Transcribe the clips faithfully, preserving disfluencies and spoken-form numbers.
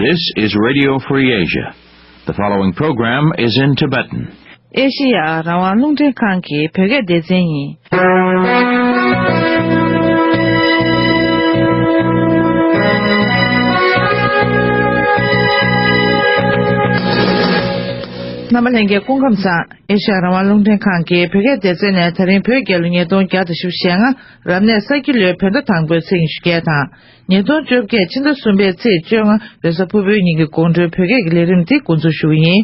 This is Radio Free Asia. The following program is in Tibetan. ཨེ་ཤེ་ཡ་རང་དབང་རླུང་འཕྲིན་ཁང་གི་བོད་སྐད་སྡེ་ཚན་ཡིན། རྣམ་པ་ལྷན་རྒྱས་སྐུ་ཁམས་བཟང་། ཨེ་ཤེ་ཡ་རང་དབང་རླུང་འཕྲིན་ཁང་གི་བོད་སྐད་སྡེ་ཚན་ནས་ད་རིང་བོད་རྒྱལ་ལོ་ཉིས་སྟོང་བརྒྱ་དང་བཞི་བཅུ་ཞེ་ལྔ། རབ་གནས་ས་ཁྱི་ལོའི་བོད་ཟླ་དང་པོའི་ཚེས་ཉི་ཤུ་བརྒྱད་དང་། ཉིས་སྟོང་བཅོ་བརྒྱད་ཕྱི་ཟླ་གསུམ་པའི་ཚེས་བཅོ་ལྔ་རེས་གཟའ་ཕུར་བུའི་ཉིན་གྱི་དགོང་དྲོའི་བོད་སྐད་ཀྱི་ལས་རིམ་འདི་འགོ་འཛུགས་ཞུ་གི་ཡིན།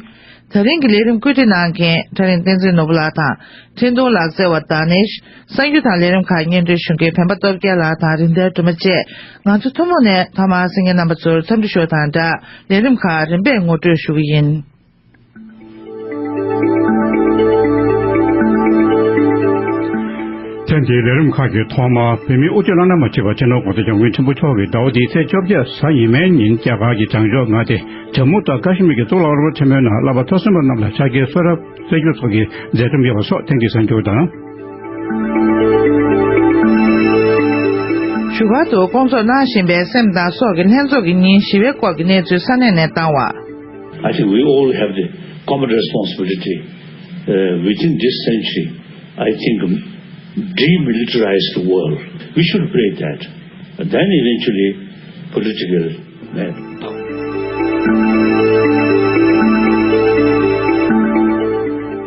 ད་རིང་གི་ལས་རིམ་བཀོད་སྒྲིག་གནང་མཁན་ཁྲ་རིང་བསྟན་འཛིན་ནོར་བུ་ལགས་དང་། འཕྲིན་གཏོང་ལག་རྩལ་བ་ད་ནེཤ། གསར་འགྱུར་དང་ལས་རིམ་ཁག་སྙན་སྒྲོན་ཞུ་མཁན་བན་པ་སྟོབས་རྒྱལ་ལགས་དང་རིན་ལྡན་སྒྲོལ་མ་བཅས། ང་ཚོ་ཐུན་མོང་ནས་ཐོག་མར་གསན་མཁན་རྣམ་པ་ཚོར་འཚམས་འདྲི་ཞུ་བ་དང་སྦྲགས། ལས་རིམ་ཁག་རིམ་པས་ངོ་སྤྲོད་ཞུ་གི་ཡིན། ཐེངས་འདིའི་ལས་རིམ་ཁག་གི་ཐོག་མར་བོད་མིའི་དབུ་ཁྲིད་བླ་ན་མ་མཆིས་པ་སྤྱི་ནོར་༸གོང་ས་༸སྐྱབས་མགོན་ཆེན་པོ་མཆོག་གིས་ཟླ་བ་འདིའི་ཚེས་བཅོ་བརྒྱད་གཟའ་ཉི་མའི་ཉིན་རྒྱ་གར་གྱི་བྱང་ཕྱོགས་མངའ་སྡེ་ཇམ་མུ་དང་ཀ་ཤི་མིར་གྱི་གཙུག་ལག་སློབ་གྲྭ་ཆེན་མོའི་ནང་བསླབ་པ་མཐར་སོན་པ་རྣམས་ལ་ཕྱག་འཁྱེར་གསོལ་རས་སྩལ་རྒྱུ་སོགས་ཀྱི་མཛད་རིམ་ཡོད་པ་སོགས་ཐེངས་འདིའི་གསར་འགྱུར་དང་། བཞུགས་སྒར་དུ་སྐོང་ཚོགས་གནང་བཞིན་པའི་སེམས་དང་སྲོག་གི་ལྷན་ཚོགས་ཀྱི་ཉིན་བཞི་པའི་སྐོར་གྱི་གནས་ཚུལ་ས་གནས་ནས་བཏང་བ། I think we all have the common responsibility uh, within this century, I think, um, demilitarize the world. We should play that. And then eventually, political.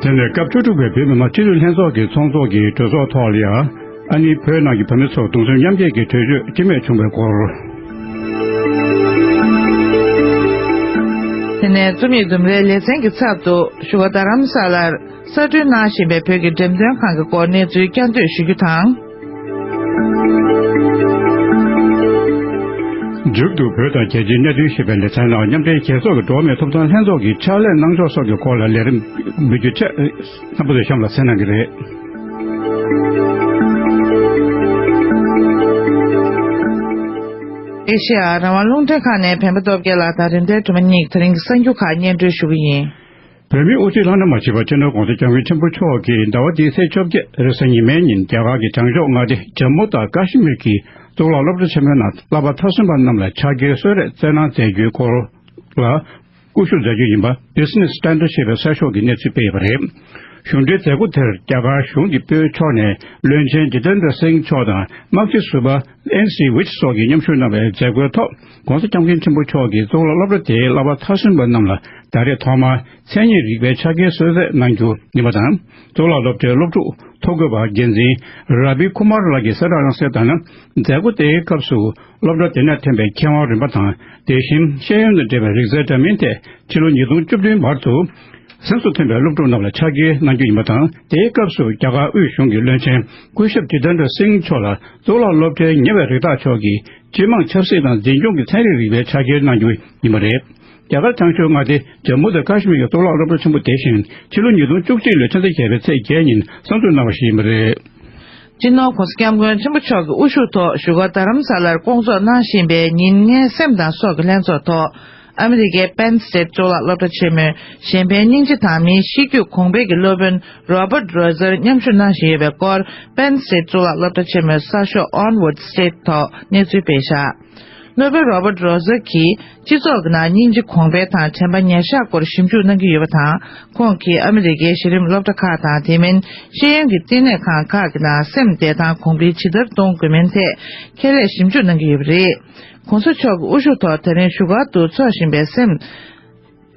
དེ་ནས་སྐབས་བཅུ་དྲུག་པའི་བོད་མི་མང་སྤྱི་འཐུས་ལྷན་ཚོགས་ཀྱི་ཚོགས་གཙོ་གི་གྲོས་ཚོགས་ཐོག་ལ་ཡང་། ཨ་ནི་བོད་ནང་གི་བོད་མི་ཚོར་གདུང་སེམས་མཉམ་སྐྱེད་ཀྱི་གྲོས་ཆོད་ལྕི་མོ་བྱུང་བའི་སྐོར། དེ་ནས་རྩོམ་ཡིག་ལྡུམ་རའི་ལེ་ཚན་གྱི་ཚབ་ཏུ་བཞུགས་སྒར་རྡ་རམ་ས་ལར་གསར་སྐྲུན་གནང་བཞིན་པའི་བོད་ཀྱི་འགྲེམས་སྟོན་ཁང་གི་སྐོར་གནས་ཚུལ་བསྐྱར་ཟློས་ཞུ་རྒྱུ་དང་། མཇུག་ཏུ་བོད་དང་རྒྱལ་སྤྱིའི་གནད་དོན་ཞེས་པའི་ལེ་ཚན་ནང་མཉམ་འབྲེལ་རྒྱལ་ཚོགས་ཀྱི་འགྲོ་བ་མིའི་ཐོབ་ཐང་ལྷན་ཚོགས་ཀྱིས་ཕྱག་ལས་གནང་ཕྱོགས་སོགས་ཀྱི་སྐོར་ལ་ལས་རིམ་འབུལ་རྒྱུ་བཅས་རྣམ་པ་ཚོས་གཤམ་ལ་གསན་གནང་གི་རེད། ཨེ་ཤེ་ཡ་རང་དབང་རླུང་འཕྲིན་ཁང་ནས་བན་པ་སྟོབས་རྒྱལ་ལགས་དང་རིན་ལྡན་སྒྲོལ་མ་གཉིས་ཀྱིས་ད་རིང་གི་གསར་འགྱུར་ཁག་སྙན་སྒྲོན་ཞུ་གི་ཡིན། བོད་མིའི་དབུ་ཁྲིད་བླ་ན་མ་མཆིས་པ་སྤྱི་ནོར་༸གོང་ས་༸སྐྱབས་མགོན་ཆེན་པོ་མཆོག་གིས་ཟླ་བ་འདིའི་ཚེས་བཅོ་བརྒྱད་རེས་གཟའ་ཉི་མའི་ཉིན་རྒྱ་གར་གྱི་བྱང་ཕྱོགས་མངའ་སྡེ་ཇམ་མུ་དང་ཀ་ཤི་མིར་གྱི་གཙུག་ལག་སློབ་གྲྭ་ཆེན་མོའི་ནང་བསླབ་པ་མཐར་སོན་པ་རྣམས་ལ་ཕྱག་འཁྱེར་གསོལ་རས་སྩལ་གནང་མཛད་རྒྱུའི་སྐོར་ལ། སྐུ་ཞུ་མཛད་རྒྱུ་ཡིན་པ་Business Standard ཞེས་པའི་གསར་ཤོག་གིས་གནས་ཚུལ་སྤེལ་ཡོད་པ་རེད། གཞུང་འབྲེལ་མཛད་སྒོ་དེར་རྒྱ་གར་གཞུང་གི་དཔོན་ཕྱོགས་ནས་བློན་ཆེན་ཇི་ཏེན་དྲ་སིང་མཆོག་དང་དམག་སྤྱི་ཟུར་པ་ཨེན་སི་ཝིཆ་སོགས་ཀྱིས་མཉམ་ཞུགས་གནང་བའི་མཛད་སྒོའི་ཐོག་༸གོང་ས་༸སྐྱབས་མགོན་ཆེན་པོ་མཆོག་གིས་གཙུག་ལག་སློབ་གྲྭ་དེའི་བསླབ་པ་མཐར་སོན་པ་རྣམས་ལ་ཟླ་རེར་ཐོག་མར་མཚན་ཉིད་རིག་པའི་ཕྱག་འཁྱེར་གསོལ་རས་གནང་རྒྱུ་ཡིན་པ་དང་། གཙུག་ལག་སློབ་གྲྭའི་སློབ་ཕྲུག་ཐོ་འགོད་པ་འགན་འཛིན་ར་བི་ཁུ་མར་ལགས་ཀྱིས་གསལ་བསྒྲགས་གནང་གསལ་ལྟར་ན། མཛད་སྒོ་དེའི་སྐབས་སུ་སློབ་གྲྭ་དེ་ནས་ཐོན་པའི་མཁས་དབང་རིམ་པ་དང་། དེ་བཞིན་ཤེས་ཡོན་དང་འབྲེལ་བའི་རིག་རྩལ་འདྲ་མིན་ཐད་ཕྱི་ལོ་ཉིས་སྟོང་བཅུ་བདུན་བར་དུ་གཟེངས་སུ་ཐོན་པའི་སློབ་ཕྲུག་རྣམས་ལ་ཕྱག་འཁྱེར་གནང་རྒྱུ་ཡིན་པ་དང་། དེའི་སྐབས་སུ་རྒྱ་གར་དབུས་གཞུང་གི་བློན་ཆེན་སྐུ་ཞབས་ཇི་ཏེན་དྲ་སིང་མཆོག་ལ་གཙུག་ལག་སློབ་གྲྭའི་ཉེ་བའི་རིགས་བདག་མཆོག་གི་སྤྱི་དམངས་ཆབ་སྲིད་དང་འཛིན་སྐྱོང་གི་ཚན་རིག་རིག་པའི་ཕྱག་འཁྱེར་གནང་རྒྱུ་ཡིན་པ་རེད། རྒྱ་གར་བྱང་ཕྱོགས་མངའ་སྡེ་ཇམ་མུ་དང་ཀ་ཤི་མིར་གྱི་གཙུག་ལག་སློབ་གྲྭ་ཆེན་པོ་དེ་བཞིན་ཕྱི་ལོ་ཉིས་སྟོང་བཅུ་གཅིག་ལོའི་ཕྱི་ཟླ་བརྒྱད་པའི་ཚེས་བརྒྱད་ཉིན་གསར་འཛུགས་གནང་བ་ཞིག་ཡིན་པ་རེད། སྤྱི་ནོར་༸གོང་ས་༸སྐྱབས་མགོན་ཆེན་པོ་མཆོག་གི་དབུ་བཞུགས་ཐོག་བཞུགས་སྒར་རྡ་རམ་ས་ལར་སྐོང་ཚོགས་གནང་བཞིན་པའི་ཉིན་ལྔའི་སེམས་དང་སྲོག་གི་ལྷན་ཚོགས་ཐོག་ཨ་མི་རི་ཀའི་པེན་སི་ཏེད་གཙུག་ལག་སློབ་གྲྭ་ཆེན་མོའི་གཞན་ཕན་སྙིང་རྗེ་དང་མིའི་གཤིས་རྒྱུད་གོང་འཕེལ་གྱི་སློབ་དཔོན་རོ་བརྟ་རོ་ཟར་མཉམ་ཞུགས་གནང་བཞིན་ཡོད་པའི་སྐོར། པེན་སི་ཏེད་གཙུག་ལག་སློབ་གྲྭ་ཆེན་མོའི་གསར་ཤོག་Onward State ཐོག་གནས་ཚུལ་སྤེལ་བཞག་སློབ་དཔོན་རོ་བརྟ་རོ་ཟར་གྱིས་སྤྱི་ཚོགས་ཀྱི་ནང་སྙིང་རྗེ་གོང་འཕེལ་དང་དྲན་པ་ཉེར་བཞག་སྐོར་ཞིབ་འཇུག་གནང་གི་ཡོད་པ་དང་། ཁོང་གིས་ཨ་མི་རི་ཀའི་གཞི་རིམ་སློབ་གྲྭ་ཁག་དང་། དེ་མིན་ཤེས་ཡོན་གྱི་བསྟི་གནས་ཁང་ཁག་གི་ནང་སེམས་བདེ་ཐང་གོང་འཕེལ་ཇི་ལྟར་གཏོང་དགོས་མིན་ཐད་ཁྱད་ལས་ཞིབ་འཇུག་གནང་གི་ཡོད་པ་རེད། ༸གོང་ས་མཆོག་གི་དབུ་བཞུགས་ཐོག་དེ་རིང་བཞུགས་སྒར་དུ་འཚོགས་བཞིན་པའི་སེམས་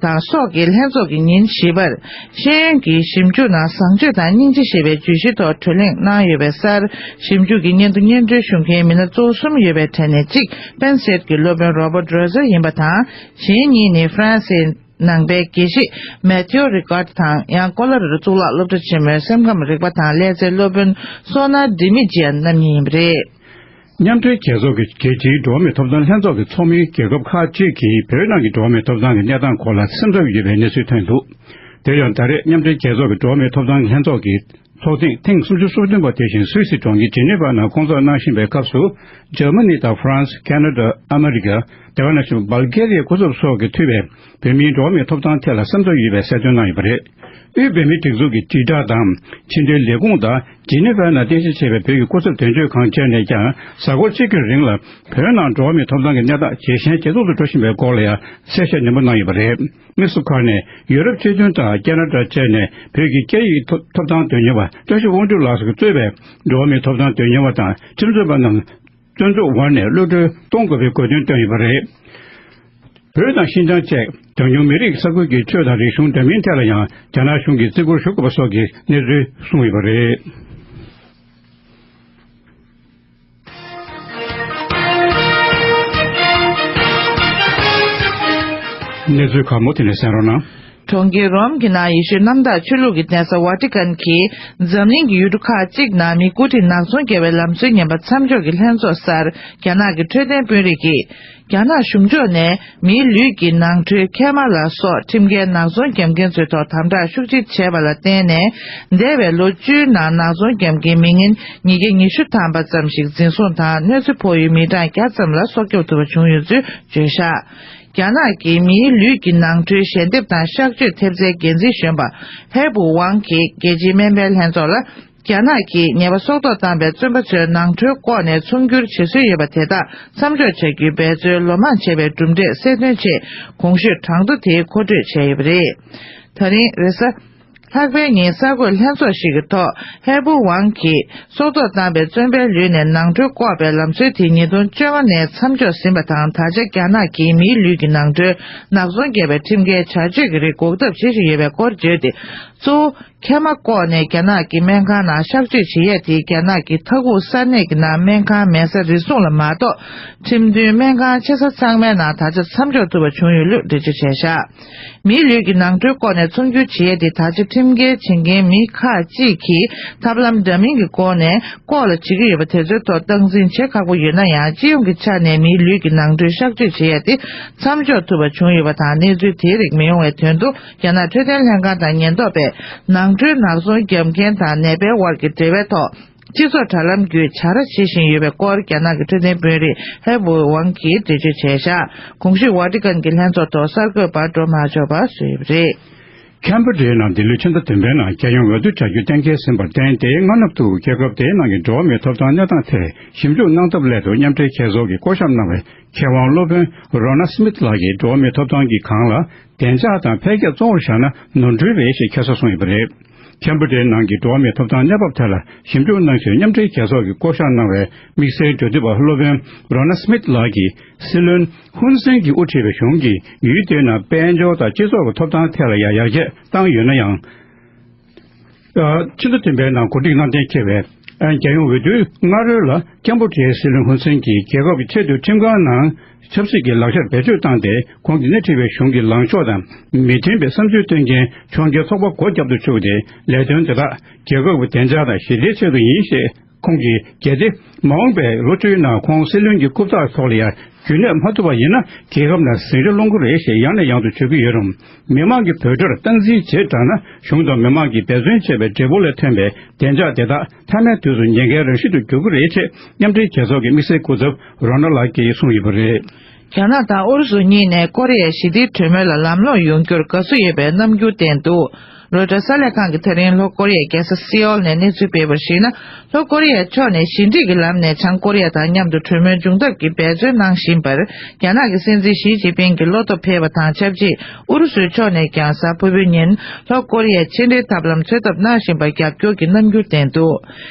དང་སྲོག་གི་ལྷན་ཚོགས་ཀྱི་ཉིན་བཞི་པར། ཤེས་ཡོན་གྱི་ཞིབ་འཇུག་ནང་བཟང་སྤྱོད་དང་སྙིང་རྗེ་ཞེས་པའི་བརྗོད་གཞིའི་ཐོག་གྲོས་གླེང་གནང་ཡོད་པའི་སར། ཞིབ་འཇུག་གི་སྙན་ཐོ་སྙན་སྒྲོན་ཞུ་མཁན་མི་སྣ་གཙོ་བོ་གསུམ་ཡོད་པའི་གྲས་ནས་གཅིག་པེན་སི་ཏེད་ཀྱི་སློབ་དཔོན་རོ་བརྟ་རོ་ཟར་ཡིན་པ་དང་། གཞན་གཉིས་ནི་ཧྥ་རན་སིའི་ནང་པའི་དགེ་བཤེས་མེ་ཐིའུ་རི་ཀར་དང་། ཡང་ཀོ་ལོ་ར་ཌོ་གཙུག་ལག་སློབ་གྲྭ་ཆེན་མོའི་སེམས་ཁམས་རིག་པ་དང་ལས་རྩལ་སློབ་དཔོན་སོ་ན་ཌི་མི་ཇི་ཡན་རྣམ་གཉིས་ཡིན་པ་རེད། མཉམ་འབྲེལ་རྒྱལ་ཚོགས་ཀྱི་རྒྱལ་སྤྱིའི་འགྲོ་བ་མིའི་ཐོབ་ཐང་ལྷན་ཚོགས་ཀྱི་ཚོགས་མི་རྒྱལ་ཁབ་ཁག་ཅིག་གིས་བོད་ནང་གི་འགྲོ་བ་མིའི་ཐོབ་ཐང་གི་གནས་སྟངས་སྐོར་ལ་སེམས་འཚབ་ཡོད་པའི་གནས་ཚུལ་ཐོན་འདུག་དེ་ཡང་ད་རེས་མཉམ་འབྲེལ་རྒྱལ་ཚོགས་ཀྱི་འགྲོ་བ་མིའི་ཐོབ་ཐང་ལྷན་ཚོགས་ཀྱི་ཚོགས་ཐེངས་ཐེངས་སུམ་ཅུ་སོ་བདུན་པ་དེ་བཞིན་སུད་སི་གྲོང་ཁྱེར་ཇི་ནི་ཝ་ནང་སྐོང་ཚོགས་གནང་བཞིན་པའི་སྐབས་སུ། འཇར་མ་ནི་དང་ཧྥ་རན་སི། ཁེ་ན་ཌ། ཨ་མི་རི་ཀ། དེ་ག་ནང་བཞིན་བལ་ཀེ་རི་ཡའི་སྐུ་ཚབ་སོགས་ཀྱིས་ཕུལ་བའི་བོད་མིའི་འགྲོ་བ་མིའི་ཐོབ་ཐང་ཐད་ལ་སེམས་འཚབ་ཡོད་པའི་གསལ་སྟོན་གནང་ཡོད་པ་རེད། དབུས་བོད་མིའི་སྒྲིག་འཛུགས་ཀྱི་དྲིལ་བསྒྲགས་དང་ཕྱི་དོན་ལས་ཁུངས་དང་ཇི་ནི་ཝར་ནང་རྟེན་གཞི་བྱས་པའི་བོད་ཀྱི་སྐུ་ཚབ་དོན་གཅོད་ཁང་བཅས་ནས་ཀྱང་གཟའ་འཁོར་གཅིག་གི་རིང་ལ་བོད་ནང་འགྲོ་བ་མིའི་ཐོབ་ཐང་གི་གནས་སྟངས་ཇེ་ཞན་ཇེ་སྡུག་ཏུ་འགྲོ་བཞིན་པའི་སྐོར་ལ་ཡང་གསལ་བཤད་ནན་པོ་གནང་ཡོད་པ་རེད། དམིགས་སུ་བཀར་ནས་ཡུ་རོབ་སྤྱི་མཐུན་དང་ཁ་ན་ཌ་བཅས་ནས་བོད་ཀྱི་སྐད་ཡིག་ཐོབ་ཐོབ་ཐང་དོན་གཉེར་བ་བཀྲ་ཤིས་དབང་འདུས་ལགས་སུ་གཙོས་པའི་འགྲོ་བ་མིའི་ཐོབ་ཐང་དོན་གཉེར་བ་དང་ཁྲིམས་རྩོད་པ་རྣམས་བཙོན་འཇུག་འོག་ནས་གློད་གྲོལ་གཏོང་དགོས་པའི་དགོས་འདུན་བཏོན་ཡོད་པ་རེད། བོད་དང་ཤིན་ཅང་བཅས་གྲངས་ཉུང་མི་རིགས་ས་ཁུལ་གྱི་ཆོས་དང་རིག་གཞུང་འདྲ་མིན་ཐད་ལ་ཡང་རྒྱ་ནག་གཞུང་གིས་བརྩི་བཀུར་ཞུ་དགོས་པ་སོགས་ཀྱི་གནས་ཚུལ་གསུངས་ཡོད་པ་རེད། གནས་ཚུལ་གང་མོ་དེ་ནས་གསན་རོགས་གནང་། གྲོང་ཁྱེར་རོམ་གྱི་ནང་ཡེ་ཤུའི་གནམ་བདག་ཆོས་ལུགས་ཀྱི་གདན་ས་ཝ་ཏི་ཀན་གྱིས་འཛམ་གླིང་གི་ཡུལ་གྲུ་ཁག་ཅིག་ནང་མི་དགུ་ཁྲི་ནག་ཚོང་བརྒྱབ་པའི་ལམ་སྲོལ་ངན་པ་མཚམས་འཇོག་གི་ལྷན་ཚོགས་སར་རྒྱ་ནག་གི་འཕྲོད་བསྟེན་དཔོན་རིགས་ཀྱིས། རྒྱ་ནག་གཞུང་ཕྱོགས་ནས་མིའི་ལུས་ཀྱི་ནང་ཁྲོལ་མཁལ་མ་ལ་སོགས་ཁྲིམས་འགལ་ནག་ཚོང་བརྒྱབ་མཁན་ཚོའི་ཐོག་དམ་དྲག་ཤུགས་ཆེ་བྱས་པ་ལ་བརྟེན་ནས། འདས་པའི་ལོ་བཅུའི་ནང་ནག་ཚོང་བརྒྱབ་མཁན་མི་ངན་ཉིས་བརྒྱ་ཉི་ཤུ་ཐམ་པ་ཙམ་ཞིག་འཛིན་བཟུང་དང་གནོད་འཚེ་ཕོག་ཡུལ་མི་གྲངས་བརྒྱ་ཙམ་ལ་སྲོག་སྐྱོབ་ཐུབ་པ་བྱུང་ཡོད་ཚུལ་བརྗོད་བཞག་རྒྱ་ནག་གིས་མིའི་ལུས་ཀྱི་ནང་ཁྲོལ་ཞལ་འདེབས་དང་གཤག་བཅོས་ཐེབས་རྩའི་འགན་འཛིན་གཞོན་པ་ཧེ་པུ་ཝང་གིས་རྒྱལ་སྤྱིའི་སྨན་པའི་ལྷན་ཚོགས་ལ། རྒྱ་ནག་གིས་ཉེས་པ་སྲོག་ཐོག་བཏང་བའི་བཙོན་པ་ཚོའི་ནང་ཁྲོལ་བཀོག་ནས་ཚོང་སྒྱུར་བྱེད་སྲོལ་ཡོད་པ་དེ་དག་མཚམས་འཇོག་བྱ་རྒྱུའི་འབད་རྩོལ་ལོ་མང་བྱས་པའི་གྲུབ་འབྲས་གསལ་སྟོན་ཆེད་གོང་ཞུས་གྲངས་ཐོ་དེ་མཁོ་སྤྲོད་བྱས་ཡོད་པ་རེད། ད་རིང་རེས་གཟའ་ལྷག་པའི་ཉིན་གསར་འགོད་ལྷན་ཚོགས་ཤིག་གི་ཐོག་ཧེ་པུ་ཝང་གིས་སྲོག་ཐོག་བཏང་བའི་བཙོན་པའི་ལུས་ནས་ནང་ཁྲོལ་བཀོག་པའི་ལམ་སྲོལ་དེ་ཉིས་སྟོང་བཅོ་ལྔ་ནས་མཚམས་འཇོག་ཟིན་པ་དང་། ད་ཆ་རྒྱ་ནག་གིས་མིའི་ལུས་ཀྱི་ནང་ཁྲོལ་ནག་ཚོང་བརྒྱབ་པའི་ཁྲིམས་འགལ་བྱ་སྤྱོད་ཀྱི་རིགས་འགོག་ཐབས་བྱེད་བཞིན་ཡོད་པའི་སྐོར་བརྗོད་དེ། གཙོ་བོ། མཁལ་མ་བཀོག་ནས་རྒྱ་ནག་གི་སྨན་ཁང་ནང་གཤག་བཅོས་བྱེད་ཡས་དེ་རྒྱ་ནག་གི་མཐའ་ཁུག་ས་གནས་ཀྱི་ནང་སྨན་ཁང་མེད་ས་རེ་ཟུང་ལ་མ་གཏོགས། ཁྲིམས་མཐུན་སྨན་ཁང་ཆེ་ས་ཚང་མའི་ནང་ད་ཆ་མཚམས་འཇོག་ཐུབ་པ་བྱུང་ཡོད་ལུགས་འགྲེལ་བརྗོད་བྱས་བཞག་མིའི་ལུས་ཀྱི་ནང་ཁྲོལ་བཀོག་ནས་ཚོང་སྒྱུར་བྱེད་ཡས་དེ་ད་ཆ་ཁྲིམས་འགལ་བྱེད་མཁན་མི་ཁག་ཅིག་གིས་ཐབས་ལམ་འདྲ་མིན་གྱི་སྒོ་ནས་ལྐོག་ལ་བྱེད་ཀྱི་ཡོད་པ་དེ་ཚོའི་ཐོག་སྟངས་འཛིན་བྱེད་ཁག་པོ་ཡོད་ན་ཡང་། སྤྱི་ཡོངས་ཀྱི་ཆ་ནས་མིའི་ལུས་ཀྱི་ནང་ཁྲོལ་གཤག་བཅོས་བྱེད་ཡས་དེ་མཚམས་འཇོག་ཐུབ་པ་བྱུང་ཡོད་པ་དང་། གནས་ཚུལ་དེའི་རིགས་མི་ཡོང་བའི་དོན་དུ། རྒྱ་ནག་འཕྲོད་བསྟེན་ལྷན་ཁང་དང་ཉེན་རྟོག་པས་ནང་ཁྲོལ་ནག་ཚོང་བརྒྱབ་མཁན་དང་ནད་པའི་དབར་གྱི་འབྲེལ་བའི་ཐོག་སྤྱི་ཚོགས་དྲ་ལམ་བརྒྱུད་བྱ་ར་བྱེད་བཞིན་ཡོད་པའི་སྐོར་རྒྱ་ནག་གི་འཕྲོད་བསྟེན་དཔོན་རིགས་ཧེ་པུ་ཝང་གིས་འགྲེལ་བརྗོད་བྱས་བཞག་གོང་ཞུས་ཝ་ཏི་ཀན་གྱི་ལྷན་ཚོགས་ཐོག་གསར་འགོད་པ་སྒྲོལ་མ་ལྕོག་པ་གསོལ་ཡོད་པ་རེད། ཁན་བྷ་ཌའི་ནང་འདི་ལོའི་ཕྱི་ཟླ་བདུན་པའི་ནང་རྒྱལ་ཡོངས་འོས་བསྡུ་བྱ་རྒྱུ་གཏན་འཁེལ་ཟིན་པར་བརྟེན། དེའི་སྔ་ནུབ་ཏུ་རྒྱལ་ཁབ་དེའི་ནང་གི་འགྲོ་བ་མིའི་ཐོབ་ཐང་གནས་སྟངས་ཐད་ཞིབ་འཇུག་གནང་ཐབས་སླད་དུ་མཉམ་འབྲེལ་རྒྱལ་ཚོགས་ཀྱི་བསྐོ་གཞག་གནང་བའི་མཁས་དབང་སློབ་དཔོན་རོ་ན་སི་མིད་ལགས་ཀྱིས་འགྲོ་བ་མིའི་ཐོབ་ཐང་གི་སྒང་ལ་བདེ་འཇགས་དང་འཕེལ་རྒྱས་གཙོ་བོར་བཞག་ན་ནོར་འཁྲུལ་རེད་ཞེས་ཁ་གསལ་གསུངས་ཡོད་པ་རེད། ཁན་བྷ་ཌའི་ནང་གི་འགྲོ་བ་མིའི་ཐོབ་ཐང་གནས་བབ་ཐད་ལ་ཞིབ་འཇུག་གནང་ཕྱིར་མཉམ་འབྲེལ་རྒྱལ་ཚོགས་ཀྱིས་བསྐོ་གཞག་གནང་བའི་དམིགས་བསལ་འབྲེལ་མཐུད་པ་སློབ་དཔོན་རོ་ན་སི་མིད་ལགས་ཀྱིས། སྲིད་བློན་ཧུན་སེན་གྱིས་དབུ་ཁྲིད་པའི་གཞུང་གིས་ཡུལ་དེའི་ནང་དཔལ་འབྱོར་དང་སྤྱི་ཚོགས་ཀྱི་ཐོབ་ཐང་ཐད་ལ་ཡང་ཡར་རྒྱས་བཏང་ཡོད་ན་ཡང་། ཨ། ཕྱི་ཟླ་བདུན་པའི་ནང་གོ་སྒྲིག་གནང་གཏན་འཁེལ་བའི། ཨ། རྒྱལ་ཡོངས་འོས་བསྡུའི་སྔ་རོལ་ལ་ཀམ་པོ་ཌི་ཡའི་སྲིད་བློན་ཧུན་སེན་གྱིས་རྒྱལ་ཁབ་ཀྱི་ཆེས་མཐོའི་ཁྲིམས་ཁང་ནང་ཆབ་སྲིད་ཀྱི་ལག་ཆར་བེད་སྤྱོད་བཏང་སྟེ། ཁོང་གིས་སྣེ་ཁྲིད་པའི་གཞུང་གི་ལངས་ཕྱོགས་དང་མི་མཐུན་པའི་བསམ་ཚུལ་སྟོན་མཁན་ཕྱོགས་འགལ་ཚོགས་པ་སྒོ་བརྒྱབ་ཏུ་བཅུག་སྟེ། ལས་དོན་དེ་དག་རྒྱལ་ཁབ་ཀྱི་བདེ་འཇགས་དང་ཞི་བདེའི་ཆེད་དུ་ཡིན་ཞེས། ཁོང་གིས། གལ་ཏེ་མ་འོངས་པའི་ལོ་བཅུའི་ནང་ཁོང་སྲིད་བློན་གྱི་རྐུབ་བཀྱག་ཐོག་ལ་ཡང་རྒྱུན་གནས་མ་ཐུབ་པ་ཡིན་ན། རྒྱལ་ཁབ་ནང་ཟིང་ཆ་སློང་གི་རེད་ཞེས་ཡང་ནས་ཡང་དུ་བརྗོད་ཀྱི་ཡོད་རུང་། མི་མང་གི་འབོད་སྒྲར་སྟངས་འཛིན་བྱས་དྲགས་ན། གཞུང་དང་མི་མང་གིས་འབད་བརྩོན་བྱས་པའི་འབྲས་བུ་ལས་ཐོན་པའི་བདེ་འཇགས་དེ་དག་མཐའ་མའི་དུས་སུ་ཉེན་ཁའི་རང་བཞིན་དུ་འགྱུར་གྱི་རེད་ཅེས། མཉམ་འབྲེལ་རྒྱལ་ཚོགས་ཀྱི་དམིགས་བསལ་སྐུ་ཚབ་རོ་ན་ལགས་ཀྱིས་གསུངས་ཡོད་པ་རེད། རྒྱ་ནག་དང་ཨུ་རུ་སུ་གཉིས་ནས་ཀོ་རི་ཡའི་ཞི་བདེའི་གྲོས་མོལ་ལ་ལམ་ལྷོང་ཡོང་རྒྱུར་དགའ་བསུ་ཡོད་པའི་རྣམ་འགྱུར་བསྟན་འདུག་རོའི་ཊར་གསར་ལས་ཁང་གིས་ད་རིང་ལྷོ་ཀོ་རི་ཡའི་རྒྱལ་ས་སེའོལ་ནས་གནས་ཚུལ་སྤེལ་བར་གཞིགས་ན། ལྷོ་ཀོ་རི་ཡའི་ཕྱོགས་ནས་ཞི་འགྲིག་གི་ལམ་ནས་བྱང་ཀོ་རི་ཡ་དང་མཉམ་དུ་གྲོས་མོལ་འབྱུང་ཐབས་ཀྱི་འབད་བརྩོན་གནང་བཞིན་པར། རྒྱ་ནག་གི་སྲིད་འཛིན་ཞི་ཅིན་ཕིང་གི་བློ་སྟོབས་འཕེལ་བ་དང་ཆབས་ཅིག་ཨུ་རུ་སུའི་ཕྱོགས་ནས་ཀྱང་གཟའ་ཕུར་བུའི་ཉིན་ལྷོ་ཀོ་རི་ཡའི་ཕྱི་འབྲེལ་ཐབས་ལམ་འཚོལ་ཐབས་གནང་བཞིན་པར་རྒྱབ་སྐྱོར་གྱི་རྣམ་འགྱུར་བསྟན་འདུག་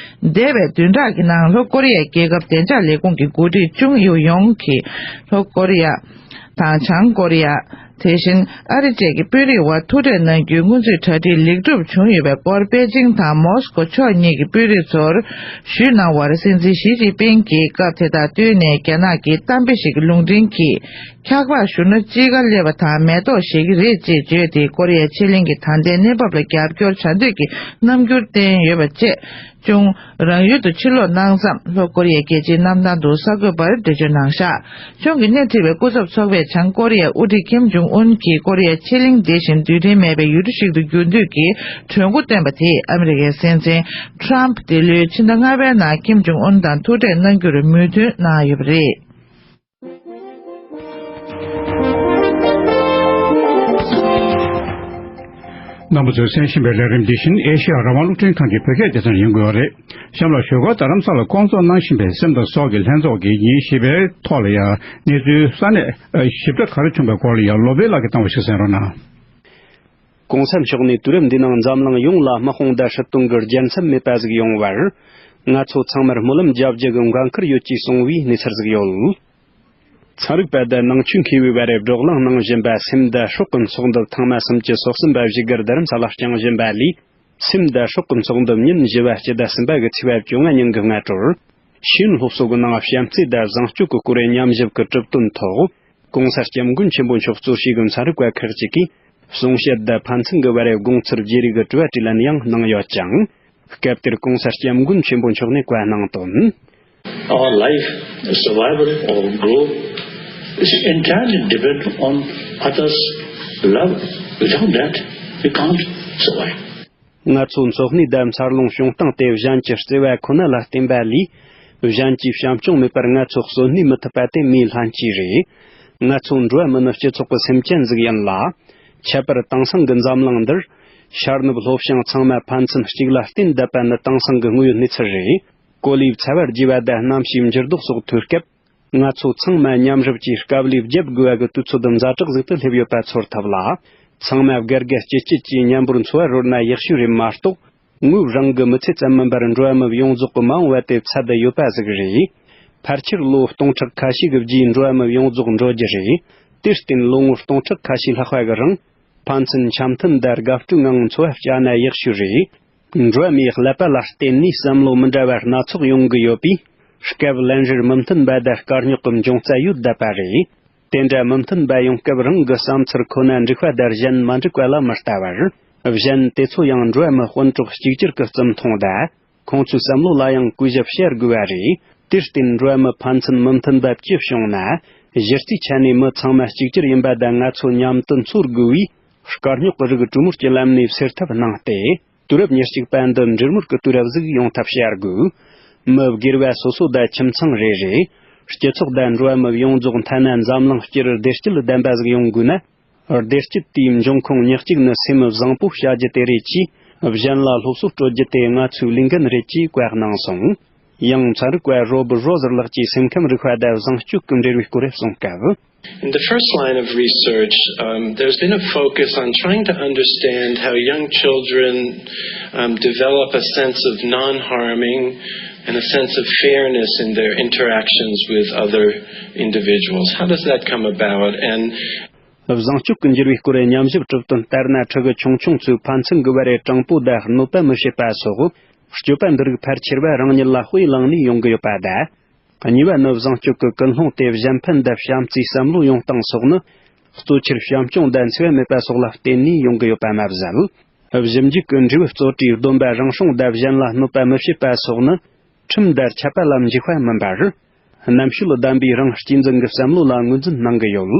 འདས་པའི་བདུན་ཕྲག་གི་ནང་ལྷོ་ཀོ་རི་ཡའི་རྒྱལ་ཁབ་བདེ་འཇགས་ལས་ཁུངས་ཀྱི་འགོ་ཁྲིད་ཅུང་ཡུ་ཡོང་གིས་ལྷོ་ཀོ་རི་ཡ་དང་བྱང་ཀོ་རི་ཡ། དེ་བཞིན་ཨ་རི་བཅས་ཀྱི་དཔོན་རིགས་དབར་ཐུག་འཕྲད་གནང་རྒྱུའི་སྔོན་ཚུད་གྲ་སྒྲིག་ལེགས་གྲུབ་བྱུང་ཡོད་པའི་སྐོར། པེ་ཅིང་དང་མོ་སི་ཀོ་ཕྱོགས་གཉིས་ཀྱི་དཔོན་རིགས་ཚོར་ཞུས་གནང་བར། སྲིད་འཛིན་ཞི་ཅིན་ཕིང་གིས་སྐབས་དེ་དང་བསྟུན་ནས་རྒྱ་ནག་གི་གཏམ་དཔེ་ཞིག་གི་ལུང་འདྲེན་གྱིས། འཁྱག་པར་བཞུར་ན་དཔྱིད་ཀ་སླེབས་པ་དང་མེ་ཏོག་བཞད་ཀྱི་རེད་ཅེས་བརྗོད་དེ། ཀོ་རི་ཡའི་ཕྱེད་གླིང་གི་ད་ལྟའི་གནས་བབ་ལ་རྒྱབ་སྐྱོར་བྱ་འདོད་ཀྱི་རྣམ་འགྱུར་བསྟན་ཡོད་པ་བཅས། ཅུང་རང་ཡུལ་དུ་ཕྱིར་ལོག་གནང་མཚམས། ལྷོ་ཀོ་རི་ཡའི་རྒྱལ་སྤྱིའི་གནམ་ཐང་དུ་གསར་འགོད་པར་འགྲེལ་བརྗོད་གནང་བཞག་ཁྱོན་གྱི་སྣེ་ཁྲིད་པའི་སྐུ་ཚབ་ཚོགས་པས་བྱང་ཀོ་རི་ཡའི་དབུ་ཁྲིད་ཀིམ་ཇུང་ཨུན་གྱིས་ཀོ་རི་ཡའི་ཕྱེད་གླིང་འདི་བཞིན་རྡུལ་ཕྲན་མེད་པའི་ཡུལ་གྲུ་ཞིག་ཏུ་འགྱུར་འདོད་ཀྱི་གྲོས་འགོ་བཏོན་པ་དེས། ཨ་མི་རི་ཀའི་སྲིད་འཛིན་ཁྲམ་འདི་ལོའི་ཕྱི་ཟླ་ལྔ་པའི་ནང་ཀིམ་ཇུང་ཨུན་དང་ཐུག་འཕྲད་གནང་རྒྱུར་མོས་མཐུན་གནང་ཡོད་པ་རེད། རྣམ་པ་ཚོས་གསན་བཞིན་པའི་ལས་རིམ་འདི་བཞིན་ཨེ་ཤེ་ཡ་རང་དབང་རླུང་འཕྲིན་ཁང་གི་བོད་སྐད་སྡེ་ཚན་ཡིན་དགོས་པ་རེད། གཤམ་ལ་བཞུགས་སྒར་རྡ་རམ་ས་ལར་བསྐོང་ཚོགས་གནང་བཞིན་པའི་སེམས་དང་སྲོག་གི་ལྷན་ཚོགས་ཀྱི་ཉིན་ཞེས་པའི་ཐོག་ལ་ཡང་གནས་ཚུལ་ས་གནས་ཞིབ་ཕྲ་ག་རེ་བྱུང་བའི་སྐོར་ལ་ཡང་བློ་འཕེལ་ལགས་ཀྱིས་བཏང་བ་ཞིག་གསན་རོགས་གནང་། གོང་ས་མཆོག་ནས་དུས་རབས་འདི་ནང་འཛམ་གླིང་ཡོངས་ལ་དམག་དཔུང་དང་སྲིད་དོན་གྱི་རྒྱལ་མཚམས་མེད་པ་ཟིག་ཡོང་བར། ང་ཚོ་ཚང་མར་སྨོན་ལམ་རྒྱག་རྒྱུ་གི་འགན་ཁུར་ཡོད་ཅེས་གསུངས་པའི་གནས་ཚུལ་ཟིག་ཡོད། ཚན་རིག་པ་དང་ནང་ཆོས་མཁས་པའི་བར་བགྲོ་གླེང་གནང་བཞིན་པ་སེམས་དང་སྲོག་གི་ཚོགས་འདུ་ཐེངས་མ་སུམ་ཅུ་སོ་གསུམ་པ་བཞུགས་སྒར་རྡ་རམ་ས་ལར་བསྐྱངས་བཞིན་པ་ལས། སེམས་དང་སྲོག་གི་ཚོགས་འདུ་ཉིན་བཞི་པ་སྤྱི་ཟླ་གསུམ་པ་གི་ཚེས་པ་བཅོ་ལྔ་ཉིན་གྱི་སྔ་དྲོར། ཤེས་ཡོན་སློབ་གསོ་གི་ནང་བྱམས་བརྩེ་དང་བཟང་སྤྱོད་ཀྱི་སྐོར་ཉམས་ཞིབ་ཀྱི་གྲུབ་དོན་ཐོག་གོང་ས་སྐྱབས་མགོན་ཆེན་པོ་མཆོག་གཙོ་བྱས་ཀྱི་ཚན་རིག་པ་ཁག་ཅིག་གིས་གསུང་བཤད་དང་ཕན་ཚུན་གྱི་བར་དགོངས་ཚུལ་བརྗེ་རེས་ཀྱི་དྲི་བ་དྲིས་ལན་ཡང་གནང་ཡོད་ཅིང་། སྐབས་དེར་གོང་ས་སྐྱབས་མགོན་ཆེན་པོ་མཆོག་ནས་བཀའ་གནང་དོན། Our life, survival or growth is entirely depend on others' love. Without that, we can't survive. ང་ཚོ་འཚོ་གནས་དང་འཚར་ལོངས་བྱུང་སྟངས་དེ་གཞན་གྱི་བརྩེ་བ་ཁོ་ན་ལ་བརྟེན་པ་ལས། གཞན་གྱི་བྱམས་སྐྱོང་མེད་པར་ང་ཚོ་གསོན་གནས་མི་ཐུབ་པ་དེ་མིའི་ལྷན་སྐྱེས་རེད། ང་ཚོ་འགྲོ་བ་མི་ནི་སྤྱི་ཚོགས་ཀྱི་སེམས་ཅན་ཟིག་ཡིན་ལ། ཁྱད་པར་དེང་སང་གི་འཛམ་གླིང་འདིར། ཤར་ནུབ་ལྷོ་བྱང་ཚང་མ་ཕན་ཚུན་གཅིག་ལ་བརྟེན་བསྡད་པ་ནི་དེང་སང་གི་དངོས་ཡོད་གནས་ཚུལ་རེད། གོ་ལའི་ཚ་བ་རྒྱས་པ་དང་གནམ་གཤིས་འགྱུར་ལྡོག་སོགས་ཐོན་སྐབས། ང་ཚོ་ཚང་མ་མཉམ་རུབ་ཀྱིས་དཀའ་ལས་བརྒྱབ་དགོས་པ་གི་དུས་ཚོད་ཛ་དྲག་ཟིག་ཏུ་སླེབས་ཡོད་པ་ཚོར་ཐུབ་ལ། ཚང་མ་དགའ་དགའ་སྐྱིད་སྐྱིད་ཀྱིས་མཉམ་པོར་འཚོ་བ་རོལ་ན་ཡག་ཤོས་རེད་མ་གཏོགས། ངོས་རང་གི་མི་ཚེ་ཙམ་མིན་པར་འགྲོ་བ་མི་ཡོངས་རྫོགས་ཀྱི་མ་འོངས་པ་དེ་ཚད་དུ་ཡོད་པ་ཟིག་རེད། ཕལ་ཆེར་ལོ་སྟོང་ཕྲག་ཁ་ཤས་ཀྱི་རྗེས་འགྲོ་བ་མི་ཡོངས་རྫོགས་འགྲོ་རྒྱུ་རེད། དེར་བརྟེན་ལོ་ངོ་སྟོང་ཕྲག་ཁ་ཤས་ལྷག་པ་གི་རིང་། ཕན་ཚུན་འཆམ་མཐུན་དང་དགའ་སྤྲོའི་ངང་འཚོ་བ་བསྐྱལ་ན་ཡག་ཤོས་རེད། འགྲོ་བ་མིའི་ཀླད་པ་ལ་བརྟེན་ནས་བསམ་བློ་མི་འདྲ་བ་སྣ་ཚོགས་ཡོང་གི་ཡོད་པས། སྐབས་ལན་རེར་མི་མཐུན་པ་དང་དཀའ་རྙོག་གི་འབྱུང་རྩ་ཡོད་བསྡད་པ་རེད། དེ་འདྲ་མི་མཐུན་པ་ཡོང་སྐབས་རང་གི་བསམ་ཚུལ་ཁོ་ན་འགྲིག་པ་དང་གཞན་མ་འགྲིག་པ་ལ་མི་ལྟ་བར། གཞན་དེ་ཚོ་ཡང་འགྲོ་བ་མི་དཔོན་གྲོགས་གཅིག་གྱུར་གྱི་བརྩི་མཐོང་དང་། ཁོང་ཚོའི་བསམ་བློ་ལ་ཡང་གུས་ཞབས་བྱ་དགོས་པ་རེད། དེར་བརྟེན་འགྲོ་བ་མི་ཕན་ཚུན་མི་མཐུན་པ་ཅི་བྱུང་ན། གཞི་རྩའི་ཆ་ནས་མི་ཚང་མ་གཅིག་གྱུར་ཡིན་པ་དང་ང་ཚོ་མཉམ་དུ་འཚོ་དགོས་པས། དཀའ་རྙོག་གི་རིགས་གྲོས་མོལ་གྱི་ལམ་ནས་སེལ་ཐབས་གནང་སྟེ། དུས་རབས་ཉེར་གཅིག་པ་འདི་འབྲེལ་མོལ་གྱི་དུས་རབས་ཟིག་ཡོང་ཐབས་བྱ་དགོས། མི་སྒེར་བ་སོ་སོ་དང་ཁྱིམ་ཚང་རེ་རེ། སྤྱི་ཚོགས་དང་འགྲོ་བ་མི་ཡོངས་རྫོགས་མཐའ་ན་འཛམ་གླིང་སྤྱིར་བདེ་སྐྱིད་ལྡན་པ་ཟིག་ཡོང་དགོས་ན། བདེ་སྐྱིད་དེའི་འབྱུང་ཁུངས་ཉག་གཅིག་ནི་སེམས་བཟང་པོ་བྱ་རྒྱུ་དེ་རེད་ཅེས། གཞན་ལ་སློབ་གསོ་སྤྲོད་རྒྱུ་དེ་ང་ཚོའི་ལས་འགན་རེད་ཅེས་བཀའ་གནང་སོང་། ཡང་ཚན་རིག་པ་རོ་བུ་རོ་ཟེར་ལགས་ཀྱིས་སེམས་ཁམས་རིག་པ་དང་བཟང་སྤྱོད་ཀྱི་འབྲེལ་བའི་སྐོར་གསུངས་སྐབས། In the first line of research, um, there's been a focus on trying to understand how young children um, develop a sense of non harming and a sense of fairness in their interactions with other individuals. How does that come about? And བཟང་སྤྱོད་ཀྱི་འགྱུར་བའི་སྐོར་ཉམས་ཞིབ་གྲུབ་དོན་ལྟར་ན། ཕྲུ་གུ་ཆུང་ཆུང་ཚོས་ཕན་ཚུན་གྱི་བར་དྲང་པོ་དང་གནོད་པ་མི་བྱེད་པ་སོགས། སྤྱོད་པ་འདི་རིགས་ཕལ་ཆེར་བ་རང་ཉིད་ལ་དཔེ་བླངས་ནས་ཡོང་གི་ཡོད་པ་དང་། གཉིས་པ་ནི་བཟང་སྤྱོད་ཀྱི་ཀུན་སློང་དེ་གཞན་ཕན་དང་བྱམས་བརྩེའི་བསམ་བློ་ཡོང་སྟངས་སོགས་ནི། གཙོ་ཆེར་བྱམས་སྐྱོང་དང་འཚེ་བ་མེད་པ་སོགས་ལ་བརྟེན་ནས་ཡོང་གི་ཡོད་པ་མ་ཟད། ཞིབ་འཇུག་གི་འབྲས་བུ་གཙོ་གྲས་སྡོམ་པ་རང་སྲུང་དང་གཞན་ལ་གནོད་པ་མི་བྱེད་པ་སོགས་ནི། ཁྲིམས་དང་ཆད་པ་ལ་འཇིགས་པ་མིན་པར། རྣམ་དཔྱོད་ལྡན་པའི་རང་གཅེས་འཛིན་གྱི་བསམ་བློ་ལ་ངོས་འཛིན་གནང་གི་ཡོད།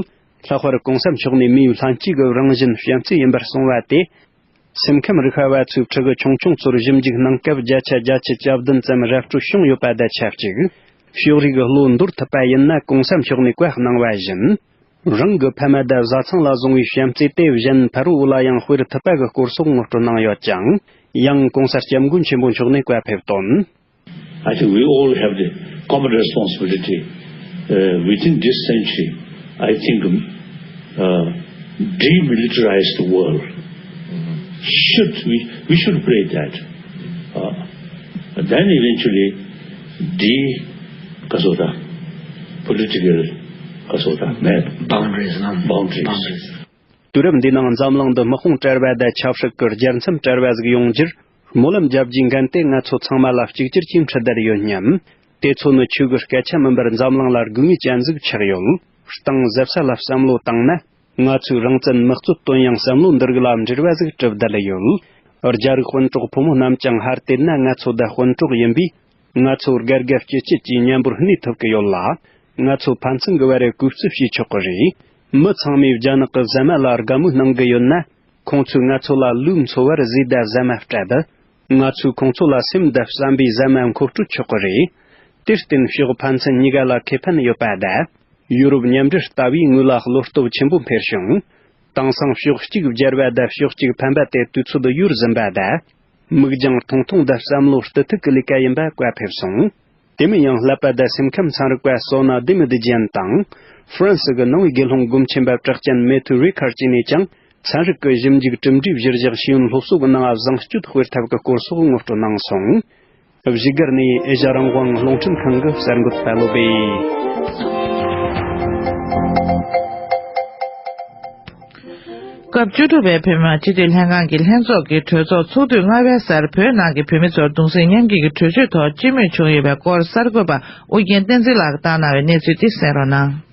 ལྷག་པར་གོང་ས་མཆོག་ནས་མིའི་ལྷན་སྐྱེས་ཀྱི་རང་བཞིན་བྱམས་བརྩེ་ཡིན་པར་གསུངས་པ་དེ། སེམས་ཁམས་རིག་པ་བ་ཚོས་ཕྲུ་གུ་ཆུང་ཆུང་ཚོར་ཞིབ་འཇུག་གནང་སྐབས་བརྒྱ་ཆ་བརྒྱད་ཅུ་གྱ་བདུན་ཙམ་ར་སྤྲོད་བྱུང་ཡོད་པ་དང་ཆབས་ཅིག་ཕྱོགས་རིས་ཀྱི་བློ་འདོར་ཐུབ་པ་ཡིན་ན། གོང་ས་མཆོག་ནས་བཀའ་གནང་བ་བཞིན། རང་གི་ཕ་མ་དང་བཟའ་ཚང་ལ་བཟུང་བའི་བྱམས་བརྩེ་དེ་གཞན་ཕ་རོལ་པོ་ལ་ཡང་སྤེལ་ཐུབ་པ་གི་སྐོར་སོགས་ངོ་སྤྲོད་གནང་ཡོད་ཅིང་། ཡང་གོང་ས་སྐྱབས་མགོན་ཆེན་པོ་མཆོག་ནས་བཀའ་ཕེབས་དོན། I think we all have the common responsibility uh, within this century. I think um, uh, demilitarize the world. Should we we should play that? Uh, then eventually, de कसो था political कसो था मैं boundaries. Boundaries. དུས་རབས་འདིའི་ནང་འཛམ་གླིང་འདི་དམག་དཔུང་བྲལ་བ་དང་ཆབ་སྲིད་ཀྱི་རྒྱལ་མཚམས་བྲལ་བ་ཟིག་ཡོང་རྒྱུར། སྨོན་ལམ་རྒྱབ་རྒྱུའི་འགན་དེ་ང་ཚོ་ཚང་མ་ལ་གཅིག་གྱུར་གྱིས་འཁྲི་བསྡད་ཡོད་སྙམ། དེ་ཚོ་ནི་ཆོས་ཀྱི་སྐད་ཆ་མིན་པར་འཛམ་གླིང་ལ་དགོས་ངེས་ཅན་ཟིག་ཆགས་ཡོད། གཏིང་ཟབ་ས་ལ་བསམ་བློ་བཏང་ན། ང་ཚོས་རང་བཙན་མི་རྩོད་དོན་ཡང་བསམ་བློ་འདི་རིགས་ལ་འབྲེལ་བ་ཟིག་གྲུབ་བསྡད་ཡོད། རྒྱ་རིགས་དཔོན་གྲོགས་ཕོ་མོ་རྣམས་ཀྱང་ཧར་བལྟས་ན་ང་ཚོ་དང་དཔོན་གྲོགས་ཡིན་པས། ང་ཚོ་དགའ་དགའ་སྐྱིད་སྐྱིད་ཀྱིས་མཉམ་པོར་གནས་ཐུབ་ཀྱི་ཡོད་ལ། ང་ཚོ་ཕན་ཚུན་གྱི་བར་གུས་བརྩི་བྱེད་ཆོག་གི་རེད། མི་ཚང་མས་རྒྱ་ནག་གི་ཟ་མ་ལ་དགའ་མོས་གནང་གི་ཡོད་ན། ཁོང་ཚོས་ང་ཚོ་ལ་ལུས་འཚོ་བར་ཟས་དང་ཟ་མ་སྤྲད། ང་ཚོས་ཁོང་ཚོ་ལ་སེམས་དང་བསམ་པའི་ཟ་མ་མཁོ་སྤྲོད་ཆོག་གི་རེད། དེར་བརྟེན་ཕྱོགས་ཕན་ཚུན་གཉིས་ཀ་ལ་ཁེ་ཕན་ཡོད་པ་དང་། ཡུ་རོབ་མཉམ་འབྲེལ་ལྟ་བུའི་ངོས་ལ་བློ་སྟོབས་ཆེན་པོ་འཕེལ་བྱུང་། དེང་སང་ཕྱོགས་གཅིག་སྦྱར་བ་དང་ཕྱོགས་གཅིག་ཕམ་པ་དེ་དུས་ཚོད་ཡོལ་ཟིན་པ་དང་། མིག་རྒྱང་ཐུང་ཐུང་དང་བསམ་བློ་རྟུལ་ཐུག་གི་ལས་ཀ་ཡིན་པ་བཀའ་ཕེབས་སོང་། དེ་མིན་ཡང་ཀླད་པ་དང་སེམས་ཁམས་ཚན་རིག་པ་སོ་ན་དེ་མི་དི་ཇན་དང་། ཧྥ་རན་སི་གི་ནང་པའི་དགེ་སློང་སྒོམ་ཆེན་པ་གྲགས་ཅན་མེ་ཐུ་རི་ཁར་བཅས་ནས་ཀྱང་ཚན་རིག་གི་ཞིབ་འཇུག་གྲུབ་འབྲས་གཞིར་བཞག་ཤེས་ཡོན་སློབ་གསོ་གི་ནང་བཟང་སྤྱོད་སྤེལ་ཐབས་ཀྱི་སྐོར་སོགས་ངོ་སྤྲོད་གནང་སོང་། བཞུགས་སྒར་ནས་ཨེ་ཤ་རང་དབང་རླུང་འཕྲིན་ཁང་གི་གསར་འགོད་པ་བློ་བྷེ། སྐབས་བཅུ་དྲུག་པའི་བོད་མི་མང་སྤྱི་འཐུས་ལྷན་ཁང་གི་ལྷན་ཚོགས་ཀྱི་གྲོས་ཚོགས་ཚོགས་དུས་ལྔ་པའི་སར་བོད་ནང་གི་བོད་མི་ཚོར་གདུང་སེམས་མཉམ་སྐྱེད་ཀྱི་གྲོས་ཆོད་ཐོག་སྤྱི་མོས་བྱུང་ཡོད་པའི་སྐོར་གསར་འགོད་པ་ཨུ་རྒྱན་བསྟན་འཛིན་ལགས་ཀྱིས་བཏང་གནང་བའི་གནས་ཚུལ་འདི་གསན་རོགས་གནང་།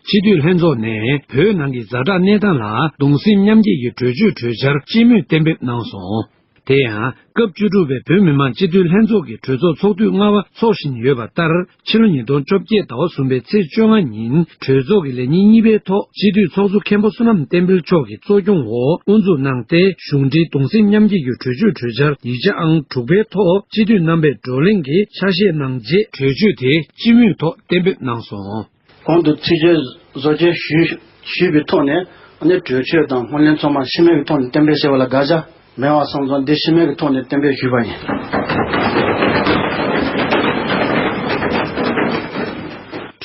སྤྱི་འཐུས་ལྷན་ཚོགས་ནས་བོད་ནང་གི་ཛ་དྲག་གནས་སྟངས་ལ་གདུང་སེམས་མཉམ་སྐྱེད་ཀྱི་གྲོས་ཆོད་གྲོས་འཆར་སྤྱི་མོས་གཏན་འབེབས་གནང་སོང་། དེ་ཡང་སྐབས་བཅུ་དྲུག་པའི་བོད་མི་མང་སྤྱི་འཐུས་ལྷན་ཚོགས་ཀྱི་གྲོས་ཚོགས་ཚོགས་དུས་ལྔ་པ་འཚོགས་བཞིན་ཡོད་པ་ལྟར། ཕྱི་ལོ་ཉིས་སྟོང་བཅོ་བརྒྱད་ཟླ་བ་གསུམ་པའི་ཚེས་བཅོ་ལྔ་ཉིན་གྲོས་ཚོགས་ཀྱི་ལས་ཉིན་གཉིས་པའི་ཐོག་སྤྱི་འཐུས་ཚོགས་གཙོ་མཁན་པོ་བསོད་ནམས་བསྟན་འཕེལ་མཆོག་གི་གཙོ་སྐྱོང་འོག་དབུ་འཛུགས་གནང་སྟེ། གཞུང་འབྲེལ་གདུང་སེམས་མཉམ་སྐྱེད་ཀྱི་གྲོས་ཆོད་གྲོས་འཆར་ཡིག་ཆ་ཨང་དྲུག་པའི་ཐོག་སྤྱི་འཐུས་རྣམ་པས་བགྲོ་གླེང་གིས་ཆ་ཤས་གནང་རྗེས། གྲོས་ཆོད་དེ་སྤྱི་མོས་ཐོག་གཏན་འབེབས་གནང་སོང་། གོང་དུ་ཚིག་བརྗོད་བཟོ་བཅོས་ཞུས་ཞུས་པའི་ཐོག་ནས། ཨ་ནི་གྲོས་ཆོད་དང་སྔོན་གླེང་ཚང་མ་ཕྱི་མིག་གི་ཐོག་ནས་གཏན་འབེབས་བྱས་པ་ལ་དགག་བྱ་མེད་པ་སོང་ཙང་། འདི་ཕྱི་མིག་གི་ཐོག་ནས་གཏན་འབེབས་ཞུས་པ་ཡིན།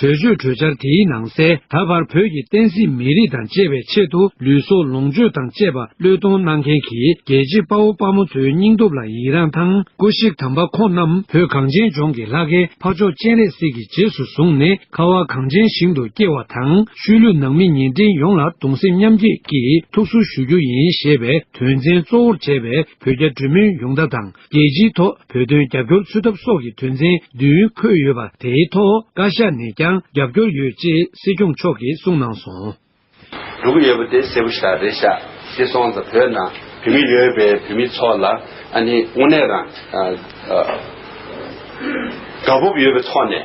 གྲོས་ཆོད་གྲོས་འཆར་དེའི་ནང་གསལ། ད་བར་བོད་ཀྱི་བསྟན་སྲིད་མི་རིགས་དང་བཅས་པའི་ཆེད་དུ་ལུས་སྲོག་ལོངས་སྤྱོད་དང་བཅས་པ་བློས་གཏོང་གནང་མཁན་གྱི་རྒྱལ་གཅེས་དཔའ་བོ་དཔའ་མོ་ཚོའི་སྙིང་སྟོབས་ལ་ཡི་རངས་དང་། སྐུ་གཤེགས་དམ་པ་ཁོང་རྣམས་བོད་གངས་ཅན་ལྗོངས་ཀྱི་ལྷ་སྐལ་འཕགས་མཆོག་སྤྱན་རས་གཟིགས་ཀྱི་རྗེས་སུ་བཟུང་ནས། ཁ་བ་གངས་ཅན་ཞིང་དུ་སྐྱེ་བ་དང་། ཤུལ་ལུས་ནང་མི་ཉེ་འབྲེལ་ཡོངས་ལ་གདུང་སེམས་མཉམ་སྐྱེད་ཀྱིས་ཐུགས་གསོ་ཞུ་རྒྱུ་ཡིན་ཞེས་པའི་དོན་ཚན་གཙོ་བོར་བྱས་པའི་བོད་རྒྱ་འབྲེལ་མོལ་ཡོང་ཐབས་དང་། རྒྱལ་སྤྱིའི་ཐོག་བོད་དོན་རྒྱབ་སྐྱོར་ཚུད་ཐབས་སོགས་ཀྱི་དོན་ཚན་བདུན་འཁོད་ཡོད་པ། དེའི་ཐོག་བཀའ་ཤག་ནས་ཀྱང་རྒྱབ་སྐྱོར་ཡོད་ཅེས་སྲིད་སྐྱོང་མཆོག་གིས་གསུངས་གནང་སོང་། འགྲོ་གི་ཡོད་པ་དེ་གསལ་པོ་ཞིག་རེད་ཤག་དེ་སོང་ཙང་བོད་ནང་བོད་མི་ཡོད་པའི་བོད་མི་ཚོ་ལ་ཨ་ནི་དངོས་གནས་རང་ཨ་ཨ་དགའ་སྤོབས་ཡོད་པའི་ཐོག་ནས།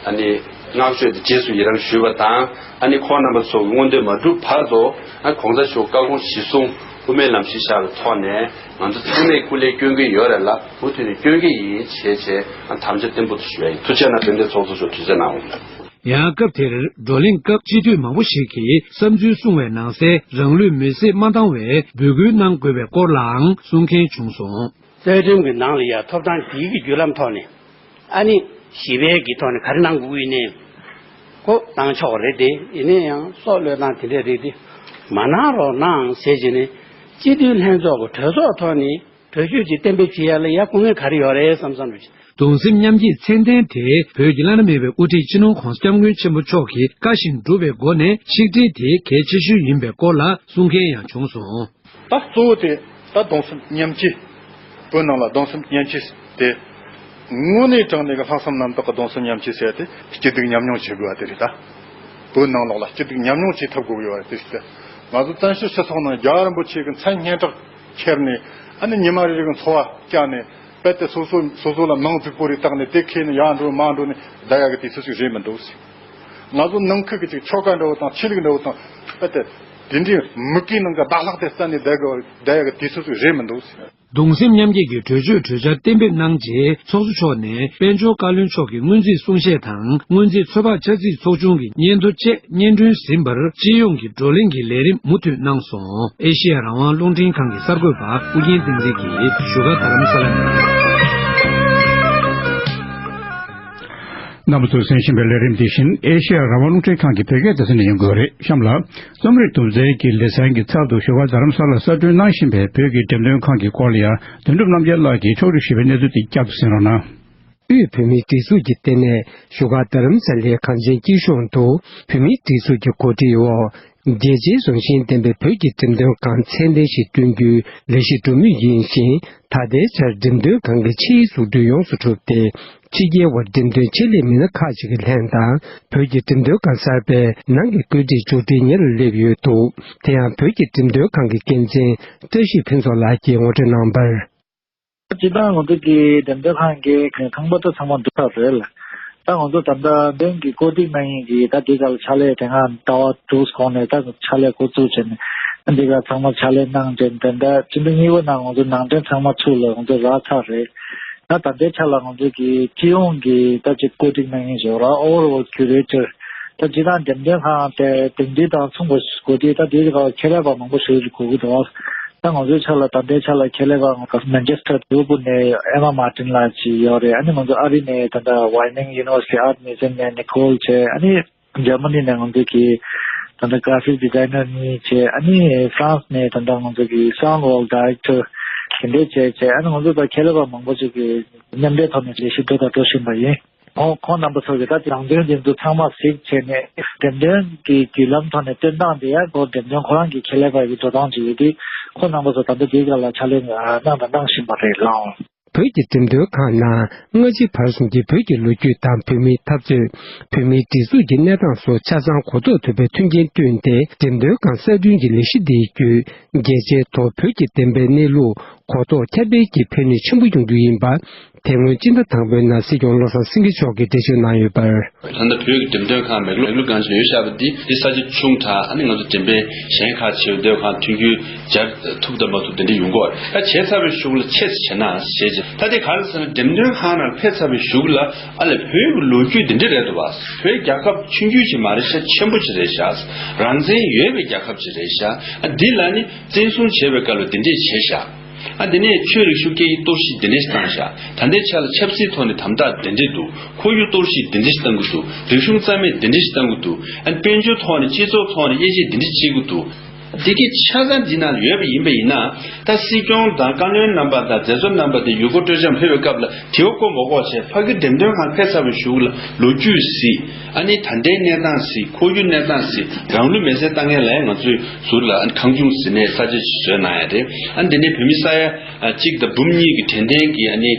ཨ་ནི་བསྔགས་བརྗོད་དེ་རྗེས་སུ་ཡི་རང་ཞུས་པ་དང་། ཨ་ནི་ཁོང་རྣམ་པ་ཚོ་གི་མངོན་འདོད་མ་འགྲུབ་བར་དུ། ཨ་གོང་ས་མཆོག་བཀའ་དགོངས་གཞིར་བཟུང་དབུ་མའི་ལམ་གཞི་བཞག་པའི་ཐོག་ནས་ང་ཚོ་ཚང་མས་སྐུ་ལས་སྐྱོན་གྱི་ཡོད་རེད་ལ། མུ་མཐུད་ནས་སྐྱོན་གྱི་ཡིན་ཞེས་བྱས། ཨ་དམ་བཅའ་བརྟན་པོ་དུ་ཞུ་ཡ་ཡིན། ཐུགས་རྗེ་གནང་། དེ་འདྲའི་ཚོགས་གཙོ་མཆོག་དུས་ཚོད་གནང་འོང་། ཡང་སྐབས་དེར་བགྲོ་གླེང་སྐབས་སྤྱི་འཐུས་མང་པོ་ཞིག་གིས་བསམ་ཚུལ་གསུངས་པའི་ནང་གསལ། རང་ལུས་མེར་སྲེག་མ་བཏང་བའི་འབོད་སྐུལ་གནང་དགོས་པའི་སྐོར་ལའང་གསུང་མཁན་བྱུང་སོང་། རྩ་ཁྲིམས་ཀྱི་ནང་ལ་ཡ་ཐོབ་ཐང་དེའི་གི་བརྒྱུད་ལམ་ཐོག་ནས། ཨ་ནི་ཞི་བའི་གི་ཐོག་ནས་ག་རེ་གནང་དགོས་ཀྱི་ཡིན་ནའི། ཁོ་གནང་ཆོག་རེད་དེ། ཡིན་ན་ཡང་སྲོག་བློས་བཏང་དེ་འདྲ་རེད་དེ། མ་གནང་རོགས་གནང་ཟེར་བྱས་ནས་སྤྱི་འཐུས་ལྷན་ཚོགས་ཀྱི་གྲོས་ཚོགས་ཐོག་ནས་གྲོས་ཆོད་ཅིག་གཏན་འབེབས་བྱེད་ཡ་ལ་ཡ་སྐུ་ངལ་ག་རེ་ཡོད་རེད་བསམ་བསམ་རེད། གདུང་སེམས་མཉམ་སྐྱེད་མཚན་ལྡན་དེ་བོད་ཀྱི་བླ་ན་མེད་པའི་དབུ་ཁྲིད་སྤྱི་ནོར་༧གོང་ས་༧སྐྱབས་མགོན་ཆེན་པོ་མཆོག་གིས་བཀའ་བཞིན་སྒྲུབ་པའི་སྒོ་ནས་ཆིག་སྒྲིལ་དེ་གལ་ཆེ་ཤོས་ཡིན་པའི་སྐོར་ལ་གསུང་མཁན་ཡང་བྱུང་སོང་། ད་གཙོ་བོ་དེ་ད་གདུང་སེམས་མཉམ་སྐྱེད། བོད་ནང་ལ་གདུང་སེམས་མཉམ་སྐྱེད་དེ། དངོས་གནས་དྲང་གནས་ཀྱི་ལྷག་བསམ་རྣམ་དག་གི་གདུང་སེམས་མཉམ་སྐྱེད་ཟེར་ཏེ་སྐྱིད་སྡུག་མཉམ་མྱོང་བྱེད་དགོས་པ་དེ་རེད་ད། བོད་ནང་ལོགས་ལ་སྐྱིད་སྡུག་མཉམ་མྱོང་བྱེད་ཐུབ་དགོས་ཀྱི་ཡོད་པ་དེ་རེད་ད། ང་ཚོ་བཙན་བྱོལ་སྤྱི་ཚོགས་ནང་རྒྱལ་བ་རིན་པོ་ཆེ་གི་མཚན་སྙན་གྲགས་ཁྱེར་ནས། ཨ་ནི་ཉི་མ་རེ་རེ་གི་འཚོ་བ་བསྐྱལ་ནས། རྦད་དེ་སོ་སོ་སོ་སོ་ལ་མིང་རྫིག་པོ་རེ་བཏགས་ནས་དེ་ཁྱེར་ནས་ཡར་འགྲོ་མར་འགྲོ་ནས་བསྡད་ཡག་གི་དུས་ཚོད་ཅིག་རེད་མི་འདུག་ཟེར། ང་ཚོ་ནང་ཁུལ་གྱི་ཅིག་ཆོལ་ཁ་འདྲ་བོ་དང་ཆོས་ལུགས་འདྲ་བོ་དང་རྦད་དེ་དེ་འདྲའི་མུ་གེའི་ནང་གི་ཟླ་ལྷག་དེ་བསད་ནས་བསྡད་དགོས་བསྡད་ཡག་གི་དུས་ཚོད་ཅིག་རེད་མི་འདུག་ཟེར། གདུང་སེམས་མཉམ་སྐྱེད་ཀྱི་གྲོས་ཆོད་གྲོས་འཆར་གཏན་འབེབས་གནང་རྗེས། ཚོགས་གཙོ་མཆོག་ནས་དཔལ་འབྱོར་བཀའ་བློན་མཆོག་གི་སྔོན་རྩིས་གསུང་བཤད་དང་། སྔོན་རྩིས་ཚོད་དཔག་ཆ་རྩིས་ཚོགས་ཆུང་གི་སྙན་ཐོ་བཅས་སྙན་སྒྲོན་ཟིན་པར། སྤྱི་ཡོངས་ཀྱི་བགྲོ་གླེང་གི་ལས་རིམ་མུ་མཐུད་གནང་སོང་། ཨེ་ཤེ་ཡ་རང་དབང་རླུང་འཕྲིན་ཁང་གི་གསར་འགོད་པ་ཨུ་རྒྱན་བསྟན་འཛིན་གྱིས་བཞུགས་སྒར་རྡ་རམ་ས་ལ་ནས། རྣམ་པ་ཚོས་གསན་བཞིན་པའི་ལས་རིམ་འདི་བཞིན་ཨེ་ཤེ་ཡ་རང་དབང་རླུང་འཕྲིན་ཁང་གི་བོད་སྐད་སྡེ་ཚན་ནས་ཡོང་གི་ཡོད་རེད། གཤམ་ལ། རྩོམ་རིག་དུམ་རྩལ་གྱི་ལེ་ཚན་གྱི་ཚབ་ཏུ་བཞུགས་སྒར་རྡ་རམ་ས་ལར་གསར་སྐྲུན་གནང་བཞིན་པའི་བོད་ཀྱི་འགྲེམས་སྟོན་ཁང་གི་སྐོར་ལ་ཡང་དོན་གྲུབ་རྣམ་རྒྱལ་ལགས་ཀྱིས་ཕྱོགས་བསྒྲིགས་ཞུས་པའི་གནས་ཚུལ་དེ་བསྐྱར་དུ་གསན་རོགས་གནང་། དབུས་བོད་མིའི་སྒྲིག་འཛུགས་ཀྱི་ལྟེ་གནས་བཞུགས་སྒར་རྡ་རམ་ས་ལའི་གངས་ཅན་སྐྱིད་གཤོངས་དུ་བོད་མིའི་སྒྲིག་འཛུགས་ཀྱི་གོ་སྒྲིག་འོག་རྒྱལ་སྤྱིའི་རང་བཞིན་ལྡན་པའི་བོད་ཀྱི་འགྲེམས་སྟོན་ཁང་ཚད་ལྡན་ཞིག་བསྐྲུན་རྒྱུའི་ལས་གཞི་སྒྲུབ་མུས་ཡིན་ཞིང་། ད་ལྟའི་ཆར་འགྲེམས་སྟོན་ཁང་གི་ཕྱིའི་བཟོ་སྐྲུན་ཡོངས་སུ་གྲུབ་སྟེ། ཕྱི་རྒྱལ་བ་འགྲེམས་སྟོན་ཆེད་ལས་མི་སྣ་ཁག་ཅིག་གིས་ལྷན་དང་བོད་ཀྱི་འགྲེམས་སྟོན་ཁང་གསར་པའི་ནང་གི་བཀོད་སྒྲིག་མཇུག་སྒྲིལ་གཉེར་ལ་སླེབས་ཡོད་འདུག་དེ་ཡང་བོད་ཀྱི་འགྲེམས་སྟོན་ཁང་གི་འགན་འཛིན་བཀྲ་ཤིས་ཕུན་ཚོགས་ལགས་ཀྱིས་ངོ་སྤྲོད་གནང་བར། སྤྱིར་བཏང་ང་ཚོ་གི་འགྲེམས་སྟོན་ཁང་གི་ཁང་པ་དེ་ཚང་མ་འདུ་ཚར་རེད་ལ། ད་ང་ཚོ་ད་ལྟ་མདུན་གྱི་བཀོད་སྒྲིག་གནང་མཁན་གྱི་ད་འདི་ག་ལ་ཕྱག་ལས་དེ་སྔ་ཟླ་བ་དྲུག་གོང་ནས་ད་ཕྱག་ལས་འགོ་བཙུགས་བྱས་ནས་ད་འདི་ག་ཚང་མ་ཕྱག་ལས་གནང་བྱས་ནས། ད་ལྟ་སྤྱི་ཟླ་གཉིས་པ་ནང་ང་ཚོ་ནང་འདྲེན་ཚང་མ་ཚུགས་ལ་ང་ཚོ་རག་ཚར་རེད། ད་ད་ལྟའི་ཆ་ལ་ང་ཚོ་གི་སྤྱི་ཡོངས་ཀྱི་ད་ཅིག་བཀོད་སྒྲིག་གནང་མཁན་ཞིག་ཡོད་ར། Overall Curator ད་སྤྱིར་བཏང་འགྲེམས་སྟོན་ཁང་དེ་དེང་དུས་དང་མཚུངས་པ་དགོས་དུས། ད་དེའི་སྐབས་ཁྱད་ལས་པ་མང་པོ་ཞིག་དགོས་ཀྱི་འདུག་ད་ང་ཚོའི་ཆ་ལ་ད་ལྟའི་ཆ་ལ་ཁྱད་ལས་པ་ང་ཚོ་མན་ཆེ་སི་ཊར་ལི་ཝར་པུལ་ནས་ཨེ་མ་མར་ཏིན་ལགས་ཅིག་ཡོད་རེད། ཨ་ནི་ང་ཚོ་ཨ་རི་ནས་ད་ལྟ་ཝའི་ནིང་ཡུ་ནི་ཝར་སི་ཊི་ཨར་ཊི་མིའུ་ཛི་ཡམ་ནས་ནི་ཁོལ་བྱས། ཨ་ནི་འཇར་མ་ནི་ནས་ང་ཚོ་གི་ད་ལྟ་གྷ་ར་ཕིག་ཌི་ཛའི་ནར་གཉིས་བྱས། ཨ་ནི་ཧྥ་རན་སི་ནས་ད་ལྟ་ང་ཚོ་གི་སའུན་ཌི་ཝོལ་ཌི་རེག་ཊར་དེ་འདྲས་བྱས་བྱས། ཨ་ནི་ང་ཚོ་ད་ཁྱད་ལས་པ་མང་པོ་ཅིག་གི་མཉམ་འབྲེལ་ཐོག་ནས་ལས་གཞི་འགྲོ་དང་འགྲོ་བཞིན་པ་ཡིན། ཁོང་ཁོང་རྣམ་པ་ཚོ་གིས་ད་ནང་དོན་དེ་ཚོ་ཚང་མ་གཟིགས་བྱས་ནས་འགྲེམས་སྟོན་གྱི་བརྒྱུད་ལམ་ཐོག་ནས་སྟོན་སྟངས་དེ་ཡང་ཁོ་འགྲེམས་སྟོན་ཁོ་རང་གི་ཁྱད་ལས་པ་ཡི་འགྲོ་སྟངས་ཅིག་ཡོད་དུས། ཁོང་རྣམ་པ་ཚོ་ད་ལྟ་དེའི་སྐབས་ལ་ཕྱག་ལས་གནང་དང་གནང་བཞིན་པ་རེད་ལགས། བོད་ཀྱི་འགྲེམས་སྟོན་ཁང་ནང་སྔ་ཕྱི་བར་གསུམ་གྱི་བོད་ཀྱི་ལོ་རྒྱུས་དང་བོད་མིའི་འཐབ་རྩོད། བོད་མིའི་སྒྲིག་འཛུགས་ཀྱི་གནས་སྟངས་སོགས་ཆ་ཚང་གོ་རྟོགས་ཐུབ་པའི་མཐུན་རྐྱེན་བསྐྲུན་ཏེ། འགྲེམས་སྟོན་ཁང་གསར་སྐྲུན་གྱི་ལས་གཞི་འདིའི་བརྒྱུད། རྒྱལ་སྤྱིའི་ཐོག་བོད་ཀྱི་བདེན་པའི་གནས་ལུགས་གོ་རྟོགས་ཁྱབ་སྤེལ་གྱི་ཕན་ནུས་ཆེན་པོ་ཡོང་རྒྱུ་ཡིན་པ། དེ་སྔོན་སྤྱི་ཟླ་དང་པོའི་ནང་སྲིད་སྐྱོང་བློ་བཟང་སེང་གེ་མཆོག་གིས་འགྲེལ་བརྗོད་གནང་ཡོད་པར། ད་ལྟ་བོད་ཀྱི་འགྲེམས་སྟོན་ཁང་མེག་ལོར་གང་ཅིག་ཡོད་བཞག་པ་འདི། འདི་ས་ཆ་ཆུང་དྲགས། ཨ་ནི་ང་ཚོ་འགྲེམས་སྤེལ་གཞན་ཁག་ཆེ་བའི་འགྲེམས་སྟོན་ཁང་མཐུན་འགྱུར་སྦྱར་ཐུབ་དང་མ་ཐུབ་དེ་འདྲ་ཡོང་གི་ཡོད་རེད། ད་བྱས་ཚར་བའི་གཞུག་ལ་ཆེད་བྱས་ན་ཞེས་བྱས། ད་དེ་ག་རེ་ཟེར་ན། འགྲེམས་སྟོན་ཁང་ནང་ཕེབས་ཚར་བའི་གཞུག་ལ། ཨ་ལས་བོད་ཀྱི་ལོ་རྒྱུས་འདི་འདྲ་རེད་འདུག་བ། བོད་རྒྱལ་ཁབ་ཆུང་ཆུང་ཅིག་མ་རེད་ཤག་ཆེན་པོ་ཅིག་རེད་ཤག་རང་བཙན་ཡོད་པའི་རྒྱལ་ཁབ་ཅིག་རེད་ཤག་ཨ་འདི་ལ་ནི་བཙན་བཟུང་བྱས་པའི་སྐབས་ལ་འདི་འདྲས་བྱས་ཤག་ཨ་དེ་ནས་ཆོས་རིག་གཞུང་སྐད་ཡིག་གཏོར་བཤིག་འདི་འདྲས་བཏང་ཤག་ད་ལྟའི་ཆ་ལ་ཆབ་སྲིད་ཐོག་ནས་དམ་དྲག་འདི་འདྲས་འདུག་ཁོར་ཡུག་གཏོར་བཤིག་འདི་འདྲས་བཏང་གི་འདུག་རིག་གཞུང་རྩ་མེད་འདི་འདྲས་བཏང་གི་འདུག་ཨ་དཔལ་འབྱོར་ཐོག་ནས་སྤྱི་ཚོགས་ཐོག་ནས་དབྱེ་འབྱེད་འདི་འདྲས་བྱེད་ཀྱི་འདུག་དེ་གའི་ཆ་ཚང་འདི་ནང་ཡོད་པ་ཡིན་པ་ཡིན་ན། ད་སྲིད་སྐྱོང་དང་བཀའ་བློན་རྣམ་པ་དང་མཛད་གཙོ་རྣམ་པ་དེ་ཡུལ་སྐོར་སྤྲོ་འཆམ་ཕེབས་པའི་སྐབས་ལ་དེའོ་ཀོ་མོ་ཀོ་བྱས། ཕ་གི་འགྲེམས་སྟོན་ཁང་ཕེབས་ཚར་བའི་གཞུག་ལ་ལོ་རྒྱུས་གཟིགས། ཨ་ནི་ད་ལྟའི་གནས་སྟངས་གཟིགས། ཁོར་ཡུག་གནས་སྟངས་གཟིགས། རང་ལུས་མེར་སྲེག་བཏང་མཁན་ལ་ང་ཚོས་ཟུར་ལ། ཨ་ནི་གངས་ལྗོངས་ཟེར་ནས་ས་ཆ་ཞིག་བཟོས་གནང་ཡ་རེད། ཨ་ནི་དེ་ནས་བོད་མི་ས་ཡ་གཅིག་དང་འབུམ་གཉིས་ཀྱི་དྲན་རྟེན་གྱི། ཨ་ནི་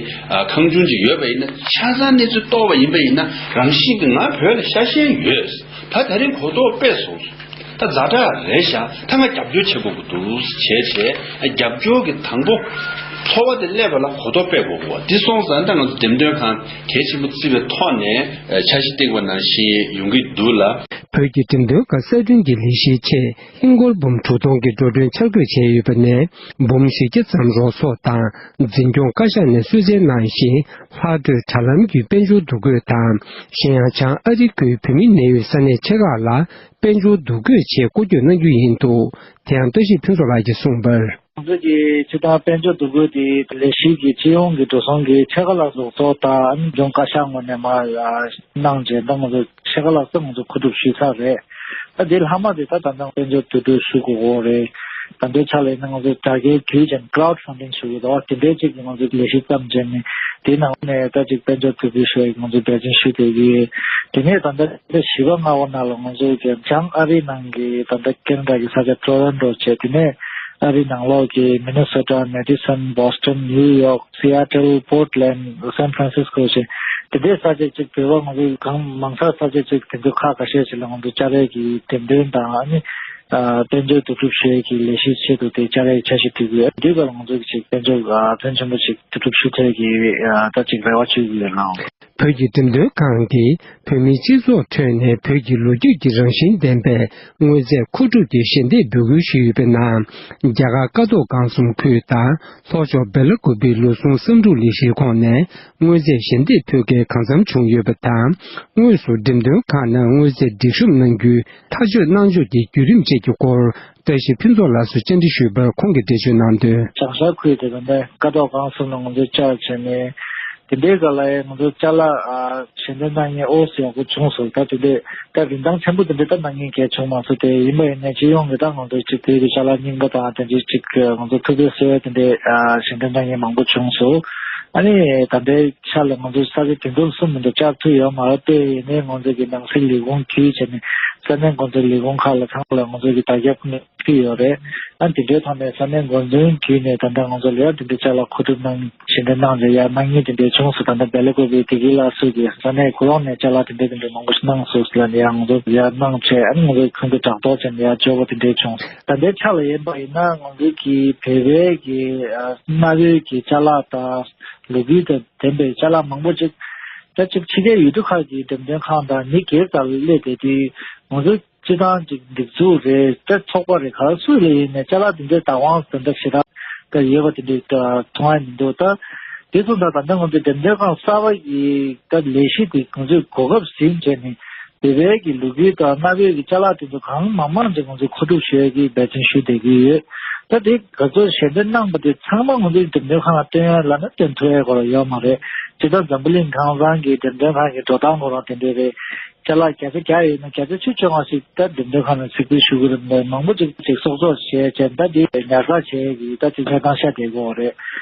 གངས་ལྗོངས་ཅིག་ཡོད་པ་ཡིན་ན། ཆ་ཚང་གནས་ཚུལ་རྟོགས་པ་ཡིན་པ་ཡིན་ན། རང་བཞིན་གྱིས་ང་བོད་ལ་ཤ་ཞེན་ཡོད། ད་དེ་རིང་གོ་རྟོགས་སྤེལ་སོང་། ད་ཛ་དྲག་རེད་ཤག་ད་ང་རྒྱབ་སྐྱོར་བྱེད་དགོས་ཀྱི་འདུག་བྱས་བྱས། རྒྱབ་སྐྱོར་གྱི་དང་པོ་ཚོར་བ་དེ་སླེབས་པ་ལ་གོ་རྟོགས་སྤེལ་དགོས་ཀྱི་འདུག་འདི་སོང་ཙང་ད་ང་ཚོ་འགྲེམས་སྟོན་ཁང་གལ་ཆེན་པོ་བརྩི་བའི་ཐོག་ནས་འཆར་གཞི་བཏིང་བ་ནང་བཞིན་ཡོང་གི་འདུག་ལ། བོད་ཀྱི་འགྲེམས་སྟོན་ཁང་གསར་སྐྲུན་གྱི་ལས་གཞིའི་ཆེད་ཧིན་སྒོར་འབུམ་དྲུག་སྟོང་གི་འགྲོ་གྲོན་འཆར་འགོད་བྱས་ཡོད་པ་ནས། འབུམ་བཞི་བརྒྱ་ཙམ་རོགས་ཚོགས་དང་འཛིན་སྐྱོང་བཀའ་ཤག་ནས་གསོལ་སྩལ་གནང་ཞིང་། ལྷག་འཕྲོས་དྲ་ལམ་བརྒྱུད་དཔལ་འབྱོར་འདུ་འགོད་དང་། གཞན་ཡང་བྱང་ཨ་རི་ཁུལ་བོད་མི་གནས་ཡུལ་ས་གནས་ཆེ་ཁག་ལ་དཔལ་འབྱོར་འདུ་འགོད་ཆེད་སྐོར་སྐྱོད་གནང་རྒྱུ་ཡིན་འདུག་དེ་ཡང་བཀྲ་ཤིས་ཕུན་ཚོགས་ལགས་ཀྱིས་གསུངས་པར། ང་ཚོ་གི་སྤྱིར་བཏང་དཔལ་འབྱོར་འདུ་འགོད་དེ་ལས་གཞི་གི་སྤྱི་ཡོངས་ཀྱི་འགྲོ་སོང་གི་ཕྱེད་ཀ་ལྷག་རོགས་ཚོགས་དང་འཛིན་སྐྱོང་བཀའ་ཤག་ངོས་ནས་མར་གནང་རྗེས། ད་ང་ཚོ་ཕྱེད་ཀ་ལྷག་ཙམ་ང་ཚོ་མཁོ་སྒྲུབ་ཞུས་ཚར་རེད། ད་དེ་ལྷག་མ་དེ་ད་ད་ལྟ་དཔལ་འབྱོར་བསྡུ་སྒྲིག་ཞུ་དགོས་ཀྱི་རེད། ད་ལྟའི་ཆ་ལ་ཡིན་ན་ང་ཚོ་དྲ་རྒྱའི་བརྒྱུད་ཅན་ཀ་ལའུཌ་ཕན་ཌིང་ཞུ་གི་འདུག་དེ་འདྲའི་ཅིག་ང་ཚོ་ལས་གཞི་བརྩམས་བྱས་ནས། དེའི་ནང་ནས་ད་ཅིག་དཔལ་འབྱོར་བསྡུ་སྒྲིག་ཞུ་ཡག་ང་ཚོ་འབད་བརྩོན་ཞུ་བསྡད་ཀྱི་ཡོད། དེ་ནས་ད་ལྟ་བཞི་པ་ལྔ་པ་ནང་ལ་ང་ཚོ་གི་བྱང་ཨ་རིའི་ནང་གི་ད་ལྟ་ཁེ་ན་ཌ་གི་ས་ཆ་ཊོ་རོན་ཊོ་བྱས། དེ་ནས་ཨ་རིའི་ནང་ལོགས་ཀྱི་མི་ནི་སོ་ཊ། མེ་ཌི་སོན། བྷོ་སི་ཊོན། ནིའུ་ཡོག། སི་ཨེ་ཊལ། པོར་ཊི་ལེན། སན་ཧྥ་རན་སིས་ཀོ་བྱས། དེ་འདྲའི་ས་ཆ་ཅིག་བོད་པ་ང་ཚོ་གང་མང་ས་ས་ཆ་ཅིག་དེ་ཚོ་ཁག་ཁ་ཤས་ཤིག་ལ་ང་ཚོ་བཅར་ཡག་གི་འགྲེམས་སྟོན་དང་། ཨ་ནི་ཨ་དཔལ་འབྱོར་བསྡུ་སྒྲིག་ཞུ་ཡག་གི་ལས་གཞིའི་ཆེད་དུ་དེ་བཅར་ཡག་འཆར་གཞི་བསྒྲིགས་ཡོད། དེའི་སྐབས་ང་ཚོ་གི་ཅིག་དཔལ་འབྱོར་ཨ་ཕོན་ཆེན་པོ་ཅིག་བསྡུ་སྒྲིག་ཞུ་ཐུབ་ཡག་གི་ཨ་ད་ཅིག་རེ་བ་བཅོལ་གྱི་ཡོད་ལགས། བོད་ཀྱི་འགྲེམས་སྟོན་ཁང་གིས་བོད་མིའི་སྤྱི་ཚོགས་ཁྲོད་ནས་བོད་ཀྱི་ལོ་རྒྱུས་ཀྱི་རང་བཞིན་ལྡན་པའི་དངོས་རྫས་མཁོ་སྒྲུབ་ཀྱི་ཞལ་འདེབས་འབོད་སྐུལ་ཞུས་ཡོད་པའི་ནང་། རྒྱ་གར་ཀ་ཐོག་སྒང་གསུམ་ཁུལ་དང་ལྷོ་ཕྱོགས་སྦེ་ལ་ཀུ་པེའི་ལུགས་ཟུང་བསམ་འགྲུབ་ལས་གཞིའི་ཁོངས་ནས་དངོས་རྫས་ཞལ་འདེབས་ཕུལ་མཁན་གང་འཚམ་བྱུང་ཡོད་པ་དང་། དངོས་སུ་འགྲེམས་སྟོན་ཁང་ནང་དངོས་རྫས་སྒྲིག་གཤོམ་གནང་རྒྱུའི་ཐག་གཅོད་གནང་ཕྱོགས་ཀྱི་བརྒྱུད་རིམ་བཅས་ཀྱི་སྐོར། བཀྲ་ཤིས་ཕུན་ཚོགས་ལགས་སུ་བཅར་འདྲི་ཞུས་པར་ཁོང་གིས་འགྲེལ་བརྗོད་གནང་དོན། བྱང་ཤར་ཁུལ་དེ་ད་ལྟ་ཀ་ཐོག་སྒང་གསུམ་ལ་ང་ཚོས་བཅར་བྱས་ནས། དེ་འདྲའི་སྐབས་ལ་ཡང་ང་ཚོ་ཅ་ལག་ཨ་ཞལ་འདེབས་གནང་མཁན་ཨོ་སི་ཡག་པོ་བྱུང་སོང་། ད་དེ་འདྲའི་ད་རིན་ཐང་ཆེན་པོ་དེ་འདྲའི་ད་གནང་མཁན་གལ་བྱུང་མ་སོང་། དེ་ཡིན་པ་ཡིན་ནའི་སྤྱི་ཡོངས་ཀྱི་ད་ང་ཚོ་ཅིག་དེའི་རིགས་ཅ་ལག་རྙིང་པ་དང་དེ་འདྲའི་ཅིག་ང་ཚོ་ཐུགས་ཕན་གསོས་དེ་འདྲའི་ཨ་ཞལ་འདེབས་གནང་མཁན་མང་པོ་བྱུང་སོང་། ཨ་ནི་ད་ལྟའི་ཆ་ལ་ང་ཚོ་ས་ཆ་དེ་ཚོ་གསུམ་མི་འདུག་བཅར་ཐུབ་ཡོད་མ་རེད། དེ་ཡིན་ནའི་ང་ཚོ་གི་ནང་སྲིད་ལས་ཁུངས་བརྒྱུད་བྱས་ནས་ས་གནས་འགོ་འཛིན་ལས་ཁུངས་ཁག་ལ་ཚང་མ་ལ་ང་ཚོ་གི་བརྡ་ཁྱབ་ཕུལ་ནས་ཕུལ་ཡོད་རེད། ཨ་དེ་འདྲའི་ཐོག་ནས་ས་གནས་འགོ་འཛིན་བརྒྱུད་ནས་ད་ལྟ་ང་ཚོ་ལ་ཡང་དེ་འདྲའི་ཅ་ལག་མཁོ་སྒྲུབ་གནང་ཞལ་འདེབས་གནང་རྗེས་ཡར་གནང་མཁན་དེ་འདྲའི་བྱུང་སོང་། ད་ལྟ་སྦེ་ལ་ཀུ་པེ་བདེ་སྐྱིད་ལགས་སུ་གིས་ས་གནས་ཁོ་རང་ནས་ཅ་ལག་དེ་འདྲའི་དེ་འདྲའི་མང་པོ་ཞིག་གནང་སོང་ཟེར་ལབ་ནས་ཡང་ང་ཚོ་ཡར་གནང་བྱས། ཨ་ནི་ང་ཚོ་ཁོང་ཚོ་དྲ་ཐོག་བྱས་ནས་ཡར་འབྱོར་བ་དེ་འདྲའི་བྱུང་སོང་། ད་ལྟའི་ཆ་ལ་ཡིན་པ་ཡིན་ན་ང་ཚོ་གི་བོད་པའི་གི་ཨ་གནའ་བོའི་གི་ཅ་ལག་དང་ལོ་རྒྱུས་དང་ལྡན་པའི་ཅ་ལག་མང་པོ་ཅིག་ད་ཅིག་ཕྱི་རྒྱལ་ཡུལ་གྲུ་ཁག་གི་འགྲེམས་སྟོན་ཁང་དང་མི་སྒེར་དག་ལ་སླེབས་བསྡད་དུས། ང་ཚོ་སྤྱི་བཏང་ཅིག་སྒྲིག་འཛུགས་རེད། ད་ཚོགས་པ་རེད། ག་སུ་ལ་ཡིན་ནའི་ཅ་ལག་དེ་འདྲའི་བདག་དབང་དེ་འདྲ་ཞེ་དྲག་ད་ཡོད་པ་དེ་འདྲའི་ད་མཐོང་ཡ་མི་འདུག་ད་དེ་སོང་ཙང་ད་ལྟ་ང་ཚོ་འགྲེམས་སྟོན་ཁང་གསར་པ་ཡི་ད་ལས་གཞི་དེ་ང་ཚོས་གོ་སྐབས་ཟིན་བྱས་ནས་ བོད་པའི་གི་ལོ་རྒྱུས་དང་གནའ་བོའི་གི་ཅ་ལག་དེ་ཚོ་གང་མང་མང་ཅིག་ང་ཚོས་མཁོ་སྒྲུབ་ཞུ་ཡས་ཀྱི་འབད་བརྩོན་ཞུ་བསྡད་ཀྱི་ཡོད། ད་དེ་ག་ཚོད་ཞལ་འདེབས་གནང་པ་དེ་ཚང་མ་ང་ཚོའི་འགྲེམས་སྟོན་ཁང་ལ་སྟོན་ཡ་ལབ་ན་སྟོན་ཐུབ་ཡ་སྐོར་ལ་ཡོད་མ་རེད། སྤྱིར་བཏང་འཛམ་བུ་གླིང་གང་ས་གི་འགྲེམས་སྟོན་ཁང་གི་འགྲོ་སྟངས་སྐོར་ལ་དེ་འདྲ་རེད། ཅ་ལག་བརྒྱ་ཆ་བརྒྱ་ཡོད་ན་བརྒྱ་ཆ་བཅུ་བཅོ་ལྔ་ཞིག་ད་འགྲེམས་སྟོན་ཁང་ནས་གཟིགས་འབུལ་ཞུ་གི་རེད། མང་པོ་ཅིག་ཅིག་གསོག་འཇོག་བྱས་བྱས་ད་དེ་ཉར་ཚགས་བྱས་ཀྱི་ད་དེ་གནས་སྟངས་ཤ་དེ་གོ་རེད།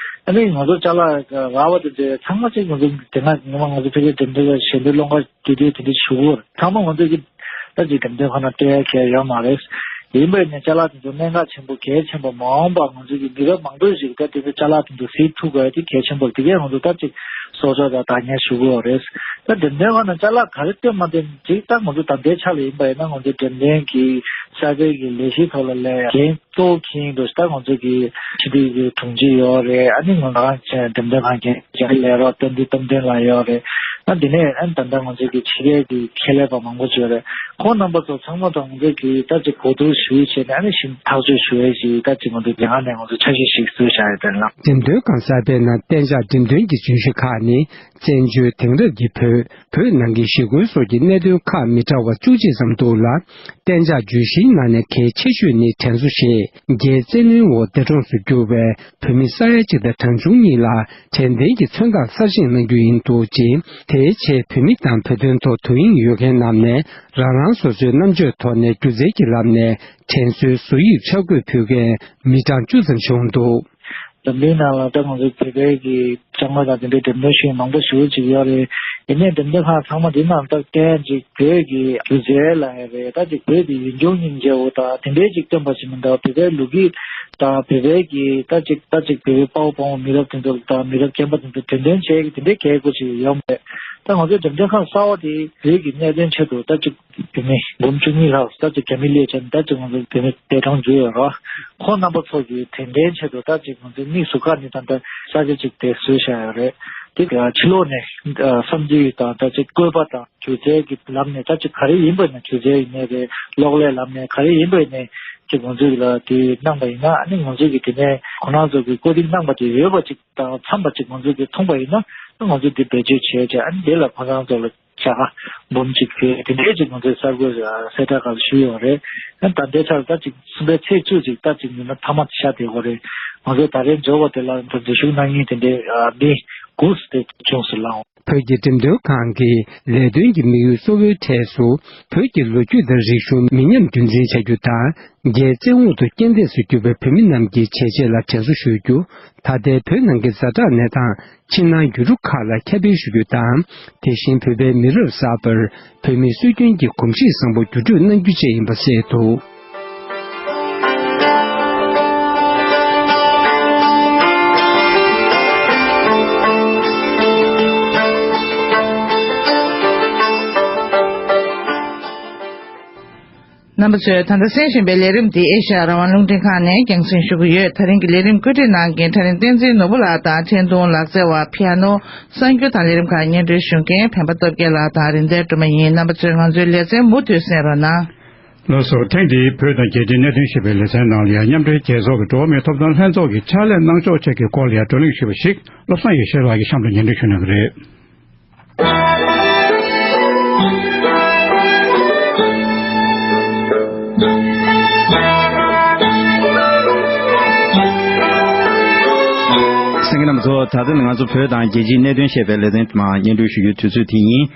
ཨ་ནི་ང་ཚོ་ཅ་ལག་རག་པ་དེ་ཚོ་ཚང་མ་ཅིག་ང་ཚོ་དེ་སྔ་ངོ་མ་ང་ཚོ་ཕ་གིའི་འགྲེམས་སྟོན་ཁང་ཞལ་འདེབས་སློང་ག་དེ་དུས་དེ་འདྲ་ཞུ་གི་ཡོད་རེད། ཚང་མ་ང་ཚོ་གི་ད་ཅིག་འགྲེམས་སྟོན་ཁང་ནང་སྤྲད་ཡ་གལ་ཡོད་མ་རེད། ཡིན་པས་ནས་ཅ་ལག་དེ་ཚོ་གནད་འགག་ཆེན་པོ་གལ་ཆེན་པོ་མ་འོངས་པར་ང་ཚོ་གི་མི་རབས་མང་པོ་ཞིག་ད་དེ་ཚོ་ཅ་ལག་དེ་ཚོ་གཟིགས་ཐུབ་དགོས་ཡ་དེ་གལ་ཆེན་པོ་རེད། དེ་གས་ང་ཚོ་ད་ཅིག་གསོག་འཇོག་དང་བདག་ཉར་ཞུ་གི་ཡོད་རེད། ད་འགྲེམས་སྟོན་ཁང་ནང་ཅ་ལག་ག་རེ་སྟོན་མ་སྟོན་ཅིག་ད་ང་ཚོ་ད་ལྟའི་ཆ་ལ་ཡིན་པ་ཡིན་ན་ང་ཚོ་འགྲེམས་སྟོན་གྱི་གསར་སྤེལ་གྱི་ལས་གཞིའི་ཐོག་ལ་ལས་འགན་གཙོ་བོ་འཁྱེར་མཁན་དུ་ད་ང་ཚོ་གི་སྤྱི་འཐུས་ཀྱི་དྲུང་ཆེ་ཡོད་རེད། ཨ་ནི་ང་རང་འགྲེམས་སྟོན་ཁང་འགན་འཁྱེར་ལས་རོགས་བསྟན་འཛིན་བསྟན་འཛིན་ལགས་ཡོད་རེད། ཨ་འདི་ནས་ཨ་ནི་ད་ལྟ་ང་ཚོ་གི་ཕྱི་རྒྱལ་གྱི་ཁྱད་ལས་པ་མང་པོ་ཡོད་རེད། ཁོང་རྣམ་པ་ཚོ་ཚང་མ་དང་ང་ཚོ་གི་ད་ཅིག་གོ་བསྡུར་ཞུ་བྱས་ནས་ཨ་ནི་ཞིབ་ཐག་གཅོད་ཞུ་ཡས་ཞིག་ད་ཅིག་ང་ཚོ་རྒྱ་གར་ནས་ང་ཚོ་འཆར་གཞི་ཞིག་བཟོས་བཞག་ཡོད་དེ་ལ། འགྲེམས་སྟོན་ཁང་གསར་པའི་ནང་གཏན་འཇགས་འགྲེམས་སྟོན་གྱི་བརྗོད་གཞི་ཁག་ནི། བཙན་བྱོལ་དེང་རབས་ཀྱི་བོད། བོད་ནང་གི་གཞིས་ཁུལ་སོགས་ཀྱི་གནད་དོན་ཁག་མི་འདྲ་བ་བཅུ་གཅིག་ཙམ་འདུག་ལ། གཏན་འཇགས་བརྗོད་གཞིའི་ནང་ནས་གལ་ཆེ་ཤོས་ནི་དྲན་གསོ་ཞེས་རྒྱའི་བཙན་གནོན་འོག་འདས་གྲོངས་སུ་གྱུར་བའི་བོད་མི་ས་ཡ་གཅིག་དང་གྲངས་ཆུང་གཉིས་ལ་དྲན་རྟེན་གྱི་མཚོན་རྟགས་གསར་བཞེངས་གནང་རྒྱུ་ཡིན་འདུག་ཅིང་། དེའི་ཆེད་བོད་མི་དང་བོད་དོན་ཐོག་དོ་དབྱིངས་ཡོད་མཁན་རྣམས་ནས་རང་རང་སོ་སོའི་རྣམ་དཔྱོད་ཐོག་ནས་སྒྱུ་རྩལ་གྱི་ལམ་ནས་དྲན་གསོའི་བཟོ་དབྱིབས་ཕྱག་བཀོད་ཕུལ་མཁན་མི་གྲངས་བཅུ་ཙམ་བྱུང་འདུག། འཛམ་གླིང་ནང་ལ་ད་ང་ཚོ་བོད་པའི་གི་ལྕང་མ་དང་དེ་འདྲའི་འགྲེམས་སྟོན་ཞུ་མཁན་མང་པོ་ཞེ་པོ་ཅིག་ཡོད་རེད། ཡིན་ནའི་འགྲེམས་སྟོན་ཁང་ཚང་མ་དེ་ནང་ད་བསྟན་ཅིག་བོད་ཀྱི་སྒྱུ་རྩལ་ལ་ཡ་རེད། ད་ཅིག་བོད་ཀྱི་ཡུལ་ལྗོངས་སྙིང་རྗེ་བོ་དང་དེ་འདྲའི་ཅིག་སྟོན་པ་ཞིག་མིན་འདུག། བོད་པའི་ལོ་རྒྱུས་དང་བོད་པའི་གི་ད་ཅིག་ད་ཅིག་བོད་པའི་དཔའ་བོ་དཔའ་མོ་མི་རབས་དེ་ཚོ་དང་མི་རབས་རྒན་པ་དེ་ཚོ་འགྲེམས་སྟོན་བྱེད་ཀྱི་དེ་འདྲའི་གལ་དགོས་ཅིག་ཡོད་མ་རེད། ད་ང་ཚོའི་འགྲེམས་སྟོན་ཁང་གསར་བ་དེ་བོད་ཀྱི་གནད་དོན་ཆེད་དུ་ད་ཅིག་བུད་མེད་འབུམ་བཅུ་གཉིས་ལྷག་ད་ཅིག་རྒྱ་མི་ལས་ཅན་ད་ཅིག་ང་ཚོ་བུད་མེད་དེ་གྲངས་འཛུལ་ཡོད་ར། ཁོང་རྣམ་པ་ཚོ་གི་དྲན་རྟེན་ཆེད་དུ་ད་ཅིག་ང་ཚོའི་དམིགས་སུ་བཀར་ནས་ད་ལྟ་གསར་བརྗེ་ཅིག་དེ་བཟོས་བཞག་ཡོད་རེད། དེ་ག་ཕྱི་ལོགས་ནས་བསམ་ཚུལ་དང་ད་ཅིག་བཀོད་པ་དང་སྒྱུ་རྩལ་གྱི་ལམ་ནས་ད་ཅིག་ག་རེ་ཡིན་པ་ནས་སྒྱུ་རྩལ་ཡིན་ནའི་རེད། གློག་ཀླད་ལམ་ནས་ག་རེ་ཡིན་པ་ནས་ཅིག་ང་ཚོས་ལ་དེ་གནང་པ་ཡིན་ན་ཨ་ནི་ང་ཚོས་ཀྱི་དེ་ནས་ཁོ་རང་ཚོ་གི་བཀོད་སྒྲིག་གནང་པ་དེ་ཡོད་པ་ཅིག་དང་འཚམས་པ་ཅིག་ང་ཚོས་ཀྱི་མཐོང་པ་ཡིན་ན་ང་ཚོས་དེ་བེད་སྤྱོད་བྱས་བྱས་ཨ་ནི་དེ་ལ་ཁོ་རང་ཚོ་ལ། བྱ་དགའ་འབུམ་གཅིག་ཚོས་དེ་འདྲའི་ཅིག་ང་ཚོས་གསར་འགོད་གསལ་བསྒྲགས་སྐབས་ཞུས་ཡོད་རེད། ཨ་ད་ལྟའི་ཆར་ད་ཅིག་གསུམ་པའི་ཚེས་བཅུ་ཅིག་ད་ཅིག་ཉིན་མ་མཐའ་མ་ཤར་བསྡད་ཡོད་རེད། ང་ཚོས་ད་རེས་འབྱོར་བ་དེ་ལ་འཛུལ་ཞུགས་གནང་མཁན་དེ་འདྲའི་མི་དགུ་དེ་བྱུང་སོང་ལགས། བོད་ཀྱི་འགྲེམས་སྟོན་ཁང་གི་ལས་དོན་གྱི་དམིགས་ཡུལ་གཙོ་བོའི་གྲས་སུ་བོད་ཀྱི་ལོ་རྒྱུས་དང་རིག་གཞུང་མི་ཉམས་རྒྱུན་འཛིན་བྱ་རྒྱུ་དང་། རྒྱའི་བཙན་འོག་ཏུ་རྐྱེན་འདས་སུ་གྱུར་པའི་བོད་མི་རྣམས་ཀྱི་བྱས་རྗེས་ལ་དྲན་གསོ་ཞུ་རྒྱུ། ད་ལྟའི་བོད་ནང་གི་ཛ་དྲག་གནས་སྟངས། ཕྱི་ནང་ཡུལ་གྲུ་ཁག་ལ་ཁྱབ་སྤེལ་ཞུ་རྒྱུ་དང་། དེ་བཞིན་བོད་པའི་མི་རབས་གསར་པར་བོད་མིའི་སྲོལ་རྒྱུན་གྱི་གོམས་གཤིས་བཟང་པོ་བརྒྱུད་སྤྲོད་གནང་རྒྱུ་བཅས་ཡིན་པ་གསལ་འདུག། རྣམ་པ་ཚོས་ད་ལྟ་གསན་བཞིན་པའི་ལས་རིམ་འདི་ཨེ་ཤ་ཡ་རང་དབང་རླུང་འཕྲིན་ཁང་ནས་རྒྱང་སྲིང་ཞུ་གི་ཡོད། ད་རིང་གི་ལས་རིམ་བཀོད་སྒྲིག་གནང་མཁན་ཕྲ་རིང་བསྟན་འཛིན་ནོར་བུ་ལགས་དང་འཕྲིན་གཏོང་ལག་རྩལ་བ་པི་ཡ་ནོ་གསར་འགྱུར་དང་ལས་རིམ་ཁག་སྙན་སྒྲོན་ཞུ་མཁན་འཕན་པ་སྟོབས་རྒྱལ་ལགས་དང་རིག་འཛིན་སྒྲོལ་མ་ཡིན། རྣམ་པ་ཚོས་ང་ཚོའི་ལེ་ཚན་མུ་མཐུད་གསན་རོགས་གནང་། ལགས་སོ། ཐེངས་འདིའི་བོད་དང་རྒྱལ་སྤྱིའི་གནད་དོན་ཞེས་པའི་ལེ་ཚན་ནང་ལ་ཡང་མཉམ་འབྲེལ་རྒྱལ་ཚོགས་ཀྱི་འགྲོ་བ་མིའི་ཐོབ་ཐང་ལྷན་ཚོགས་ཀྱི་ཕྱག་ལས་གནང་ཕྱོགས་བཅས་ཀྱི་སྐོར་ལ་ཡང་བགྲོ་གླེང་ཞུས་པ་ཞིག་བློ་བཟང་ཡེ་ཤེས་ལགས་ཀྱིས་གཤམ་དུ་སྙན་སྒྲོན་ཞུ་གནང་གི་རེད། གསན་མཁན་རྣམ་པ་ཚོ། ད་ལྟ་ནི་ང་ཚོ་བོད་དང་རྒྱལ་སྤྱིའི་གནད་དོན་ཞེས་པའི་ལེ་ཚན་དེ་མར་སྙན་སྒྲོན་ཞུ་རྒྱུའི་དུས་ཚོད་དེ་ཡིན།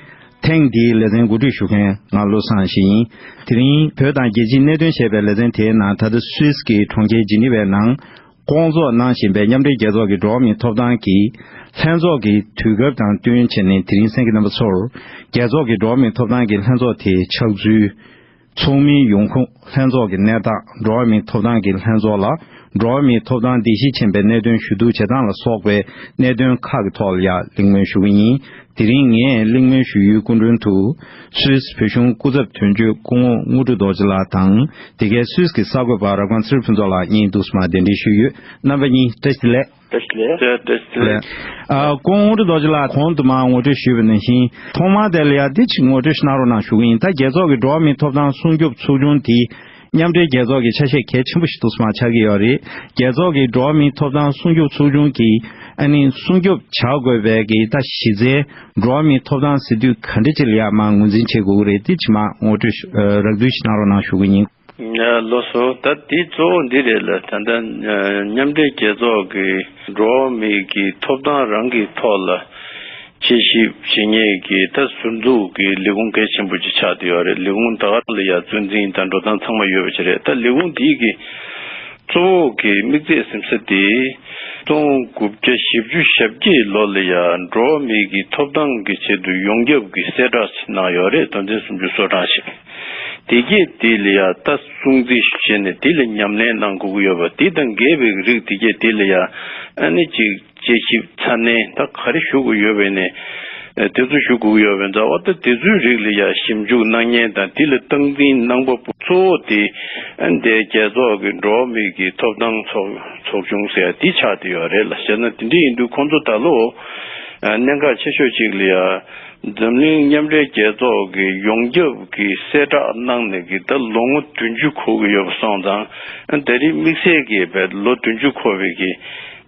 ཐེངས་འདིའི་ལེ་ཚན་གོ་སྒྲིག་ཞུ་མཁན་ང་བློ་བཟང་ཡེ་ཤེས་ཡིན། དེ་རིང་བོད་དང་རྒྱལ་སྤྱིའི་གནད་དོན་ཞེས་པའི་ལེ་ཚན་དེའི་ནང་ད་ལྟ་སུད་སི་གི་གྲོང་ཁྱེར་ཇི་ནི་ཝའི་ནང་། སྐོང་ཚོགས་གནང་བཞིན་པའི་མཉམ་འབྲེལ་རྒྱལ་ཚོགས་ཀྱི་འགྲོ་བ་མིའི་ཐོབ་ཐང་གི་ལྷན་ཚོགས་ཀྱི་དུས་སྐབས་དང་བསྟུན་བྱས་ནས། དེ་རིང་གསན་མཁན་རྣམ་པ་ཚོར་རྒྱལ་ཚོགས་ཀྱི་འགྲོ་བ་མིའི་ཐོབ་ཐང་གི་ལྷན་ཚོགས་དེའི་ཕྱག་ཚུལ། ཚོགས་མིའི་ཡོང་ཁུངས། ལྷན་ཚོགས་ཀྱི་གནས་སྟངས། འགྲོ་བ་མིའི་ཐོབ་ཐང་གི་ལྷན་ཚོགས་ལ་འགྲོ་བ་མིའི་ཐོབ་ཐང་སྡེ་གཞི་ཆེན་པོའི་གནད་དོན་ཞུ་གཏུག་བྱེད་སྟངས་ལ་སོགས་པའི་གནད་དོན་ཁག་གི་ཐོག་ལ་ཡང་གླེང་མོལ་ཞུ་གི་ཡིན། དེ་རིང་ངས་གླེང་མོལ་ཞུ་ཡུལ་སྐུ་མགྲོན་དུ་སུད་སི་བོད་གཞུང་སྐུ་ཚབ་དོན་གཅོད་སྐུ་ངོ་དངོས་གྲུབ་རྡོ་རྗེ་ལགས་དང་། དེ་གའི་སུད་སི་གི་གསར་འགོད་པ་རབ་སྒང་ཚེ་རིང་ཕུན་ཚོགས་ལགས་གཉིས་འདུག་སེ་མར་གདན་འདྲེན་ཞུས་ཡོད། རྣམ་པ་གཉིས་བཀྲ་ཤིས་བདེ་ལེགས། བཀྲ་ཤིས་བདེ་ལེགས། བཀྲ་ཤིས་བདེ་ལེགས། ཨ། སྐུ་ངོ་དངོས་གྲུབ་རྡོ་རྗེ་ལགས་གོང་དུ་མར་ངོ་སྤྲོད་ཞུས་པ་ནང་བཞིན། ཐོག་མར་དེ་ལ་ཡང་འདི་ཅིག་ངོ་སྤྲོད་ཞིག་གནང་རོགས་གནང་ཞུ་གི་ཡིན། ད་རྒྱལ་ཚོགས་ཀྱི་འགྲོ་བ་མིའི་ཐོབ་ཐང་སྲུང་སྐྱོབ་ཚོགས་ཆུང་དེ། མཉམ་འབྲེལ་རྒྱལ་ཚོགས་ཀྱི་ཆ་ཤས་གལ་ཆེན་པོ་ཞིག་ཏུ་སོང་བ་ཆགས་ཀྱི་ཡོད་རེད། རྒྱལ་ཚོགས་ཀྱི་འགྲོ་བ་མིའི་ཐོབ་ཐང་སྲུང་སྐྱོབ་ཚོགས་ཆུང་གིས་ཨ་ནི་སྲུང་སྐྱོབ་བྱ་དགོས་པའི་གི་ད་གཞི་རྩའི་འགྲོ་བ་མིའི་ཐོབ་ཐང་ཟེར་དུས་ག་འདྲ་ཅིག་ལ་ཡ་མར་ངོས་འཛིན་བྱེད་དགོས་ཀྱི་རེད། དེ་ཕྱི་མ་ངོ་སྤྲོད་ཞུ་ཨ་རགས་བསྡུས་ཤིག་གནང་རོགས་གནང་ཞུ་གི་ཡིན། ལགས་སོ། ད་དེ་གཙོ་བོ་འདི་རེད་ལ། ད་ལྟ་མཉམ་འབྲེལ་རྒྱལ་ཚོགས་ཀྱི་འགྲོ་བ་མིའི་གི་ཐོབ་ཐང་རང་གི་ཐོག་ལ་དཔྱད་ཞིབ་བྱེད་མཁན་གྱི་ད་ཟུར་འཛུགས་ཀྱི་ལས་ཁུངས་གལ་ཆེན་པོ་ཅིག་ཆགས་བསྡད་ཡོད་རེད། ལས་ཁུངས་ད་ག་ལ་ཡ་གཙོ་འཛིན་དང་འགྲོ་སྟངས་ཚང་མ་ཡོད་པ་ཅིག་རེད། ད་ལས་ཁུངས་འདིའི་གི་གཙོ་བོ་གི་དམིགས་ཚད་ཟིན་ས་དེ་སྟོང་དགུ་བརྒྱ་བཞི་བཅུ་ཞེ་བརྒྱད་ལོ་ལ་ཡ་འགྲོ་བ་མིའི་གི་ཐོབ་ཐང་གི་ཆེད་དུ་ཡོངས་ཁྱབ་ཀྱི་གསལ་བསྒྲགས་གནང་ཡོད་རེད། དོན་ཚན་སུམ་ཅུ་སོ་གྲངས་ཤིག་དེ་གས་དེ་ལ་ཡ་ད་སྲུང་བརྩི་བྱས་ནས་དེ་ལ་ཉམས་ལེན་གནང་དགོས་ཀྱི་ཡོད་པ། དེ་དང་འགལ་བའི་རིགས་དེ་གས་དེ་ལ་ཡ་ཨ་ནི་ཅིག་དཔྱད་ཞིབ་ཚ་ནན་ད་ག་རེ་ཞུ་དགོས་ཡོད་པས་ནས་དེ་ཚོ་ཞུ་དགོས་ཀྱི་ཡོད་པས། འཛའ་བ་ད་དེ་ཚོའི་རིགས་ལ་ཡ་ཞིབ་འཇུག་གནང་མཁན་དང་དེ་ལ་སྟངས་འཛིན་གནང་པ་པོ་གཙོ་བོ་དེ་ཨ་ནི་དེ་རྒྱལ་ཚོགས་ཀྱི་འགྲོ་བ་མི་གི་ཐོབ་ཐང་ཚོགས་ཚོགས་ཆུང་ཟེར་ཡ་དེ་ཆགས་བསྡད་ཡོད་རེད་ལ། བྱས་ན་དེ་འདྲ་ཡིན་དུས་ཁོང་ཚོ་ད་ལོ་གནད་འགག་ཆེ་ཤོས་ཅིག་ལ་ཡ། འཛམ་གླིང་མཉམ་འབྲེལ་རྒྱལ་ཚོགས་ཀྱི་ཡོངས་ཁྱབ་ཀྱི་གསལ་བསྒྲགས་གནང་ནས་ཀྱི་ད་ལོ་ངོ་བདུན་ཅུ་འཁོར་གྱི་ཡོད་པ་སོང་ཙང་། ཨ་ད་རེས་དམིགས་བསལ་གྱི་བས་ལོ་བདུན་ཅུ་འཁོར་བའི་གི་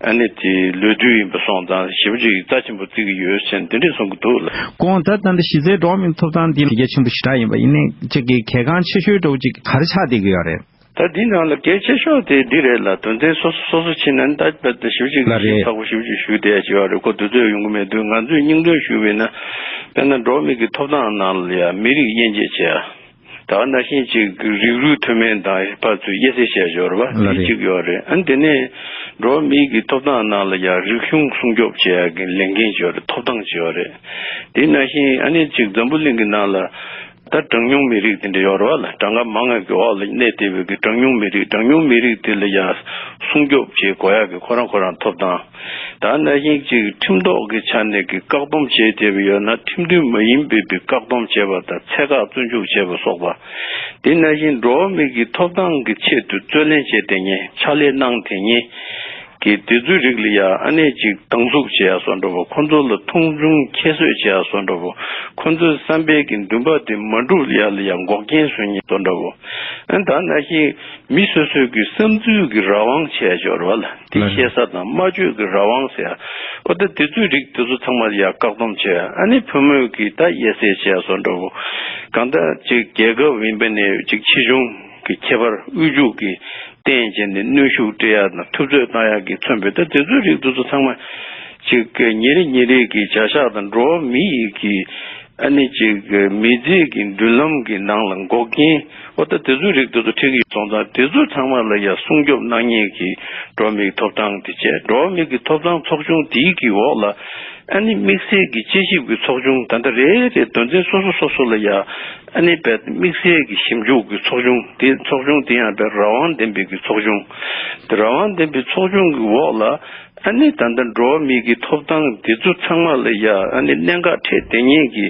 ཨ་ནི་དེ་ལོ་དུས་ཡིན་པ་སོང་ཙང་ཞེ་པོ་ཅིག་རྩ་ཆེན་པོ་བརྩི་གི་ཡོད་ཟེར་ནས་དེ་འདྲས་གསུང་གི་འདུག་ལ། ཁོང་ད་ད་ལྟ་གཞི་རྩའི་འགྲོ་བ་མིའི་ཐོབ་ཐང་འདི་ལ་གལ་ཆེན་པོ་ཞེ་དྲག་ཡིན་པ་ཡིན་ནའི་གཅིག་གི་གལ་འགངས་ཆེ་ཤོས་འདྲ་བོ་ཅིག་ག་རེ་ཆགས་བསྡད་ཀྱི་ཡོད་རེད། ད་འདི་ནང་ལ་གལ་ཆེ་ཤོས་དེ་འདི་རེད་ལ། དོན་ཚན་སོ་སོ་སོ་སོ་ཕྱིན་ན་ད་དཔེ་ཞིབ་ཅིག་ལ་རེད། ཞིབ་ཚགས་པོ་ཞིབ་ཅིག་ཞུས་བསྡད་ཀྱི་ཡོད་རེད། ཁོ་དུས་ཚོད་ཡོང་གི་མེད་དུས་ང་ཚོས་སྙིང་དོན་ཞུས་པ་ཡིན་ན། དཔེར་ན་འགྲོ་བ་མི་གི་ཐོབ་ཐང་ནང་ལ་ཡ་མི་རིགས་དབྱེ་འབྱེད་བྱས་ཡ། ད་ག་ནང་བཞིན་ཅིག་རིགས་རུས་མཐུན་མིན་དང་ཕར་ཚུར་དབྱེ་གསེས་བྱས་ཡོད་རེད་བ། ལ་དེ་རེད། གཅིག་ཡོད་རེད། ཨ་ནི་དེ་ནས་འགྲོ་བ་མི་གི་ཐོབ་ཐང་ནང་ལ་ཡ་རིག་གཞུང་སྲུང་སྐྱོབ་བྱེད་ཡ་གི་ལས་འགན་ཅིག་ཡོད་རེད། ཐོབ་ཐང་ཅིག་ཡོད་རེད། དེ་ནང་བཞིན་ཨ་ནི་ཅིག་འཛམ་བུ་གླིང་གི་ནང་ལ། ད་གྲངས་ཉུང་མི་རིགས་དེ་འདྲ་ཡོད་རེད་བ་ལ། གྲངས་ཀ་མང་བའི་གི་འོག་ལ་གནས་བསྡད་པའི་གི་གྲངས་ཉུང་མི་རིགས། གྲངས་ཉུང་མི་རིགས་དེ་ལ་ཡ་སྲུང་སྐྱོབ་བྱེད་དགོས་ཡ་གི་ཁོ་རང་ཁོ་རང་ཐོབ་ཐང་། ད་ནང་བཞིན་ཅིག་ཁྲིམས་ཐོག་གི་ཆ་ནས་གི་བཀག་སྡོམ་བྱས་བསྡད་པ་ཡོད་ན་ཁྲིམས་མཐུན་མ་ཡིན་པའི་གི་བཀག་སྡོམ་བྱས་པ་དང་ཚད་བཀག་བཙོན་འཇུག་བྱས་པ་སོགས་པ། དེ་ནང་བཞིན་འགྲོ་བ་མི་གི་ཐོབ་ཐང་གི་ཆེད་དུ་རྩོད་ལེན་བྱས་བསྡད་མཁན་ཕྱག་ལས་གནང་བསྡད་མཁན། གི་དེ་ཚོའི་རིགས་ལ་ཡ་ཨ་ནེ་ཅིག་སྡང་ཟུག་བྱེད་ཡ་བཟོ་འདྲ་བོ། ཁོ་ཚོ་ལ་མཐོང་ཆུང་ཁྱད་གསོད་བྱེད་ཡ་བཟོ་འདྲ་བོ། ཁོ་ཚོའི་བསམ་པའི་གི་འདུན་པ་དེ་མ་འགྲུབ་ཡ་ལ་ཡ་འགོག་རྐྱེན་བཟོ་མཁན་བཟོ་འདྲ་བོ། ཨ་ད་ནང་བཞིན་མི་སོ་སོའི་གི་བསམ་ཚུལ་གི་རང་དབང་བྱེད་ཡ་ཅིག་ཡོད་རེད་བ་ལ། དེ་ལགས། བཤད་ས་དང་སྨྲ་བརྗོད་གི་རང་དབང་ཟེར་ཡ། ཨོ་ད་དེ་ཚོའི་རིགས་དེ་ཚོ་ཚང་མ་ལ་ཡ་བཀག་སྡོམ་བྱེད་ཡ། ཨ་ནེ་ཕོ་མོའི་གི་ད་དབྱེ་གསེས་བྱེད་ཡ་བཟོ་འདྲ་བོ། གང་ལྟར་ཅིག་རྒྱལ་ཁབ་ཡིན་པ་ནས་ཅིག་ཆེ་ཆུང་གི་ཁྱད་པར་དབུལ་ཕྱུག་གི་བརྟེན་བྱས་ནས་གནོན་ཤུགས་སྤྲད་ཡ་དང་ཐུབ་ཚོད་བཏང་ཡ་གི་མཚོན་པའི་ད་དེ་ཚོའི་རིགས་དེ་ཚོ་ཚང་མ་ཅིག་གི་ཉིན་རེ་ཉིན་རེ་གི་བྱ་གཞག་དང་འགྲོ་བ་མི་ཡི་གི་ཨ་ནི་ཅིག་གི་མི་ཚེ་གི་མདུན་ལམ་གི་ནང་ལ་འགོག་རྐྱེན། འོ་ད་དེ་ཚོའི་རིགས་དེ་ཚོ་འཕྲད་ཀྱི་ཡོད་སོང་ཙང་དེ་ཚོ་ཚང་མ་ལ་ཡ་སྲུང་སྐྱོབ་གནང་མཁན་གྱི་འགྲོ་བ་མིའི་ཐོབ་ཐང་དེ་བྱས། འགྲོ་བ་མི་གི་ཐོབ་ཐང་ཚོགས་ཆུང་དེའི་གི་འོག་ལ་ཨ་ནི་དམིགས་བསལ་གྱི་དཔྱད་ཞིབ་ཀྱི་ཚོགས་ཆུང་ད་ལྟ་རེ་རེ་དོན་ཚན་སོ་སོ་སོ་སོ་ལ་ཡ་ཨ་ནི་བས་དམིགས་བསལ་གྱི་ཞིབ་འཇུག་གི་ཚོགས་ཆུང་དེ། ཚོགས་ཆུང་དེ་ཡང་བས་རང་དབང་ལྡན་པའི་གི་ཚོགས་ཆུང་དེ། རང་དབང་ལྡན་པའི་ཚོགས་ཆུང་གི་འོག་ལ་ཨ་ནི་ད་ལྟ་འགྲོ་བ་མི་གི་ཐོབ་ཐང་དེ་ཚོ་ཚང་མ་ལ་ཡ་ཨ་ནི་གནད་འགག་འཕྲད་བསྡད་མཁན་གྱི་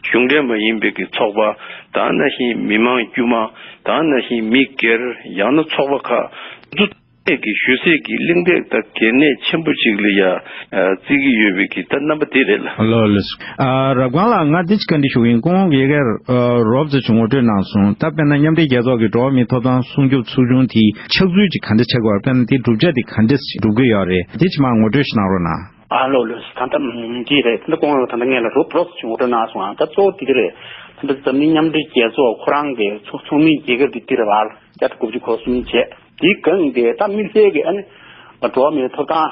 གཞུང་འབྲེལ་མ་ཡིན་པའི་གི་ཚོགས་པ། ད་ནང་བཞིན་མི་མང་དཀྱུས་མ། ད་ནང་བཞིན་མི་སྒེར་ཡང་ན་ཚོགས་པ་ཁག་དེ་ཚོ་གི་ཞུ་ཚིག་གི་གླེང་སྟེགས་དང་གལ་གནད་ཆེན་པོ་ཅིག་ལ་ཡ་བརྩི་གི་ཡོད་པའི་གི་ད་རྣམ་པ་དེ་རེད་ལ། ལགས་ལགས་སོ། ཨ་རབ་སྒང་ལགས་ང་འདི་ཅིག་བཀའ་འདྲི་ཞུ་ཡིན། སྐུ་ངོ་ཡ་གིར་རོབ་ཙེ་ཅིག་ངོ་སྤྲོད་གནང་སོང་། ད་དཔེར་ན་མཉམ་འབྲེལ་རྒྱལ་ཚོགས་ཀྱི་འགྲོ་བ་མིའི་ཐོབ་ཐང་སྲུང་སྐྱོབ་ཚོགས་ཆུང་དེའི་ཕྱག་ཚུལ་ཅིག་ག་འདྲ་ཆགས་ཀྱི་ཡོད་རེད། དཔེར་ན་དེའི་གྲུབ་ཆ་དེ་ག་འདྲ་འགྲུབ་ཀྱི་ཡོད་རེད། དེ་ཅིག་མར་ངོ་སྤྲོད་ཞིག་གནང་རོགས་གནང་། ཨ་ལོ་ལོ། ད་ལྟ་འདི་རེད། ད་ལྟ་སྐུ་ངོ་ད་ལྟ་ངས་ལ་རོབ་རོབ་ཅིག་ངོ་སྤྲོད་གནང་སོང་ཨ། ད་གཙོ་བོ་དེ་དེ་རེད། ད་ལྟ་འཛམ་གླིང་མཉམ་འབྲེལ་རྒྱལ་ཚོགས་ཁོ་རང་གི་ཚོགས་ཚོགས་མིའི་རྒྱལ་ཁབ་དེ་དེ་རེད་བ། བརྒྱ་དང་དགུ་བཅུ་གོ་གསུམ་བྱས། དེའི་སྒང་དེ་ད་དམིགས་བསལ་གྱི་ཨ་ནི་འགྲོ་བ་མིའི་ཐོབ་ཐང་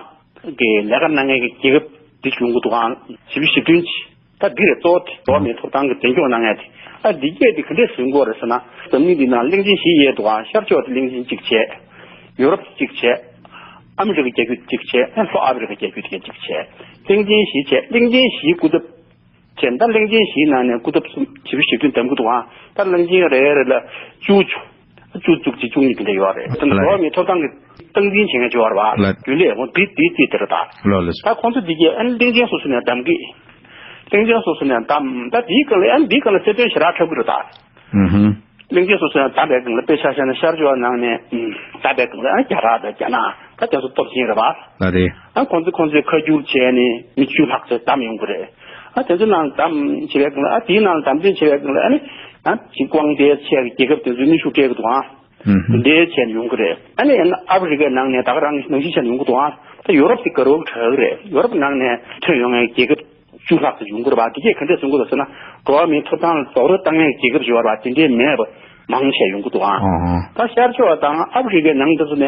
གི་ལས་ཀ་གནང་མཁན་གྱི་རྒྱལ་ཁབ་དེ་ཡོང་གི་འདུག་ཨང་། བཞི་བཅུ་ཞེ་བདུན་ཅིག་ད་འདི་རེད། གཙོ་བོ་དེ་འགྲོ་བ་མིའི་ཐོབ་ཐང་གི་འཛིན་སྐྱོང་གནང་མཁན་དེ། ཨ་འདི་སྐད་དེ་ག་འདྲས་ཟིན་དགོས་རེད་ཟེར་ན། འཛམ་གླིང་འདི་ནང་གླིང་ཆེན་བཞི་ཡས་འདུག་ཨང་། ཤར་ཕྱོགས་དེ་གླིང་ཆེན་གཅིག་བྱས། ཡོ་རོབ་གཅིག་བྱས། ཨ་མི་རི་ཀའི་རྒྱལ་ཁབ་གཅིག་བྱས། ཨ་ལྷོ་ཨ་ཧྥེ་རི་ཀའི་རྒྱལ་ཁབ་དེ་གཅིག་བྱས། གླིང་ཆེན་བཞི་བྱས། གླིང་ཆེན་བཞིའི་སྐུ་ཚབ་བྱས། ད་གླིང་ཆེན་བཞིའི་ནང་ནས་སྐུ་ཚབ་གསུམ་བཞི་བཅུ་ཞེ་བདུན་འདེམས་ཀྱི་འདུག་ཨང་། ད་གླིང་ཆེན་རེ་རེ་ལ་བཅུ་བཅུ། བཅུ་བཅུ་གཅིག་བཅུ་གཉིས་དེ་འདྲ་ཡོད་རེད། ད་ལགས་རེད། འགྲོ་བ་མིའི་ཐོབ་ཐང་གི་སྟངས་འཛིན་བྱེད་མཁན་ཅིག་ཡོད་རེད་བ། ལགས། རྒྱུན་ལས་འོང་དེ་དེ་རྩིས་དེ་རེད་ད། ལགས་ལགས། ད་ཁོང་ཚོ་འདི་གས་ཨ་ནི་གླིང་ཆེན་སོ་སོ་ནས་བདམས་ཀྱི། གླིང་ཆེན་སོ་སོ་ནས་བདམས། ད་དེའི་སྒང་ལ་ཨ་ནི་དེའི་སྒང་ལ་གསལ་སྟོན་ཞེ་དྲག་འཁྲབ་ཀྱི་རེད་ད། ཨུ་ཧུམ། གླིང་ཆེན་སོ་སོ་ནས་བདམས་པའི་སྒང་ལ་དཔེ་ཆ་བཞག་ན་ཤར་ཕྱོགས་ནང་ནས་ཨུམ་བདམས་པའི་སྒང་ལ་ཨ་རྒྱ་གར་དང་རྒྱ་ནག་ད་དེ་ཚོ་སྟོབས་ཆེན་རེད་བ། ལགས་རེད། ཨ་ཁོང་ཚོ་ཁོང་ཚོའི་ཁ་བསྒྱུར་བྱས་ནས་མི་བཅུ་ལྷག་ཙམ་བདམས་ཡོང་གི་རེད། ཨ་དེ་ཚོ་ནང་བདམས་བྱེད་པའི་སྒང་ལ་ཨ་དེའི་ནང་བདམས་ཐོན་བྱེད་པའི་སྒང་ལ་ཨ་ནི་ཨ་ཅིག་དབང་ཆ་ཆེ་བའི་རྒྱལ་ཁབ་དེ་ཚོས་གནོན་ཤུགས་སྤྲད་ཀྱི་འདུག་ཨང་། ཨུ་ཧུ། འདི་འདྲའི་བྱས་ནས་ཡོང་གི་རེད། ཨ་ནི་ཡང་ན་ཨ་ཕི་རི་ཀའི་ནང་ནས་ད་ག་རང་ནང་བཞིན་བྱས་ནས་ཡོང་གི་འདུག་ཨ། ད་ཡོ་རོབ་དེ་དགའ་རབ་དྲག་གི་རེད། ཡོ་རོབ་ནང་ནས་ཐོན་ཡོང་མཁན་རྒྱལ་ཁབ་བཅུ་ལྷག་ཙམ་ཡོང་གི་རེད་པ། དེ་གས་ག་འདྲས་གསུང་གི་འདུག་ཟེར་ན། འགྲོ་བ་མིའི་ཐོབ་ཐང་ལ་རྡོག་རོལ་བཏང་མཁན་རྒྱལ་ཁབ་ཅིག་ཡོད་རེད་པ། དེ་འདྲས་མེད་པ་མང་ཆེ་ཡོང་གི་འདུག་ཨ། ཨོ་ཧོ། ད་ཤར་ཕྱོགས་དང་ཨ་ཕི་རི་ཀའི་ནང་དེ་ཚོ་ནས་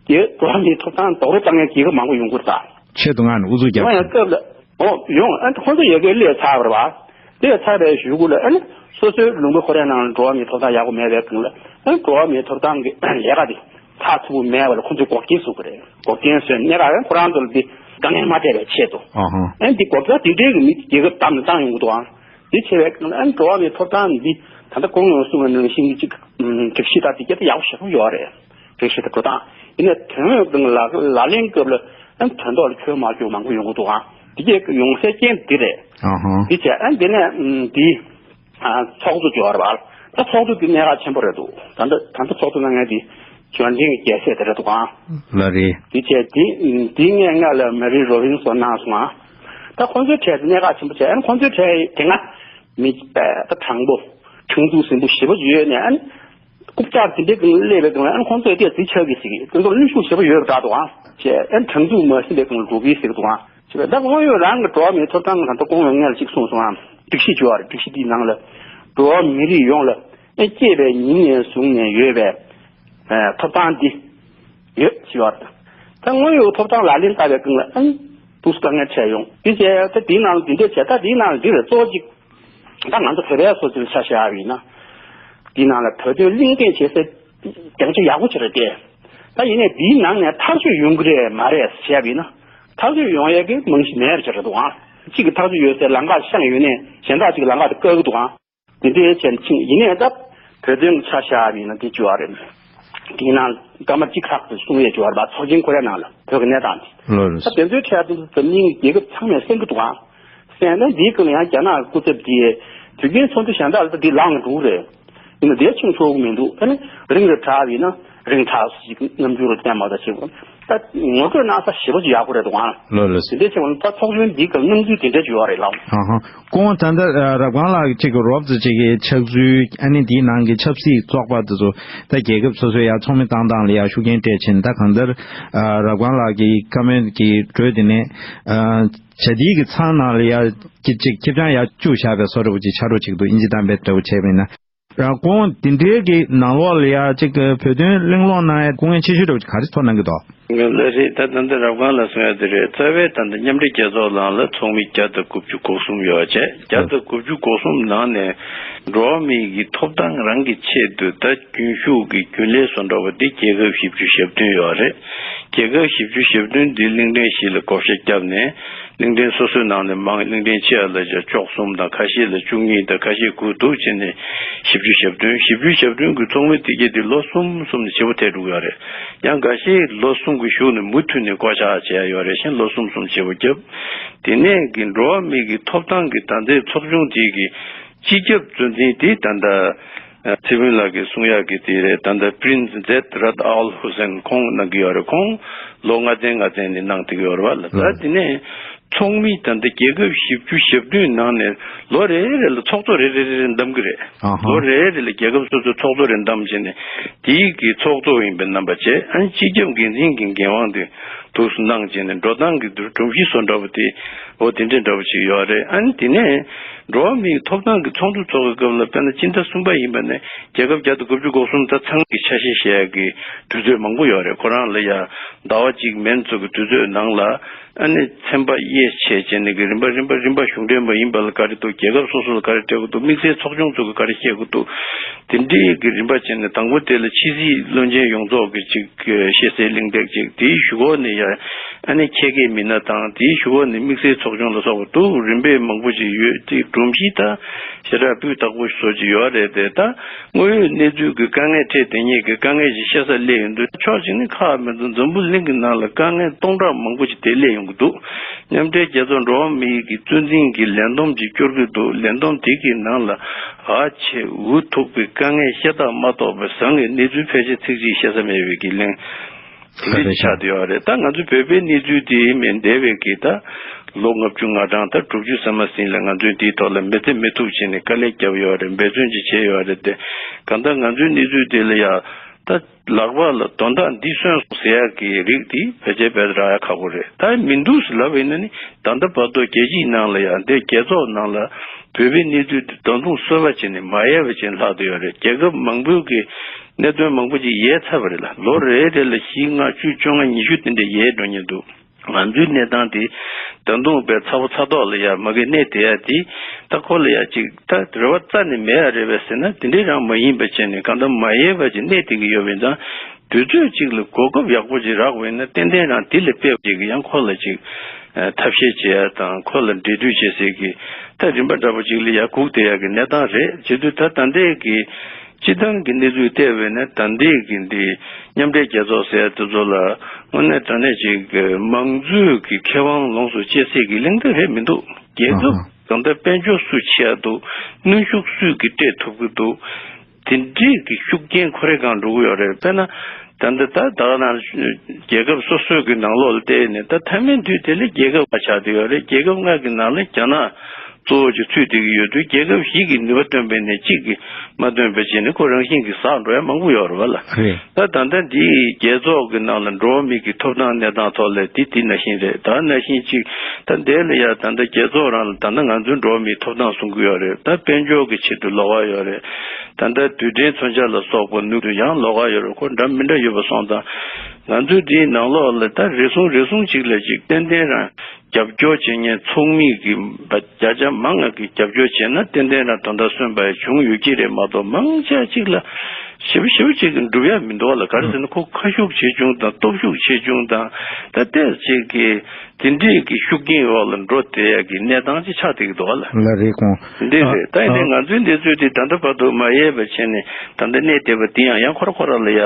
རྒྱལ་འགྲོ་བ་མིའི་ཐོབ་ཐང་རྡོག་རོལ་བཏང་མཁན་རྒྱལ་ཁབ་མང་པོ་ཡོང་གི་རེད་ད། ཆེད་དུ་མངགས་ནས་ཨུ་ཚུགས་རྒྱབ། ཡོང་ཡང་སྐབས་ལ། ཨོ་ཡོང་། ཨ་ཁོང་ཚོ་ཡ་གིར་སླེབས་ཚར་བ་རེད་པ། སླེབས་ཚར་བའི་གཞུག་གུ་ལ་ཨ་ནི་སོ་སོའི་ལུང་པ་ཁོ་རའི་ནང་ལ་འགྲོ་བ་མིའི་ཐོབ་ཐང་ཡག་པོ་མེད་པའི་སྒང་ལ། ཨ་ནི་འགྲོ་བ་མིའི་ཐོབ་ཐང་གི་ལས་ཀ་དེ་ཚགས་ཚུད་པོ་མེད་པ་ལ་ཁོང་ཚོས་འགོག་རྐྱེན་བཟོ་གི་རེད། འགོག་རྐྱེན་བཟོས་ནས་ག་རེ་ཁོ་རང་ཚོ་ལ་དེ་དཀའ་ངལ་མ་སྤྲད་པའི་ཆེད་དུ། ཨ་ཧ། ཨ་ནི་འདི་འགོག་རྐྱེན་དེ་འདྲའི་གི་མི་རྒྱལ་ཁབ་བདམས་ནས་བཏང་ཡོང་གི་འདུག་ཨང་། འདི་བྱས་པའི་སྒང་ལ་ཨ་ནི་འགྲོ་བ་མིའི་ཐོབ་ཐང་འདི་ད་ལྟ་གོང་ནས་གསུངས་པ་ནང་བཞིན་གྱི་ཅིག་སྒྲིག་གཞི་དང་དེ་གྱད་དེ་ཡག་པོ་ཞེ་པོ་ཡོད་རེད། སྒྲིག་གཞི་དང་འགྲོ་སྟངས། ཡིན་ནའི་དོན་དངོས་སྒང་ལ་ལག་ལེན་སྐབས་ལ་ཨ་ནི་དོན་ཐོག་ལ་འཁྱོལ་མ་འཁྱོལ་མང་པོ་ཡོང་གི་འདུག་ཨང་། འདི་གྱད་ཡོང་སའི་རྐྱེན་འདི་རེད། ཨ་ཧ། འདི་བྱས་ཨ་ནི་འདི་ནས་ཨམ་འདི་ཨ་ཚོགས་གཙོ་འབྱོར་བ། ད་ཚོགས་གཙོ་འདི་གནད་འགག་ཆེན་པོ་རེད་འདུག་ད་ལྟ་ད་ལྟ་ཚོགས་གཙོ་གནང་མཁན་འདི་འབྱོར་འབྲིང་གི་རྒྱལ་སྲས་དེ་རེད་འདུག་ཨང་། ལགས་རེད། འདི་བྱས་འདི་འདི་ངས་སྔ་ལ་མེ་རི་རོ་བིན་སོགས་གནང་སོང་ཨང་། ད་ཁོང་ཚོའི་གྲས་དེ་གནད་འགག་ཆེན་པོ་བྱས། ཨ་ནི་ཁོང་ཚོའི་གྲས་དེ་སྔ་མི་ད་དྲང་པོ་ཁྲིམས་གཏུག་ཟིན་པོ་ཞེ་པོ་ཡོད་ནས། ཨ་ནི་རྐུབ་བཀྱག་དེ་འདྲའི་སྒང་སླེབས་པའི་སྒང་ལ་ཨ་ནི་ཁོང་ཚོས་དེ་རྩིས་ཆགས་ཀྱི་ཟེར་གི། དེ་ཚོར་གནོན་ཤུགས་ཞེ་པོ་ཡོད་པ་འདྲ་འདུག་ཨང་། བྱས་ཨ་ནི་དྲང་ཚུགས་མ་ཟིན་པའི་སྒང་ལ་འགྲོ་གི་ཟེར་གི་འདུག་ཨང་། བྱས་ད་དངོས་ཡོད་རང་གི་འགྲོ་བ་མིའི་ཐོབ་ཐང་གི་ད་ལྟ་གོང་ནས་སྔོན་ལ་ཅིག་གསུངས་སོང་ཨང་། སྒྲིག་གཞི་བྱས་པ་རེད། སྒྲིག་གཞི་འདིའི་ནང་ལ་འགྲོ་བ་མི་རིགས་ཡོངས་ལ་ཨ་ནི་སྐྱེས་པའི་ཉིན་ནས་བཟུང་ནས་ཡོད་པའི་ཨ་ཐོབ་ཐང་འདི་ཡོད་ཅེས་པ་རེད། ད་དངོས་ཡོད་ཐོབ་ཐང་ལག་ལེན་བསྟར་བའི་སྒང་ལ་ཨ་ནི་ཏོག་ཙམ་དཀའ་ངལ་འཕྲད་ཡོང་། དེ་བྱས་ད་འདིའི་ནང་ལ་འདི་འདྲས་བྱས། ད་འདིའི་ནང་ལ་འདི་རེད། གཙོ་བོ་གཅིག་ད་ང་ཚོ་བོད་པའི་སོ་སོའི་ཆ་བཞག་པ་ཡིན་ན། འདིའི་ནང་ལ་བོད་དོན་གླེང་སྟེགས་བྱེད་སའི་རྒྱང་ཆ་ཡག་པོ་ཅིག་རེད་དེ། ད་ཡིན་ནའི་འདིའི་ནང་ནས་ཐག་གཅོད་ཡོང་གི་རེད་མ་རེད་བྱས་པ་ཡིན་ན། ཐག་གཅོད་ཡོང་ཡས་ཀྱི་རྨང་གཞི་མེད་པ་ཅིག་རེད་འདུག་ཨང་། གཅིག་གིས་ཐག་གཅོད་ཡོད་སའི་ལམ་ཁ་བཤངས་ཡོད་ནའི་གཞན་དག་ཅིག་གིས་ལམ་ཁ་དེ་བཀག་གི་འདུག་ཨང་། དེ་འདྲའི་བྱས་ནས་ཕྱིན། ཡིན་ནའི་ད་བོད་དོན་གྱི་ཆ་བཞག་པ་ཡིན་ན་དེ་བཅུ་བ་རེད། དེའི་ནང་སྐར་མ་གཅིག་ལྷག་ཙམ་གསུང་ཡས་བཅུ་བ་རེད་པ། ཚོགས་ཆེན་ཁོ་རའི་ནང་ལ་བོད་ཀྱི་གནས་སྟངས་དེ། ལགས་རེད། ད་དེ་ཚོའི་གྲས་དེ་འཛམ་གླིང་རྒྱལ་ཁབ་ཚང་མས་གསན་གྱི་འདུག་ཨང་། གསན་ན་འདིའི་སྐབས་ལ་ཡང་རྒྱ་ནག་སྐུ་ཚབ་དེས་དུས་རྒྱུན་ཚོགས་འདུ་གཞན་དག་ལ་ད་འདི་ལངས་འགྲོ་གི་རེད། ཡིན་ན་དེ་ཆུང་ཆོག་གི་མི་འདུག་ཨ་ནི་རིང་རུ་གྲགས་པ་ཡིན་ན་རིང་དྲགས་ཤིག་རྣམ་འགྱུར་བསྟན་པ་དང་བྱེད་དགོས། ད་ངོ་སྤྲོད་གནང་ས་ཞེ་པོ་ཅིག་ཡག་པོ་རེད་འདུག་ཨང་། ལགས་ལགས། དེ་འདྲ་བྱས་པ་ན་ད་ཚོགས་ཆུང་འདིའི་སྐབས་སྣང་ཚུལ་དེ་འདྲ་ཅིག་ཡོད་རེད་ལགས། ཨ་ཧ། སྐུ་ངོ་ད་ལྟ་ཨ་རབ་སྒང་ལགས་ཀྱིས་ཅིག་རོབ་ཙམ་ཅིག་གི་ཆགས་ཚུལ། ཨ་ནི་འདིའི་ནང་གི་ཆབ་སྲིད་བཙོག་པ་དེ་ཚོ་ད་རྒྱལ་ཁབ་སོ་སོའི་ཡར་ཚོགས་མི་བཏང་སྟངས་ལ་ཡར་ཤུགས་རྐྱེན་སྤྲད་ཕྱིན། ད་གང་ལྟར་ཨ་རབ་སྒང་ལགས་ཀྱི་བཀའ་མོལ་གྱི་འགྲོས་དེ་ནས་ཨ་བྱ་དེའི་གི་ཚང་ནང་ལ་ཡར་ཅིག་ཅིག་ཁེ་བྱང་ཡར་བཅུག་བཞག་པའི་བཟོ་འདྲ་པོ་ཅིག་ཆགས་འགྲོ་ཅིག་འདུག་ཨིན་ཇི་གཏམ་དཔེ་འདྲ་པོ་བྱས་པ་ཡིན་ན། རང་སྐུ་ངོ་དེ་འདྲའི་གི་ནང་ལོགས་ལ་ཡ་གཅིག་གི་བོད་དོན་གླེང་སློང་གནང་ཡ་སྐུ་ངལ་ཆེ་ཤོས་འདྲ་བོ་ག་རེ་ཐོག་གནང་གི་འདུག་ལགས་རེད། ད་ད་ལྟ་རབ་སྒང་ལགས་གསུང་ཡ་དེ་རེད། རྩ་བའི་ད་ལྟ་མཉམ་འབྲེལ་རྒྱལ་ཚོགས་ནང་ལ་ཚོགས་མི་བརྒྱ་དང་དགུ་བཅུ་གོ་གསུམ་ཡོད་བྱས། བརྒྱ་དང་དགུ་བཅུ་གོ་གསུམ་ནང་ནས་འགྲོ་བ་མིའི་གི་ཐོབ་ཐང་རང་གི་ཆེད་དུ་ད་རྒྱུན་ཞུགས་ཀྱི་རྒྱུན་ལས་བཟོ་འདྲ་བོ་འདི་རྒྱལ་ཁབ་བཞི་བཅུ་ཞེ་བདུན་ཡོད་རེད། རྒྱལ་ཁབ་བཞི་བཅུ་ཞེ་བདུན་འདི་གླིང་ཕྲན་བཞི་ལ་བགོ་བཤའ་བརྒྱབ་ནས། གླིང་ཕྲན་སོ་སོའི་ནང་ནས་མང་གླིང་ཕྲན་ཆེ་བ་ལ་བཅུ་གསུམ་དང་ཁ་ཤས་ལ་བཅུ་གཉིས་དང་ཁ་ཤས་དགུ་འདུག་བྱས་ནས་བཞི་བཅུ་ཞེ་བདུན། བཞི་བཅུ་ཞེ་བདུན་གྱི་ཚོགས་མི་དེ་གྱད་དེ་ལོ་གསུམ་གསུམ་ནས་བྱེད་པོ་ཐེབས་འགྲོ་གི་ཡོད་རེད། ཡང་འགའ་ཤས་ལོ་གསུམ་གྱི་གཞུག་ནས་མུ་མཐུད་ནས་བསྐོ་བཞག་བྱས་ཡོད་རེད། གཞན་ལོ་གསུམ་གསུམ་བྱེད་པོ་བརྒྱབ། དེ་ནས་ཀྱི་འགྲོ་བ་མི་གི་ཐོབ་ཐང་གི་ད་ལྟའི་ཚོགས་ཆུང་དེ་གི་སྤྱི་ཁྱབ་གཙོ་འཛིན་དེ་ད་ལྟ་ཨ་ཚེ་ཕུན་ལགས་ཀྱིས་གསུང་ཡག་གི་དེ་རེད། ད་ལྟ་Prince Zeid Ra'ad Al Hussein ཁོང་གནང་གི་ཡོད་རེད། ཁོང་ལོ་ལྔ་ཚན་ལྔ་ཚན་ནས་གནང་བསྡད་ཀྱི་ཡོད་རེད་པ། ལ་ད་དེ་ནས་ཚོགས་མི་ད་ལྟ་རྒྱལ་ཁབ་བཞི་བཅུ་ཞེ་བདུན་ནང་ནས་ལོ་རེ་རེ་ལ་ཚོགས་གཙོ་རེ་རེ་རེ་རེ་འདེམས་ཀྱི་རེད། ཨ་ཧ། ལོ་རེ་རེ་ལ་རྒྱལ་ཁབ་སོ་སོའི་ཚོགས་གཙོ་རེ་འདེམས་བྱས་ནས་དེའི་གི་ཚོགས་གཙོ་ཡིན་པའི་རྣམ་པ་བྱས། ཨ་ནི་སྤྱི་ཁྱབ་འགན་འཛིན་གྱི་འགན་དབང་དེ་འདུག་སེ་གནང་བྱས་ནས་འགྲོ་སྟངས་ཀྱི་སྒྲོམ་གཞི་བཟོ་འདྲ་པོ་དེ་འོ་དེ་འདྲ་འདྲ་པོ་ཅིག་ཡོད་རེད། ཨ་ནི་དེ་ནས་འགྲོ་བ་མིའི་ཐོབ་ཐང་གི་ཚོགས་འདུ་ཚོགས་ཀྱི་སྐབས་ལ་དཔེར་ན་སྤྱི་ཟླ་གསུམ་པ་ཡིན་པ་ནས་རྒྱལ་ཁབ་བརྒྱ་དང་དགུ་བཅུ་གོ་གསུམ་ད་ཚང་གི་ཆ་ཤས་བཤད་ཡག་གི་དུས་ཚོད་མང་པོ་ཡོད་རེད། ཁོ་རང་ལ་ཡ་ཟླ་བ་གཅིག་མན་ཙམ་གྱི་དུས་ཚོད་ནང་ལ་ཨ་ནི་ཚན་པ་དབྱེ་ཕྱེ་བྱས་ནས་གི་རིམ་པ་རིམ་པ་རིམ་པ་གཞུང་འབྲེལ་མ་ཡིན་པ་ལ་ག་རེ་འདུག་རྒྱལ་ཁབ་སོ་སོ་ལ་ག་རེ་སྤྲད་དགོས་འདུག་དམིགས་བསལ་ཚོགས་ཆུང་ཚོ་གི་ག་རེ་བཤད་དགོས་འདུག་དེ་འདྲའི་གི་རིམ་པ་བྱས་ནས་དང་པོ་དེ་ལ་ཕྱི་སྲིད་བློན་ཆེན་ཡོངས་རྫོགས་ཀྱི་ཅིག་གི་ཤེས་གསལ་གླེང་སྟེགས་ཅིག་དེའི་གཞུག་གུ་ནས་ཡ་ཨ་ནི་ཁྱད་མཁས་མི་སྣ་དང་དེའི་གཞུག་གུ་ནས་དམིགས་བསལ་ཚོགས་ཆུང་ལ་སོགས་པ་འདུག་རིམ་པས་མང་པོ་ཅིག་ཡོད་དེ་སྒྲོམ་གཞི་ད་ཞེ་དྲག་སྤུས་དག་པོ་བཟོ་ཅིག་ཡོད་རེད་དེ། ད་དངོས་ཡོད་གནས་ཚུལ་གྱི་དཀའ་ངལ་འཕྲད་བསྡད་མཁན་གྱི་དཀའ་ངལ་ཞིག་བཤད་ས་སླེབས་ཡོང་དུས་ཕྱོགས་གཅིག་ནས་ཁག་མེད་དུ་འཛམ་བུ་གླིང་གི་ནང་ལ་དཀའ་ངལ་སྟོང་ཕྲག་མང་པོ་ཞིག་དེ་སླེབས་ཡོང་གི་འདུག་མཉམ་འབྲེལ་རྒྱལ་ཚོགས་འགྲོ་བ་མིའི་གི་གཙོ་འཛིན་གྱི་ལས་བསྡོམས་ཅིག་སྐྱོར་གྱི་འདུག་ལས་བསྡོམས་དེ་གི་ནང་ལ་ཨ་ཆེ་འུ་ཐུག་པའི་དཀའ་ངལ་ཤ་སྟག་མ་གཏོགས་པའི་བཟང་གི་གནས་ཚུལ་ཕལ་ཆེར་ཚིག་གཅིག་བཤད་ས་མེད་པའི་གི་གླེང་དེ་འདྲ་ཆགས་བསྡད་ཡོད་རེད། ད་ང་ཚོ་བོད་པའི་གནས་ཚུལ་དེ་མིན་འདས་པའི་གི་ད་ལོ་ལྔ་བཅུ་ང་གྲངས་ད་དྲུག་ཅུ་ཙམ་ཟིན་ལ་ང་ཚོས་དེའི་ཐོག་ལ་མི་ཚེ་མི་ཐུབ་བྱས་ནས་དཀའ་ལས་བརྒྱབ་ཡོད་རེད། འབད་བརྩོན་ཅིག་བྱས་ཡོད་རེད་དེ། གང་ལྟར་ང་ཚོའི་གནས་ཚུལ་དེ་ལ་ཡ་ ད་ལག་པ་ལ་དོན་དག་འདི་སོན་སོང་ཟེར་ཡག་གི་རིགས་དེ་ཕལ་ཆེར་བེད་རག་ཡ་ཁག་པོ་རེད། ད་མི་འདུག་ཟེར་ལབ་ཡིན་ན་ནི་ད་ལྟ་བར་དུ་རྒྱལ་སྤྱིའི་ནང་ལ་ཡང་འདི་རྒྱལ་ཚོགས་ནང་ལ་བོད་པའི་གནས་ཚུལ་དེ་ད་དུང་གསོལ་བ་བྱས་ནས་མ་ཡལ་བ་ཅན་ལྷག་བསྡད་ཡོད་རེད། རྒྱལ་ཁབ་མང་པོའི་གི་གནད་དོན་མང་པོ་ཅིག་ཡལ་ཚར་བ་རེད་ལ། ལོ་རེ་རེ་ལ་བཞི་ལྔ་བཅུ་བཅོ་ལྔ་ཉི་ཤུ་དེ་འདྲ་ཡལ་འགྲོ་མཁན་འདུག་ང་ཚོའི་གནས་སྟངས་དེ་ད་དུང་དཔེ་ཚ་པོ་ཚ་ཐོག་ལ་ཡ་མ་གི་གནས་བསྡད་ཡ་དེ། ད་ཁོ་ལ་ཡ་ཅིག་ད་རེ་བ་རྩ་ནས་མེད་ཡ་རེད་པས་ཟེར་ན་དེ་འདྲའི་རང་མ་ཡིན་པ་བྱས་ནས་གང་ལྟར་མ་ཡལ་བ་ཅིག་གནས་བསྡད་ཀྱི་ཡོད་པས་ན། དུས་ཚོད་ཅིག་ལ་གོ་སྐབས་ཡག་པོ་ཅིག་རག་པ་ཡིན་ན་ཏན་ཏན་རང་དེ་ལས་སྤེལ་བ་ཅིག་གི་ཡང་ཁོ་ལ་ཅིག་ཐབས་ཤེས་བྱེད་ཡ་དང་ཁོ་ལ་འབྲེལ་མཐུད་བྱེད་སའི་གི་ད་རིམ་པ་འདྲ་པོ་ཅིག་ལ་ཡ་སྒུག་བསྡད་ཡ་གི་གནས་སྟངས་རེད། བྱེད་དུས་ད་ད་ལྟའི་གི་སྤྱི་བཏང་གི་གནས་ཚུལ་བལྟས་པས་ན་ད་ལྟའི་གི་འདི་མཉམ་འབྲེལ་རྒྱལ་ཚོགས་ཟེར་དེ་ཚོ་ལ་དངོས་གནས་དྲང་གནས་ཅིག་མང་གཙོའི་གི་ཁེ་དབང་ལོངས་སུ་སྤྱད་སའི་གི་གླེང་སྟེགས་རེད་མི་འདུག་རྒྱལ་ཁབ་ཨ་ཧ། གང་ལྟར་དཔལ་འབྱོར་སུ་ཆེ་ཡ་འདུག་གནོན་ཤུགས་སུས་གི་སྤྲད་ཐུབ་གི་འདུག་དེ་འདྲའི་གི་ཤུགས་རྐྱེན་ཁོ་རེ་གང་འགྲོ་གི་ཡོད་རེད། དཔེར་ན་ད་ལྟ་ད་ད་ག་རང་རྒྱལ་ཁབ་སོ་སོའི་གི་ནང་ལོགས་ལ་བལྟས་ནས་ད་མཐའ་མའི་དུས་དེ་ལ་རྒྱལ་ཁབ་ལྔ་ཆགས་བསྡད་ཡོད་རེད། རྒྱལ་ཁབ་ལྔ་གི་ནང་ལ་རྒྱ་ནག་གཙོ་བོ་ཅིག་ཚུད་བསྡད་ཀྱི་ཡོད་དུས་རྒྱལ་ཁབ་བཞི་གིས་ནུས་པ་བཏོན་པས་ནས་གཅིག་གིས་མ་བཏོན་པ་བྱས་ནས་ཁོ་རང་བཞིན་གྱིས་ཟག་འགྲོ་ཡ་མང་པོ་ཡོད་རེད་བ་ལ། རེད། ད་ད་ལྟ་འདི་རྒྱལ་ཚོགས་ཀྱི་ནང་ལ་འགྲོ་བ་མི་གི་ཐོབ་ཐང་གནས་སྟངས་ཐོག་ལ་འདི་འདི་ནང་བཞིན་རེད། ད་ནང་བཞིན་གཅིག་ད་འདི་ལ་ཡ་ད་ལྟ་རྒྱལ་ཚོགས་རང་ལ་ད་ལྟ་ང་ཚོའི་འགྲོ་བ་མིའི་ཐོབ་ཐང་སྲུང་གི་ཡོད་རེད། ད་དཔལ་འབྱོར་གྱི་ཆེད་དུ་ལོགས་ཀ་ཡོད་རེད། ད་ལྟ་རྡུལ་ཕྲན་མཚོན་ཆ་ལ་སོགས་པ་ནུས་དུ་ཡང་ལོགས་ཀ་ཡོད་རེད། ཁོ་འདྲ་མི་འདྲ་ཡོད་པ་སོང་ཙང་ང་ཚོའི་འདིའི་ནང་ལོགས་ལ་ད་རེ་ཟུང་རེ་ཟུང་གཅིག་ལ་གཅིག་ཏན་ཏན་རང་རྒྱབ་སྐྱོར་བྱེད་མཁན་ཚོགས་མི་གི་བརྒྱ་ཆ་མང་ང་གི་རྒྱབ་སྐྱོར་བྱས་ན་ཏན་ཏན་རང་དོན་དག་སོན་པ་བྱུང་ཡོད་ཀྱི་རེད་མ་གཏོགས་མང་ཆེ་གཅིག་ལ་ཞེ་པོ་ཞེ་པོ་གཅིག་གི་འགྲུབ་ཡ་མི་འདུག་ལ། ག་རེ་ཟེར་ན་ཁོ་ཁ་ཤུགས་ཆེ་ཆུང་དང་སྟོབས་ཤུགས་ཆེ་ཆུང་དང་ད་ལྟས་གཅིག་གི་དེ་འདྲས་ཀྱི་ཤུགས་རྐྱེན་འོག་ལ་འགྲོ་བསྡད་ཡ་གི་གནས་སྟངས་ཅིག་ཆགས་བསྡད་ཀྱི་འདུག་ལ། ལ་རེད་ཁོང་། འདི་རེད། ད་ཡིན་ནའི་ང་ཚོའི་འདི་ཚོའི་དེ་ད་ལྟ་བར་དུ་མ་ཡལ་བ་བྱས་ནས་ད་ལྟ་གནས་བསྡད་པ་འདི་ཡང་ཡང་ཁོ་ར་ཁོ་ར་ལ་ཡ་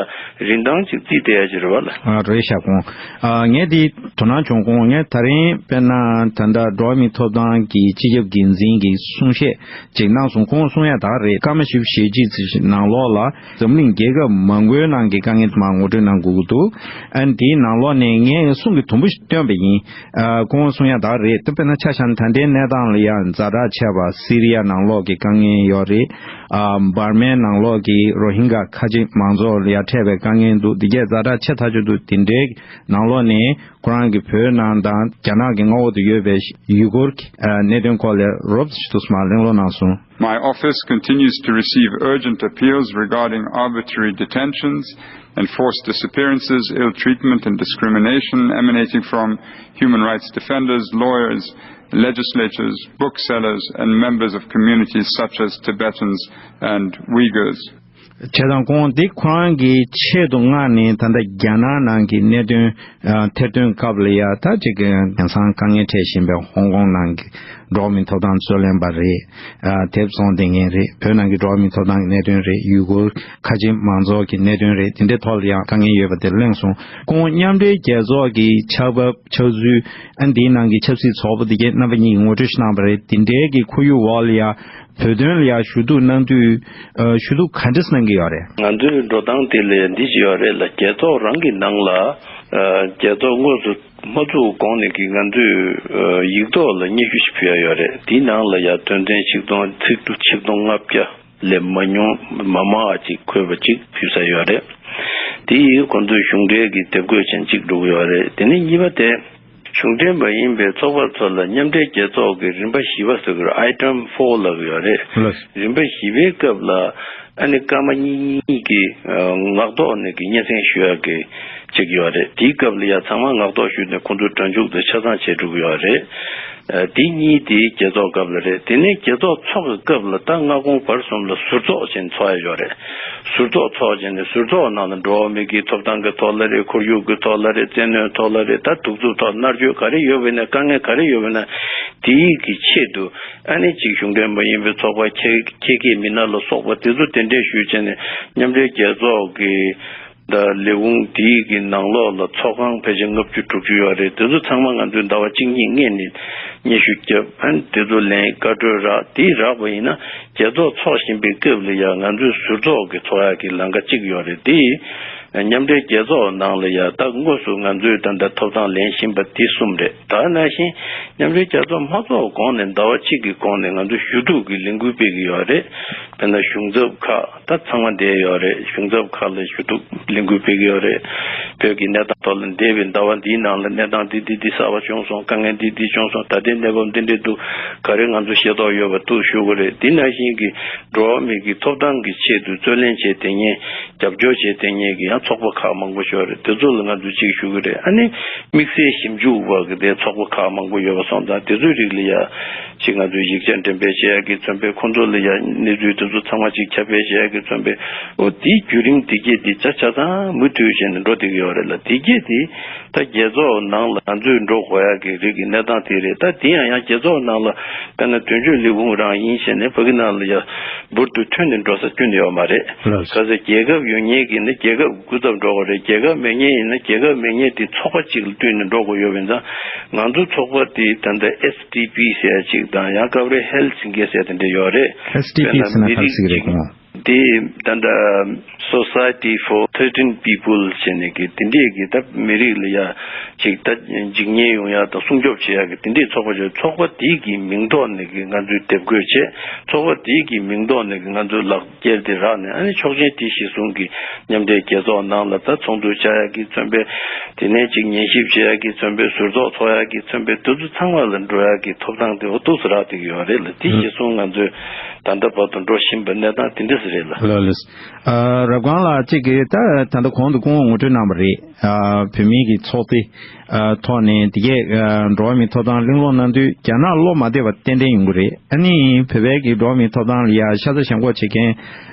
རིན་ཐང་ཅིག་བརྩིས་བསྡད་ཡ་ཅིག་རེད་བ་ལ། ཨ་རེད་ཤག་ཁོང་། ཨ་ངས་འདི་དོ་སྣང་བྱུང་ཁོང་། ངས་ད་རིང་དཔེར་ན་ད་ལྟ་འགྲོ་བ་མིའི་ཐོབ་ཐང་གི་སྤྱི་ཁྱབ་འགན་འཛིན་གྱི་གསུང་བཤད་ཅིག་གནང་སོང་། ཁོང་གསུང་ཡ་ད་རེད། སྐར་མ་བཞི་བཅུ་ཞེ་གཅིག་ཙམ་ནང་ལོགས་ལ་འཛམ་གླིང་རྒྱལ་ཁབ་མང་པོའི་ནང་གི་དཀའ་ངལ་དེ་མར་ངོ་སྤྲོད་གནང་དགོས་ཀྱི་འདུག་ཨ་ནི་དེའི་ནང་ལོགས་ནས་ངས་གསུང་གི་དུམ་བུ་ཞིག་བཏོན་པ་ཡིན། ཨ་ཁོང་གསུང་ཡ་ད་རེད། དེ་དཔེར་ན་ཆ་བཞག་ན་ད་ལྟའི་གནས་སྟངས་ལ་ཡང་ཛ་དྲག་ཆེ་བ་སི་རི་ཡ་ནང་ལོགས་ཀྱི་དཀའ་ངལ་ཡོད་རེད། ཨ་འབར་མའི་ནང་ལོགས་ཀྱི་རོ་ཧིན་གྷ་ཁ་ཆེ་མང་ཚོགས་ལ་ཡང་འཕྲད་པའི་དཀའ་ངལ་འདུག་འདི་གས་ཛ་དྲག་ཆེ་ཐག་ཆོད་འདུག་དེ་འདྲའི་ནང་ལོགས་ནས་ཁོ་རང་གི་བོད་ནང་དང་རྒྱ་ནག་གི་མངའ་འོག་ཏུ་ཡོད་པའི་ཡུ་གུར་གྱི་ཨ་གནད་དོན་སྐོར་ལ་རོབ་ཙམ་ཞིག་ཏུ་མར་གླེང་སློང་གནང་སོང་། My office continues to receive urgent appeals regarding arbitrary detentions, enforced disappearances, ill treatment, and discrimination emanating from human rights defenders, lawyers, legislators, booksellers, and members of communities such as Tibetans and Uyghurs. བྱས་ཙང་ཁོང་འདི་ཁོ་རང་གི་ཆེད་དུ་མངགས་ནས་ད་ལྟ་རྒྱ་ནག་ནང་གི་གནད་དོན་ཨ་ཐེར་འདོན་སྐབས་ལ་ཡ་ད་ཅིག་གི་དེང་སང་དཀའ་ངལ་འཕྲད་བཞིན་པའི་ཧོང་ཀོང་ནང་གི་འགྲོ་བ་མིའི་ཐོབ་ཐང་རྩོད་ལེན་པ་རེད། ཨ་དེབ་བཙོང་བསྡད་མཁན་རེད། བོད་ནང་གི་འགྲོ་བ་མིའི་ཐོབ་ཐང་གི་གནད་དོན་རེད། ཡུ་གུར་ཁ་ཆེ་མང་ཚོགས་ཀྱི་གནད་དོན་རེད། དེ་འདྲའི་ཐོག་ལ་ཡང་དཀའ་ངལ་ཡོད་པ་དེ་གླེང་སོང་། ཁོང་མཉམ་འབྲེལ་རྒྱལ་ཚོགས་ཀྱི་ཕྱག་བབས་ཕྱག་ཚུལ་ཨ་འདིའི་ནང་གི་ཆབ་སྲིད་ཚོགས་པ་དེ་གའི་རྣམ་པ་གཉིས་ཀྱིས་ངོ་སྤྲོད་ཞིག་གནང་བ་རེད། དེ་འདྲའི་གི་ཁོར་ཡུག་འོག་ལ་ཡ་བོད་དོན་ལ་ཡ་ཞུ་གཏུག་གནང་དུས་ཨ་ཞུ་གཏུག་ག་འདྲ་གནང་གི་ཡོད་རེད། ང་ཚོའི་འགྲོ་སྟངས་དེ་ལ་ཡ་འདི་ཅི་ཡོད་རེད་ལ། རྒྱལ་ཚོགས་རང་གི་ནང་ལ་ཨ་རྒྱལ་ཚོགས་དངོས་སུ་མ་བཙུགས་གོང་ནས་ཀྱི་ང་ཚོས་ཨ་ཡིག་ཐོག་ལ་སྙན་ཞུ་ཞིག་ཕུལ་ཡ་ཡོད་རེད། དེའི་ནང་ལ་ཡ་དོན་ཚན་ཆིག་སྟོང་ཚིག་ཆིག་སྟོང་ལྔ་བརྒྱ་ལས་མ་ཉུང་མ་མང་བ་ཅིག་འཁོད་པ་ཅིག་ཕུལ་ས་ཡོད་རེད། དེ་ཡིས་ཁོང་ཚོའི་གཞུང་འབྲེལ་གྱི་དེབ་འགོད་ཅན་གཅིག་འགྲོ་གི་ཡོད་རེད། དེ་ནས་གཉིས་པ་དེ་གཞུང་འབྲེལ་མ་ཡིན་པའི་ཚོགས་པ་ཚོ་ལ་མཉམ་འབྲེལ་རྒྱལ་ཚོགས་ཀྱི་རིམ་པ་བཞི་པ་ཟེར་གྱི་རེད། Item four ལབ་ཀྱི་ཡོད་རེད། ལགས། རིམ་པ་བཞི་པའི་སྐབས་ལ་ཨ་ནི་སྐར་མ་གཉིས་གཉིས་ཀྱི་ངག་ཐོག་ནས་ཀྱི་སྙན་སེང་ཞུ་ཡག་གི་ཅིག་ཡོད་རེད། དེའི་སྐབས་ལ་ཡང་ཚང་མ་ངག་ཐོག་ཞུས་ནས་ཁོང་ཚོ་སྒྲ་འཇུག་དང་ཆ་ཚང་བྱེད་འགྲོ་གི་ཡོད་རེད། ཨ་དེ་གཉིས་དེ་རྒྱལ་ཚོགས་སྐབས་ལ་རེད། དེ་ནས་རྒྱལ་ཚོགས་ཚོགས་ཀྱི་སྐབས་ལ་ད་སྔ་དགོང་བར་གསུམ་ལ་ཟུར་ཚོགས་བྱས་ནས་ཚོགས་ཡ་ཡོད་རེད། ཟུར་ཚོགས་ཚོགས་བྱས་ནས་ཟུར་ཚོགས་ནང་ལ་འགྲོ་བ་མི་གི་ཐོབ་ཐང་གི་ཐོག་ལ་རེད། ཁོར་ཡུག་གི་ཐོག་ལ་རེད། བཙན་གནོན་ཐོག་ལ་རེད། ད་གདུག་རྩུབ་ཐོག་མནར་གཅོད་ག་རེ་ཡོད་པ་ཡིན་ན། དཀའ་ངལ་ག་རེ་ཡོད་པ་ཡིན་ན། དེའི་གི་ཆེད་དུ་ཨ་ནི་ཅིག་གཞུང་འབྲེལ་མ་ཡིན་པའི་ཚོགས་པ་ཁྱད་ཁྱད་མཁས་མི་སྣ་ལ་སོགས་པ་དེ་ཚོ་གདན་འདྲེན་ཞུས་བྱས་ནས་མཉམ་འབྲེལ་རྒྱལ་ཚོགས་ཀྱི་ད་ལས་ཁུངས་དེའི་གི་ནང་ལོགས་ལ་ཚོགས་ཁང་ཕལ་ཆེར་ལྔ་བཅུ་དྲུག་ཅུ་ཡོད་རེད། དེ་ཚོ་ཚང་མ་ང་ཚོས་ཟླ་བ་གཅིག་གཉིས་སྔོན་ནས་སྙན་ཞུ་བརྒྱབ། ཨ་ནི་དེ་ཚོ་ལན་བཀའ་འཁྲོལ་རག་དེ་རག་པ་ཡིན་ན་རྒྱལ་ཚོགས་ཚོགས་བཞིན་པའི་སྐབས་ལ་ཡང་ང་ཚོས་ཟུར་ཚོགས་ཀྱི་ཚོགས་ཡག་གི་ལམ་ཁ་གཅིག་ཡོད་རེད། དེ་ མཉམ་འབྲེལ་རྒྱལ་ཚོགས་ནང་ལ་ཡ་ད་དངོས་སུ་ང་ཚོས་ད་ལྟ་ཐོབ་ཐང་ལེན་བཞིན་པ་དེ་གསུམ་རེད། ད་ནང་བཞིན་མཉམ་འབྲེལ་རྒྱལ་ཚོགས་མ་ཚོགས་གོང་ནས་ཟླ་བ་གཅིག་གི་གོང་ནས་ང་ཚོས་ཞུ་གཏུག་གི་ལས་འགུལ་སྤེལ་གྱི་ཡོད་རེད། དཔེར་ན་གཞུང་ཚབ་ཁག་ད་ཚང་མ་བསྡད་ཡོད་རེད། གཞུང་ཚབ་ཁག་ལ་ཞུ་གཏུག་ལས་འགུལ་སྤེལ་གྱི་ཡོད་རེད། བོད་ཀྱི་གནས་སྟངས་ཐོག་ལ་འདས་པའི་ཟླ་བ་འདིའི་ནང་ལ་གནས་སྟངས་འདི་འདི་འདི་གསར་པ་བྱུང་སོང་། དཀའ་ངལ་འདི་འདི་བྱུང་སོང་། ད་ལྟའི་གནས་བབ་འདི་འདྲ་འདུག། ག་རེ་ང་ཚོ་ཤེས་རྟོགས་ཡོད་པ་འདུག་ཞུ་དགོས་རེད། འདི་ནང་བཞིན་གྱི་འགྲོ་བ་མི་གི་ཐོབ་ཐང་གི་ཆེད་དུ་རྩོད་ལེན་བྱས་དེ་ཉིད་རྒྱབ་སྐྱོར་བྱས་དེ་ཉིད་ཀྱི་ཡང་ཚོགས་པ་ཁག་མང་པོ་ཞིག་ཡོད་རེད། དེ་ཚོ་ལ་ང་ཚོས་གཅིག་ཞུ་གི་རེད། ཨ་ནི་དམིགས་བསལ་ཞིབ་འཇུག་པ་གི་དེ་ཚོགས་པ་ཁག་མང་པོ་ཡོད་པ་སོང་ཙང་དེ་ཚོའི་རིགས་ལ་ཡ་ཅིག་ང་ཚོས་ཡིག་ཆ་འགྲེམས་སྤེལ་བྱེད་ཡག་གི་མཚོན་པའི་ཁོང་ཚོ་ལ་ཡ་གནས་ཚུལ་དེ་ཚོ་ཚང་མ་ཅིག་ཁྱབ་སྤེལ་བྱེད་ཡག་གི་མཚོན་པའི་འོ་དེའི་བརྒྱུད་རིམ་དེ་གས་དེ་ཆ་ཆ་ཚང་མུ་མཐུད་བྱས་ནས་འགྲོ་བསྡད་ཀྱི་ཡོད་རེད་ལ། དེ་གས་དེ་ད་རྒྱལ་ཚོགས་ནང་ལ་ང་ཚོས་འགྲོ་དགོས་ཡག་གི་རིགས་ཀྱི་གནས་སྟངས་དེ་རེད། ད་དེ་ཡང་ཡང་རྒྱལ་ཚོགས་ནང་ལ་དཔེར་ན་དོན་གཅོད་ལས་ཁུངས་རང་ཡིན་བྱས་ནས་ཕ་གི་ནང་ལ་ཡ་འབུར་དུ་ཐོན་ནས་འགྲོ་ས་ཁྱོན་ནས་ཡོད་མ་རེད། ལགས་སོ། ག་ཚོད་རྒྱལ་ཁབ་ཡོད་མཁན་གྱི་ནི་རྒྱལ་ཁབ་སྐུ་ཚབ་འགྲོ་དགོས་རེད། རྒྱལ་ཁབ་མེད་མཁན་ཡིན་ན་རྒྱལ་ཁབ་མེད་མཁན་དེ་ཚོགས་པ་གཅིག་ལ་བསྟུན་ནས་འགྲོ་དགོས་ཡོད་པ་ཡིན་ཙང་། ང་ཚོ་ཚོགས་པ་དེ་ད་ལྟ་ཨེས་ཌི་པི་ཟེར་ཡ་གཅིག་དང་ཡང་སྐབས་རེ་ཧེལ་སིང་གེ་ཟེར་དེ་འདྲ་ཡོད་རེད། ཨེས་ཌི་པི་དཔེར་ན་ཟེར་ན་མི་ག་རེ་རིགས་ཟེར་གྱི་རེད་གཅིག་གོང་། དེ་ད་ལྟ་Society for Threatened People་ཟེར་ནས་གི་དེ་འདྲས་ཀྱི་ད་མི་རིགས་ལ་ཡ་ཅིག་ད་འཇིགས་ཉེན་ཡོང་ཡ་དང་སྲུང་སྐྱོབ་བྱེད་ཡ་གི་དེ་འདྲས་ཚོགས་པ་ཅིག། ཚོགས་པ་དེ་གི་མིང་ཐོག་ནས་གི་ང་ཚོས་དེབ་འགོད་བྱས། ཚོགས་པ་དེ་གི་མིང་ཐོག་ནས་གི་ང་ཚོས་ལག་འཁྱེར་དེ་རག་ནས། ཨ་ནི་ཆོག་མཆན་དེ་གཞིར་བཟུང་གི་མཉམ་འབྲེལ་རྒྱལ་ཚོགས་ནང་ལ་ད་ཚོགས་འདུ་བཅར་ཡག་གི་མཚོན་པའི། དེ་ནས་ཅིག་ཉན་ཞིབ་བྱེད་ཡག་གི་མཚོན་པའི། ཟུར་ཚོགས་ཚོགས་ཡག་གི་མཚོན་པའི། དེ་ཚོ་ཚང་མ་ལ་འགྲོ་ཡག་གི་ཐོབ་ཐང་དེ་འོ་འདུག་སེ་རག་བསྡད་ཀྱི་ཡོད་རེད་ལ། དེ་གཞིར་བཟུང་ང་ཚོས་ད་ལྟ་བར་དུ་འགྲོ་བཞིན་པའི་གནས་སྟངས་དེ་འདྲ་ཟེར་རེད་ལ། ལགས་ལགས། ཨ། རབ་སྒང་ལགས་གཅིག་གིས་ད་ད་ལྟ་གོང་དུ་སྐུ་ངོ་ངོ་སྤྲོད་གནང་བ་རེད། ཨ། བོད་མིའི་གི་ཚོགས་སྡེ་ཨ་ཐོག་ནས་དེ་གས་ཨ་འགྲོ་བ་མིའི་ཐོབ་ཐང་གླེང་སློང་གནང་དུས་རྒྱ་ནག་བློ་མ་བདེ་བ་ཏན་ཏན་ཡོང་གི་རེད། ཨ་ནི་བོད་པའི་གི་འགྲོ་བ་མིའི་ཐོབ་ཐང་ལ་ཡ་ཤ་ཚ་ཞེན་ཁོག་བྱེད་མཁན་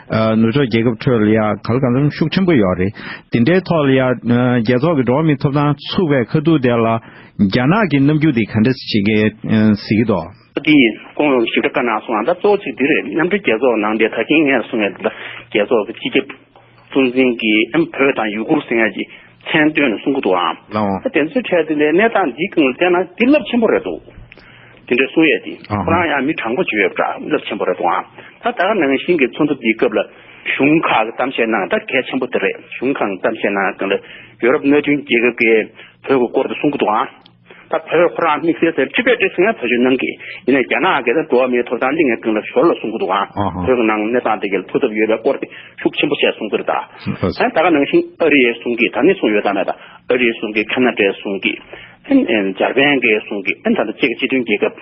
ཨ་ནུབ་ཕྱོགས་རྒྱལ་ཁབ་ཁྲོད་ལ་ཡ་ག་ལ་གང་འཚམ་ཤུགས་ཆེན་པོ་ཡོད་རེད། དེ་འདྲའི་ཐོག་ལ་ཡ་ཨ་རྒྱལ་ཚོགས་ཀྱི་འགྲོ་བ་མིའི་ཐོབ་ཐང་ཚུགས་པའི་ཁ་ཐུག་དེ་ལ་རྒྱ་ནག་གི་རྣམ་འགྱུར་དེ་ག་འདྲ་ཞིག་གིས་ཨ་གཟིགས་ཀྱི་འདུག། དེ་སྐོང་བའི་ཞིབ་ཕྲ་བཀའ་གནང་སོང་ང་། ད་གཙོ་བོ་གཅིག་འདི་རེད། མཉམ་འབྲེལ་རྒྱལ་ཚོགས་ནང་དེ་ད་གིན་ངས་གསུངས་ཡ་འདི་ད་རྒྱལ་ཚོགས་ཀྱི་སྤྱི་ཁྱབ་གཙོ་འཛིན་གྱིས་ཨ་བོད་དང་ཡུ་གུར་ཟེར་ཡ་གི་མཚན་བཏོན་ནས་གསུང་གི་འདུག་ཨང་། ལགས་འོང་། ད་དེ་ཚོའི་གྲས་དེ་ལས་གནས་སྟངས་འདིའི་སྒང་ལ་བལྟས་ན་འདི་རླབས་ཆེན་པོ་རེད་འདུག། དེ་འདྲའི་གསུང་ཡས་དེ་ཨ་ཧ། ཁོ་རང་ཡང་མི་དྲང་པོ་བྱོས་ཡོད་པ་འདྲ། རླབས་ཆེན་པོ་རེད་འདུག་ཨང་། ད་ད་ག་ནང་བཞིན་གྱི་ཚོགས་འདུ་འདིའི་སྐབས་ལ་གཞུང་ཁག་གི་གཏམ་བཤད་གནང་ད་གལ་ཆེན་པོ་དེ་རེད། གཞུང་ཁག་གི་གཏམ་བཤད་གནང་སྒང་ལ་ཡོ་རོབ་མནའ་མཐུན་རྒྱལ་ཁབ་ཀྱིས་བོད་ཀྱི་སྐོར་དུ་གསུང་གི་འདུག་ཨང་། ད་བོད་ཁོ་རང་དམིགས་བསལ་ཟེར་ཅི་བས་འདྲི་སེང་བོད་ཆོས་གནང་གི་ཡིན་ནའི་རྒྱ་ནག་གིས་ད་འགྲོ་བ་མིའི་ཐོབ་ཐང་གླེང་ཡས་སྒང་ལ་ཞོར་ལ་གསུང་གི་འདུག་ཨང་། ཨ་ཧ། བོད་ཀྱི་ནང་གནས་སྟངས་དེ་གའི་ཐུགས་འཚབ་ཡོད་པའི་སྐོར་དེ་ཤུགས་ཆེན་པོ་བཤད་གསུང་གི་རེད་ད། ལགས་སོ། ཨ་ད་ག་ནང་བཞིན་ཨ་རི་ཡའི་གསུང་གི་ད་ནི་གསུང་ཡོད་ད་མེད་ད། ཨ་རིའི་གསུང་གི་ཁ་ན་ཌའི་གསུང་གི་ཨ་འཇར་པན་གྱི་གསུང་གི་ཨ་ད་ལྟ་ཅེཀ་སྤྱི་མཐུན་རྒྱལ་ཁབ་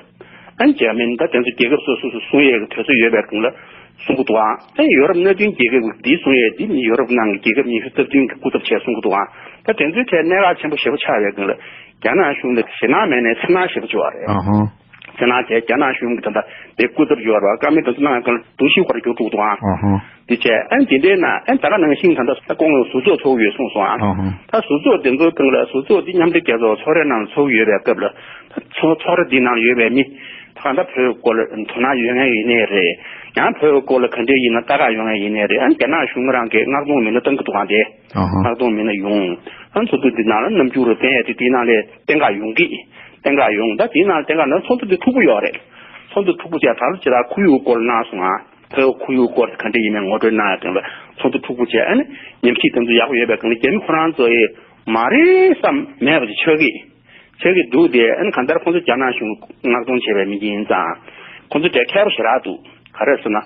ཨ་འཇར་མན་ད་དེ་ཚོ་རྒྱལ་ཁབ་སོ་སོ་སོ་གསུང་ཡས་ཀྱི་དུས་ཚོད་ཡོད་པའི་སྒང་ལ་གསུང་གི་འདུག་ཨང་། ཨ་ཡོ་རོབ་མནའ་མཐུན་རྒྱལ་ཁབ་ཀྱི་འདི་གསུང་ཡས་འདི་ནི་ཡོ་རོབ་ནང་གི་རྒྱལ་ཁབ་ཉི་ཤུ་རྩ་བདུན་གྱི་སྐུ་ཚབ་བྱས་གསུང་གི་འདུག་ཨང་། ད་དེ་ཚོའི་གྲས་གནད་འགག་ཆེན་པོ་ཞེ་པོ་ཆགས་པའི་སྒང་ལ། རྒྱ་ནག་གཞུང་ལ་ཞེད་སྣང་མེད་ནས་འཚེར་སྣང་ཞེ་པོ་བྱུང་བ་རེད། ཨ་ཧ། འཚེར་སྣང་བྱས་རྒྱ་ནག་གཞུང་གིས་ད་ལྟ་དེ་སྐུ་ཚབ་ཡོད་རེད་བ། བཀའ་མོལ་དེ་ཚོ་གནང་ཡག་སྒང་ལ་འདུ་ཤེས་སྐོར་འགྱུར་འགྲོ་གི་འདུག་ཨང་། ཨ་ཧ། དེ་བྱས་ཨ་ནི་དེ་འདྲའི་ནང་ཨ་ནི་ད་ག་ནང་བཞིན་ད་ལྟ་ད་ཁོང་ལ་ཟུར་ཚོགས་ཚོགས་ཀྱི་ཡོད་གསུངས་སོང་ཨང་། ཨ་ཧ། ད་ཟུར་ཚོགས་དེ་ཚོའི་སྒང་ལ་ཟུར་ཚོགས་དེ་མཉམ་འབྲེལ་རྒྱལ་ཚོགས་ཚོགས་རའི་ནང་ཚོགས་ཀྱི་ཡོད་པའི་སྐབས་ལ་ད་ཚོགས་ཚོགས་ར་འདི་ནང་ཡོད་པའི་མི་ད་ག་ད་བོད་སྐོར་ལ་དོ་སྣང་ཡོད་མཁན་ཡིན་ནའི་རེད། ཡང་བོད་སྐོར་ལ་ག་འདྲས་ཡིན་ན་ལྟ་ག་ཡོང་མཁན་ཡིན་ནའི་རེད། ཨ་ནི་རྒྱ་ནག་གཞུང་རང་གིས་མངགས་གཏོང་མི་སྣ་བཏང་གི་འདུག་ཨང་དེ། ཨ་ཧ། མངགས་གཏོང་མི་སྣ་ཡོང་། ཨ་ཚོགས་འདུ་འདི་ནང་ལ་རྣམ་འགྱུར་བསྟན་ཡས་དེ་དེའི་ནང་ལས་བསྟན་ག་ཡོང་གི། བསྟན་ག་ཡོང་། ད་དེའི་ནང་ལ་བསྟན་ག་ན་ཚོགས་འདུ་འདི་མཐུག་པོ་ཡོད་རེད། ཚོགས་འདུ་མཐུག་པོ་བྱས་ད་ལོ་ཇི་ལྟར་ཁོར་ཡུག་སྐོར་གནང་སོང་ང་། བོད་ཁོར་ཡུག་སྐོར་ག་འདྲ་ཡིན་མིན་ངོ་སྤྲོད་གནང་ཡས་སྒང་ལ་ཚོགས་འདུ་མཐུག་པོ་བྱས། ཨ་ནི་ཉམས་ཞིབ་དེ་ཚོ་ཡག་པོ་ཡོད་པའི་སྒང་ལ་རྒྱ་མི་ཁོ་རང་ཚོ་ཡི་མ་རེད་བསམ་མེད་པ་ཅིག་ཆགས་ཀྱི། ཆགས་ཀྱི་འདུག་སྟེ། ཨ་ནི་གང་ལྟར་ཁོང་ཚོ་རྒྱ་ནག་གཞུང་མངགས་གཏོང་བྱས་པའི་མི་ཡིན་ཙང་ཁོང་ཚོ་གྲས་མཁས་པོ་ཞེ་དྲག་འདུག། ག་རེ་ཟེར་ན་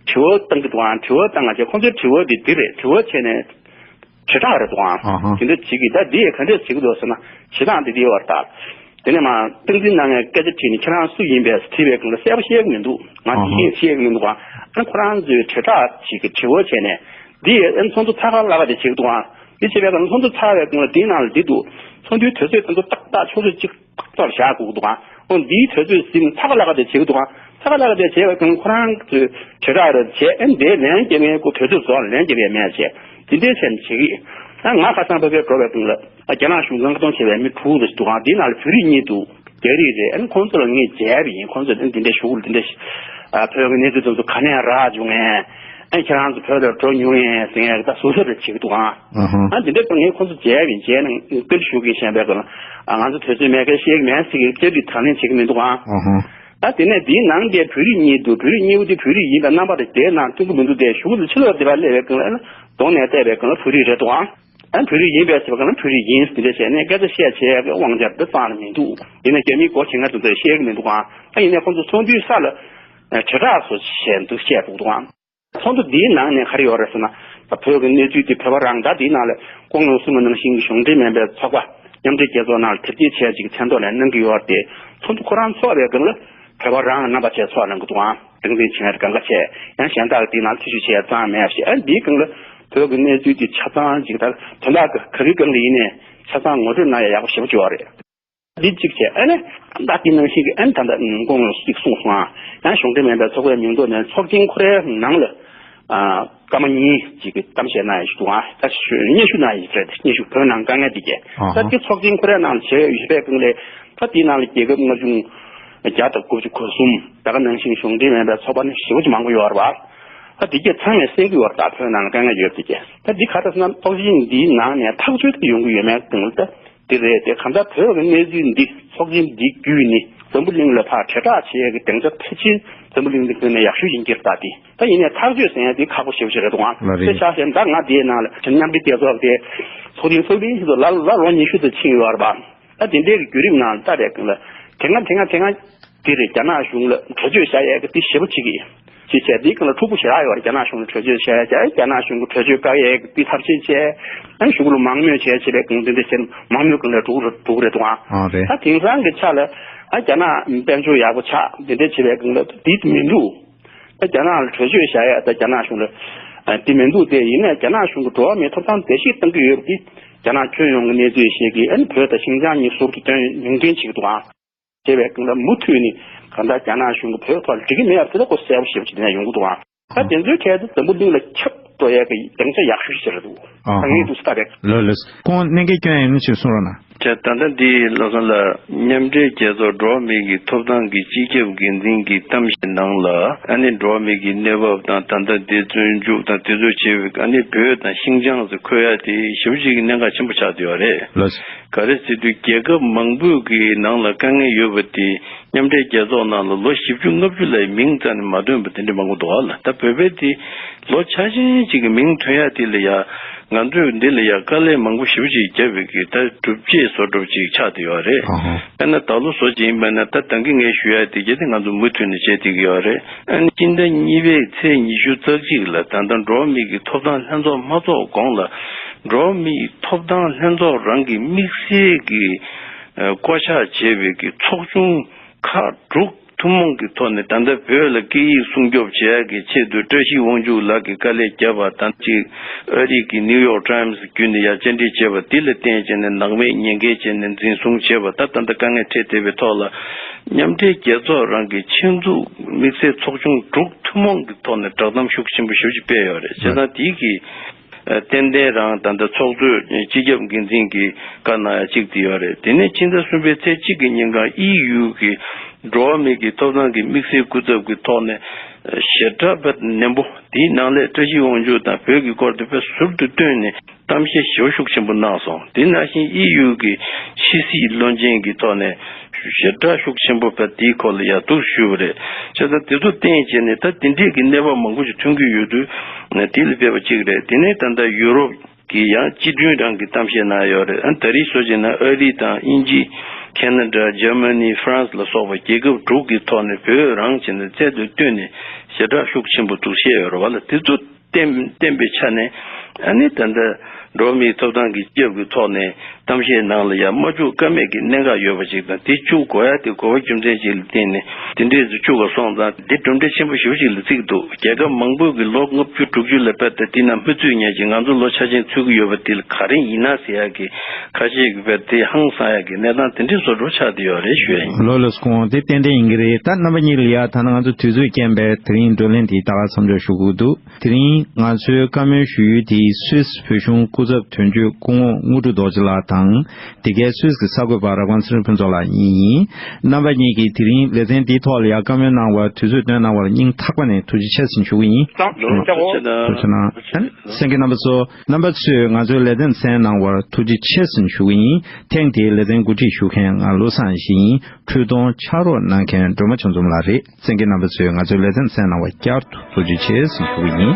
དྲི་བ་བཏང་གི་འདུག་ཨང་། དྲི་བ་བཏང་ག་བྱས་ཁོང་ཚོའི་དྲི་བ་འདི་འདི་རེད། དྲི་བ་བྱས་ནས་དྲིལ་བསྒྲགས་རེད་འདུག་ཨང་། ཨ་ཧ། དེ་འདྲ་བྱེད་ཀྱི། ད་འདི་ཡས་ག་འདྲས་བྱེད་ཀྱི་འདུག་ཟེར་ན་བྱེད་སྟངས་འདི་འདི་བར་ད། དེ་ནས་མ་སྟངས་འཛིན་གནང་མཁན་སྐད་ཆ་དྲིས་ནས་ཁྱེད་རང་སུ་ཡིན་པས་དྲིས་པའི་སྒང་ལ་གསལ་པོ་བཤད་ཀྱི་མི་འདུག། ང་ཨ་ཧ། འདི་ཡིན་བཤད་ཀྱི་མི་འདུག་ཨང་། ཨ་ཁོ་རང་ཚོས་དྲིལ་བསྒྲགས་བྱེད་ཀྱི་དྲི་བ་བྱས་ནས་འདི་ཡས་ཨ་ཚོགས་འདུ་ཚགས་ཁ་བརླག་ག་དེ་བྱེད་ཀྱི་འདུག་ཨང་། འདི་བྱེད་པའི་སྒང་ལ་ཚོགས་འདུ་ཚར་བའི་སྒང་ལ་འདིའི་ནང་ལ་འདི་འདུག། ཚོགས་འདུའི་དུས་ཚོད་དེ་ཚོ་ཏག་ཏག་ཕྱོགས་བཞི་གཅིག་ཙམ་བཞག་དགོས་ཀྱི་འདུག་ག། འོ་འདིའི་དུས་ཚོད་ཟིན་ཚགས་ཁ་བརླག་ག་དེ་བྱེད་ཀྱི་འདུག་ག། ཚགས་ཁ་བརླག་ག་དེ་བྱས་པའི་སྒང་ཁོ་རང་ཚོས་དྲིལ་བསྒྲགས་རེ་བྱས། ཨ་འདིའི་ལན་རྒྱག་མཁན་ཀོ་དུས་ཚོད་རྫོགས་ལན་རྒྱག་ཡས་མེད་བྱས། འདི་འདྲའི་བྱས་ནས་བྱེད་ཀྱི། ཨ་ང་ཁ་སང་ཕ་གིར་འགྲོ་བའི་སྒང་ལ་ཨ་རྒྱ་ནག་གཞུང་མངགས་གཏོང་བྱས་པའི་མི་དྲུག་ཙམ་འདུག་ག། འདིའི་ནང་ལ་བོད་རིགས་གཉིས་འདུག། རྒྱ་རིགས་རེད། ཨ་ནི་ཁོང་ཚོ་ལ་ངས་མཇལ་བ་ཡིན། ཁོང་ཚོས་ཨ་འདི་འདྲའི་ཞུ་གི་འདི་འདྲའི་ཨ་བོད་ཀྱི་གནས་ཚུལ་དེ་ཚོ་ག་ནས་རག་བྱུང་ངས། ཨ་ཁྱེད་རང་ཚོ་བོད་ལ་འགྲོ་མྱོང་ངས་ཟེར་ངས་ད་ཟུར་ཟུར་རེ་བྱེད་ཀྱི་འདུག་ཨང་། ཨ་ཧ། ཨ་འདི་འདྲ་ངས་ཁོང་ཚོ་མཇལ་བ་ཡིན། མཇལ་ནས་བཀའ་འདྲི་ཞུ་གི་ཞེས་པའི་སྐབས་ལ་ཨ་ང་ཚོ་དུས་ཚོད་མེད་མཁན་བཤད་ཀྱི་མེད་ཟེར་གྱི་བཀའ་འདྲི་དང་ལེན་བྱེད་ཀྱི་མི་འདུག་ཨང་། ཨ་ཧ། ཨ་དེ་ནས་འདིའི་ནང་གི་བོད་རིགས་གཉིས་འདུག། བོད་རིགས་གཉིས་པོ་དེ་བོད་རིགས་ཡིན་པའི་རྣམ་པ་དེ་དེའི་ནང་སྟོན་གྱི་མི་འདུག་སྟེ། གཞུག་ལ་ཕྱི་ལོགས་དེ་བ་སླེབས་པའི་སྒང་ལ་ཨ་གདོང་ནས་བལྟས་པའི་སྒང་ལ་བོད་རིགས་རེད་འདུག་ཨང་། ཨ་བོད་རིགས་ཡིན་པས་ཟེར་བ་གང་ན་བོད་རིགས་ཡིན་ཟེར་དེ་འདྲ་བྱས་ནས་སྐད་ཆ་བཤད་བྱས་དབང་ཆ་འདི་གཙང་ལ་མི་འདུག་ཡིན་ན་རྒྱ་མིའི་སྒོ་ཕྱེ་ང་ཚོ་ཚོས་བཤད་གི་མི་འདུག་ཨང་། ད་ཡིན་ནའི་ཁོང་ཚོ་ཚོགས་འདུའི་ས་ལ་དྲིལ་བསྒྲགས་སོགས་བྱས་འདུག་བཤད་འདུག་འདུག་ཨང་། ཚོགས་འདུ་འདིའི་ནང་ནས་ག་རེ་ཡོད་རེད་ཟེར་ན། ད་བོད་ཀྱི་གནས་ཚུལ་འདི་བོད་པ་རང་ད་འདིའི་ནང་ལ་སྐུ་ངོ་གསུངས་པ་ནང་བཞིན་གྱི་གཞུང་འབྲེལ་མིན་པའི་ཚོགས་པ་མཉམ་འབྲེལ་རྒྱལ་ཚོགས་ནང་ལ་དེབ་སྐྱེལ་བྱས་ཅིག་མཚན་ཐོག་ལ་གནང་གི་ཡོད་རེད་དེ། ཚོགས་འདུ་ཁོ་རང་ཚོགས་པའི་སྒང་ལ་བོད་པ་རང་རྣམ་པ་བཅས་ཚོགས་གནང་གི་འདུག་ཨང་། སྟངས་འཛིན་བྱེད་ཡ་གང་ག་བྱས་ཡང་གཞན་དག་གི་དེའི་ནང་ལ་ཐེ་ཇུས་བྱེད་ཡ་ཙང་མེད་ཞེས། ཨ་འདིའི་སྒང་ལ་བོད་ཀྱི་གནས་ཚུལ་འདི་ཆ་ཚང་ཅིག་ད་དོན་དག་གི་ག་གི་སྒང་ལ་ཡིན་ནའི་ཆ་ཚང་ངོ་སྤྲོད་གནང་ཡ་ཡག་པོ་ཞེ་པོ་ཅིག་ཡོད་རེད། འདི་གཅིག་བྱས། ཨ་ནི་ད་དེ་ནང་བཞིན་གྱི་ཨ་ནི་ད་ལྟ་སྐུ་ངོ་གཅིག་གསུངས་སོང་ཨ། ཡང་གཞུང་འབྲེལ་མིན་པའི་ཚོགས་པའི་མིང་ཐོག་ནས་ཚོགས་ཆེན་ཁོ་རའི་ནང་ལ་ཨ་སྐར་མ་གཉིས་ཅིག་གི་གཏམ་བཤད་གནང་ཡ་ཞིག་འདུག་ཨ། ད་སྙན་ཞུ་གནང་ཡ་ཞིག་རེད། སྙན་ཞུ་བོད་ནང་དཀའ་ངལ་འདི་གས་ཨ་ད་ཧ་དེ་ཚོགས་ཆེན་ཁོ་རའི་ནང་ལ་བྱས་ཡོད་པའི་སྒང་ལས་ད་དེའི་ནང་ལ་རྒྱལ་ཁབ་ལྔ་བཅུ་བརྒྱ་དང་དགུ་བཅུ་གོ་གསུམ་ད་ག་ནང་བཞིན་གཞུང་འབྲེལ་མིན་པའི་ཚོགས་པ་ནི་ཞེ་པོ་ཅིག་མང་པོ་ཡོད་རེད་བ། ད་འདི་གས་ཚང་མས་གསན་གྱི་ཡོད་རེད། ད་བོད་ནང་ལ་དཀའ་ངལ་ཡོད་པ་འདི་གས་ད་འདི་ག་རེ་ཟེར་ན་ཚོགས་ཆེན་འདིའི་ནང་ནས་ཐག་གཅོད་དུ་ཡོང་གི་ཡོད་མེད་སྒང་ལ་ད། དེ་རེད་དེ། གང་ལྟར་བོད་ཀྱི་གནས་ཚུལ་འདི་ཚོགས་ཆེན་འདི་བརྒྱུད་ནས་འཛམ་བུ་གླིང་ལ་ཕར་དྲིལ་བསྒྲགས་བྱེད་ཡས་ཀྱི་སྡིངས་ཆ་ཕལ་ཆེར་འཛམ་བུ་གླིང་འདི་ཁོ་ནས་ཡག་ཤོས་ཡིན་གྱི་རེད། ད་དེ་ད་ཡིན་ནའི་ཐག་གཅོད་ཟེར་ཡས་དེ་ཁག་པོ་ཞེ་པོ་ཞིག་རེད་འདུག་ཨང་། ལགས་རེད། དེ་ཆ་བཞག་ན་ད་ང་དེའི་ནང་ལ་མཉམ་འབྲེལ་རྒྱལ་ཚོགས་དེ་ཚོགས་ཆེན་གསར་པའི་ཆེད་དུ་ལ་ལ་ལོ་ཉི་ཤུ་ཙམ་ཕྱིན་ཡོད་རེད་པ། ད་དེ་འདྲའི་གི་བརྒྱུད་རིམ་ནང་ལ་ལྟ་བའི་སྒང་ལ་དེ་སྔ་དེ་སྔ་དེ་སྔ། དེ་རེད། རྒྱ་ནག་གཞུང་ལ་གྲོས་ཆོད་བཞག་ཡས་ཀྱི་དེ་ཞེ་པོ་ཅིག་གིས་ཅེས་བྱས། དེའི་སྒང་ལ་འཁྲུག་པོ་ཞེ་དྲག་ཡོད་རེད། རྒྱ་ནག་གཞུང་ལ་གྲོས་ཆོད་བཞག་ཡས་ཀྱི་རྒྱ་ནག་གཞུང་གི་གྲོས་ཆོད་བཀག་ཡས་ཀྱི་དེ་ཐབས་ཤེས་བྱས། ཨ་ནི་གཞུག་གུ་ལ་མང་མོས་བྱས་བྱས་པའི་སྒང་དེ་འདྲ་བྱས་མང་མོས་སྒང་ལ་འགྲོ་གི་རེད་འགྲོ་གི་རེད་འདུག་ཨང་། ཨ་རེད། ད་དེང་སང་གི་ཆ་ལ་ཨ་རྒྱ་ནག་དཔལ་འབྱོར་ཡག་པོ་ཆགས་དེ་འདྲ་བྱས་པའི་སྒང་ལ་དེ་མི་འདུག་ད་རྒྱ་ནག་ལ་གྲོས་ཆོད་བཞག་ཡས་ད་རྒྱ་ནག་གཞུང་ལ་ཨ་དེ་མི་འདུག་དེ་ཡིན་ནའི་རྒྱ་ནག་གཞུང་གི་འགྲོ་བ་མིའི་ཐོབ་ཐང་བརྡལ་བཤིག་གཏང་གི་ཡོད་པ་དེ་རྒྱ་ནག་ཁྱོན་ཡོངས་ཀྱི་གནས་ཚུལ་ཞིག་གིས་ཨ་ནི་བོད་དང་ཤིན་ཅང་གཉིས་ཟུར་དུ་སྟོན་མིང་འདོན་བྱེད་ཀྱི་འདུག་ཨང་། བྱས་པའི་སྒང་ལ་མུ་མཐུད་ནས་གང་ལྟར་རྒྱ་ནག་གཞུང་གིས་བོད་ཐོག་ལ་འགྲིག་གི་མེད་པ་དེ་ལ་ཁོ་གསལ་པོ་ཞེ་པོ་ཅིག་དེ་ནས་ཡོང་གི་འདུག་ཨང་། ད་དེ་ཚོའི་གྲས་དེ་འཛམ་བུ་གླིང་ལ་ཁྱབ་འགྲོ་ཡས་ཀྱི་སྡིངས་ཆ་ཡག་ཤོས་ཤིག་རེད་འདུག་ཨ་ད་ངས་འདུག་ས་རེད། ལགས་ལགས། ཁོང་གནད་འགག་སྐྱོན་ཡོད་ན་ཅིག་གསུང་རོགས་གནང་། ད་ད་ལྟ་འདི་བློ་བཟང་ལགས་མཉམ་འབྲེལ་རྒྱལ་ཚོགས་འགྲོ་བ་མིའི་གི་ཐོབ་ཐང་གི་སྤྱི་ཁྱབ་འགན་འཛིན་གྱི་གཏམ་བཤད་ནང་ལ་ཨ་ནི་འགྲོ་བ་མིའི་གི་གནས་བབ་དང་ད་ལྟ་འདི་བཙོན་འཇུག་དང་དེ་ཚོ་བྱས་པའི་ཨ་ནི་བོད་དང་ཤིན་ཅང་ཟེར་འཁོད་ཡ་དེ་ཞེ་པོ་ཅིག་གི་གནད་འགག་ཆེན་པོ་ཆགས་བསྡད་ཡོད་རེད། ལགས། ག་རེ་ཟེར་དུས་རྒྱལ་ཁབ་མང་པོའི་གི་ནང་ལ་དཀའ་ངལ་ཡོད་པ་དེ་མཉམ་འབྲེལ་རྒྱལ་ཚོགས་ནང་ལ་ལོ་བཞི་བཅུ་ལྔ་བཅུ་ལ་མིང་རྩ་ནས་མ་ཐོན་པ་དེ་འདྲ་མང་པོ་འདུག་ཨ་ལ། ད་བོད་པའི་དེ་ལོ་ཆ་ཆེན་ཅིག་གི་མིང་ཐོན་ཡ་དེ་ལ་ཡ་ང་ཚོས་འདི་ལ་ཡ་དཀའ་ལས་མང་པོ་ཞེ་པོ་ཅིག་བརྒྱབ་པའི་གི་ད་སྒྲུབ་བྱེད་བཟོ་འདྲ་ཅིག་ཆགས་བསྡད་ཡོད་རེད། ཨ་ཧ། དཔེར་ན་ད་ལོ་བཟོ་བྱེད་ཡིན་པ་ན་ད་ད་གིན་ངས་ཞུ་ཡ་དེ་གྱད་དེ་ང་ཚོ་མུ་མཐུད་ནས་བྱེད་བསྡད་ཀྱི་ཡོད་རེད། ཨ་ནི་སྤྱི་ཟླ་གཉིས་པའི་ཚེས་ཉི་ཤུ་རྩ་གཅིག་ལ་ད་ལྟ་འགྲོ་བ་མིའི་གི་ཐོབ་ཐང་ལྷན་ཚོགས་མ་ཚོགས་གོང་ལ་འགྲོ་བ་མིའི་ཐོབ་ཐང་ལྷན་ཚོགས་རང་གི་དམིགས་བསལ་གྱི་ཨ་བསྐོ་བཞག་བྱས་པའི་གི་ཚོགས་ཆུང་ཁག་དྲུག་ཐུན་མོང་གི་ཐོག་ནས་ད་ལྟ་བོད་ལ་སྐད་ཡིག་སྲུང་སྐྱོབ་བྱེད་ཡག་གི་ཆེད་དུ་བཀྲ་ཤིས་དབང་ཕྱུག་ལགས་ཀྱིས་དཀའ་ལས་བརྒྱབ་པ་དང་གཅིག་ཨ་རི་གི་ནིའུ་ཡོག་ཊའིམ་སི་བརྒྱུད་ནས་ཡར་བཅར་འདྲི་བྱས་པ་དེ་ལ་བརྟེན་བྱས་ནས་ནང་མེད་ཉེན་ཁའི་བྱས་ནས་འཛིན་བཟུང་བྱས་པ་ད་ད་ལྟ་དཀའ་ངལ་འཕྲད་བསྡད་པའི་ཐོག་ལ་མཉམ་འབྲེལ་རྒྱལ་ཚོགས་རང་གི་ཆེད་འཛུགས་དམིགས་བསལ་ཚོགས་ཆུང་དྲུག་ཐུན་མོང་གི་ཐོག་ནས་བསྒྲགས་གཏམ་ཤུགས་ཆེན་པོ་ཞེ་པོ་ཅིག་སྤེལ་ཡོད་རེད། བྱས་ཙང་དེའི་གི་ཨ་ཏན་ཏན་རང་ད་ལྟ་ཚོགས་གཙོས་སྤྱི་ཁྱབ་འགན་འཛིན་གྱིས་བཀའ་གནང་ཡ་གཅིག་དེ་ཡོད་རེད། དེ་ནས་ཕྱི་ཟླ་གསུམ་པའི་ཚེས་གཅིག་གི་ཉིན་གང་དབྱིན་ཡུལ་གྱི་འགྲོ་བ་མིའི་གི་ཐོབ་ཐང་གི་དམིགས་བསལ་སྐུ་ཚབ་ཀྱི་ཐོག་ནས་ཞེ་དྲག་དཔེ་ནན་པོ་དེའི་ནང་ལས་བཀྲ་ཤིས་དབང་ཕྱུག་དང་བོད་ཀྱི་སྐོར་དེ་དཔེ་ཟུར་དུ་བཏོན་ནས་གཏམ་བཤད་ཞེ་པོ་ཤུགས་ཆེན་པོ་གནང་སོང་། དེ་ནང་བཞིན་དབྱིན་ཡུལ་གྱི་ཕྱི་སྲིད་བློན་ཆེན་གྱི་ཐོག་ནས་ཞེ་དྲག་ཤུགས་ཆེན་པོ་བས་དེའི་སྐོར་ལ་ཡར་འདུག་ཞུས་པ་རེད། བྱས་ཙང་དེ་ཚོ་བསྟན་བྱས་ནས་ད་དེ་འདྲས་ཀྱི་གནས་བབ་མང་པོ་ཞིག་ཐོན་གྱི་ཡོད་དུས་དེ་ལ་དཔེ་བ་གཅིག་རེད། དེ་ནས་ད་ལྟ་ཡུ་རོབ་ཀྱི་ཡང་སྤྱི་མཐུན་རང་གི་གཏམ་བཤད་གནང་ཡོད་རེད། ཨ་ད་རེས་བཟོ་བྱས་ན་ཨ་རི་དང་དབྱིན་ཇི། ཁེ་ན་ཌ། ཇར་མ་ནི། ཧྥ་རན་སི་ལ་སོགས་པ་རྒྱལ་ཁབ་དྲུག་གི་ཐོག་ནས་བོད་རང་བྱས་ནས་རྩལ་དུ་བཏོན་ནས་ཞེ་དྲག་ཤུགས་ཆེན་པོ་འདུག་བཤད་ཡོད་རེད་བ་ལ། དེ་ཚོ་བསྟན་བསྟན་པའི་ཆ་ནས་ཨ་ནི་ད་ལྟ་འགྲོ་བ་མིའི་ཐོབ་ཐང་གི་སྐྱབས་ཀྱི་ཐོག་ནས་གཏམ་བཤད་ནང་ལ་ཡང་མ་བཅུག་ཀ་མེད་ཀྱི་གནད་འགག་ཡོད་པ་ཞིག་དང་། དེ་བཅུག་དགོས་ཡ་དེ་དགོས་པ་རྒྱུ་མཚན་ཞིག་ལ་བརྟེན་ནས་དེ་འདྲས་སུ་བཅུག་ག་སོང་ཙང་འདི་གྲུབ་འབྲས་ཆེན་པོ་ཞེ་པོ་ཞིག་ལ་བརྩི་གི་འདུག་རྒྱལ་ཁབ་མང་པོས་ཀྱི་ལོ་ལྔ་བཅུ་དྲུག་ཅུ་ལ་དཔེ་ད་དེ་ན་མི་ཚུད་མཁན་ཞིག་ང་ཚོ་ལོ་ཆ་ཆེན་ཚུད་ཀྱི་ཡོད་པ་དེ་ལ་ག་རེ་ཡིན་ན་ཟེར་ཡ་གི་ཁ་ཤས་ཀྱི་དཔེ་དེ་ཧང་སང་ཡ་གི་གནས་སྟངས་དེ་འདྲས་བཟོ་འདྲ་ཆགས་བསྡད་ཡོད་རེད་ཞུ་ཡ་ཡིན། ལགས་ལགས། སྐུ་ངོ་དེ་ཏན་ཏན་ཡིན་གྱི་རེད། ད་རྣམ་པ་གཉིས་ལ་ཡ་ད་ནི་ང་ཚོ་དུས་ཚོད་རྐྱེན་པས་དེ་རིང་བགྲོ་གླེང་དེ་ད་ག་མཚམས་འཇོག་ཞུ་དགོས་འདུག་དེ་རིང་ང་ཚོའི་བཀའ་མོལ་ཞུ་ཡུལ་དེ་སུད་སི་བོད་གཞུང་སྐུ་ཚབ་དོན་གཅོད་སྐུ་ངོ་དངོས་གྲུབ་རྡོ་རྗེ་ལགས་དང་། དེ་གའི་སུད་སི་གི་གསར་འགོད་པ་རབ་དགའ་ཚེ་རིང་ཕུན་ཚོགས་ལགས་གཉིས་ཡིན། རྣམ་པ་གཉིས་ཀྱིས་དེ་རིང་ལེ་ཚན་འདིའི་ཐོག་ལ་ཡང་བཀའ་མོལ་གནང་བར་དུས་ཚོད་བཏོན་གནང་བར་སྙིང་ཐག་པ་ནས་ཐུགས་རྗེ་ཆེ་ཟིན་ཞུ་གི་ཡིན། ཐུགས་རྗེ་གནང་། གསན་མཁན་རྣམ་པ་ཚོ། རྣམ་པ་ཚོས་ང་ཚོའི་ལེ་ཚན་གསན་གནང་བར་ཐུགས་རྗེ་ཆེ་ཟིན་ཞུ་གི་ཡིན། ཐེངས་འདིའི་ལེ་ཚན་གོ་སྒྲིག་ཞུ་མཁན་ང་བློ་བཟང་ཡེ་ཤེས་ཡིན། འཕྲུལ་གཏོང་ཕྱག་རོགས་གནང་མཁན་སྒྲོལ་མ་ཆོས་འཛོམས་ལགས་རེད། གསན་མཁན་རྣམ་པ་ཚོས་ང་ཚོའི་ལེ་ཚན་གསན་གནང་བར་བསྐྱར་དུ་ཐུགས་རྗེ་ཆེ་ཟེར་ཞུ་གི་ཡིན།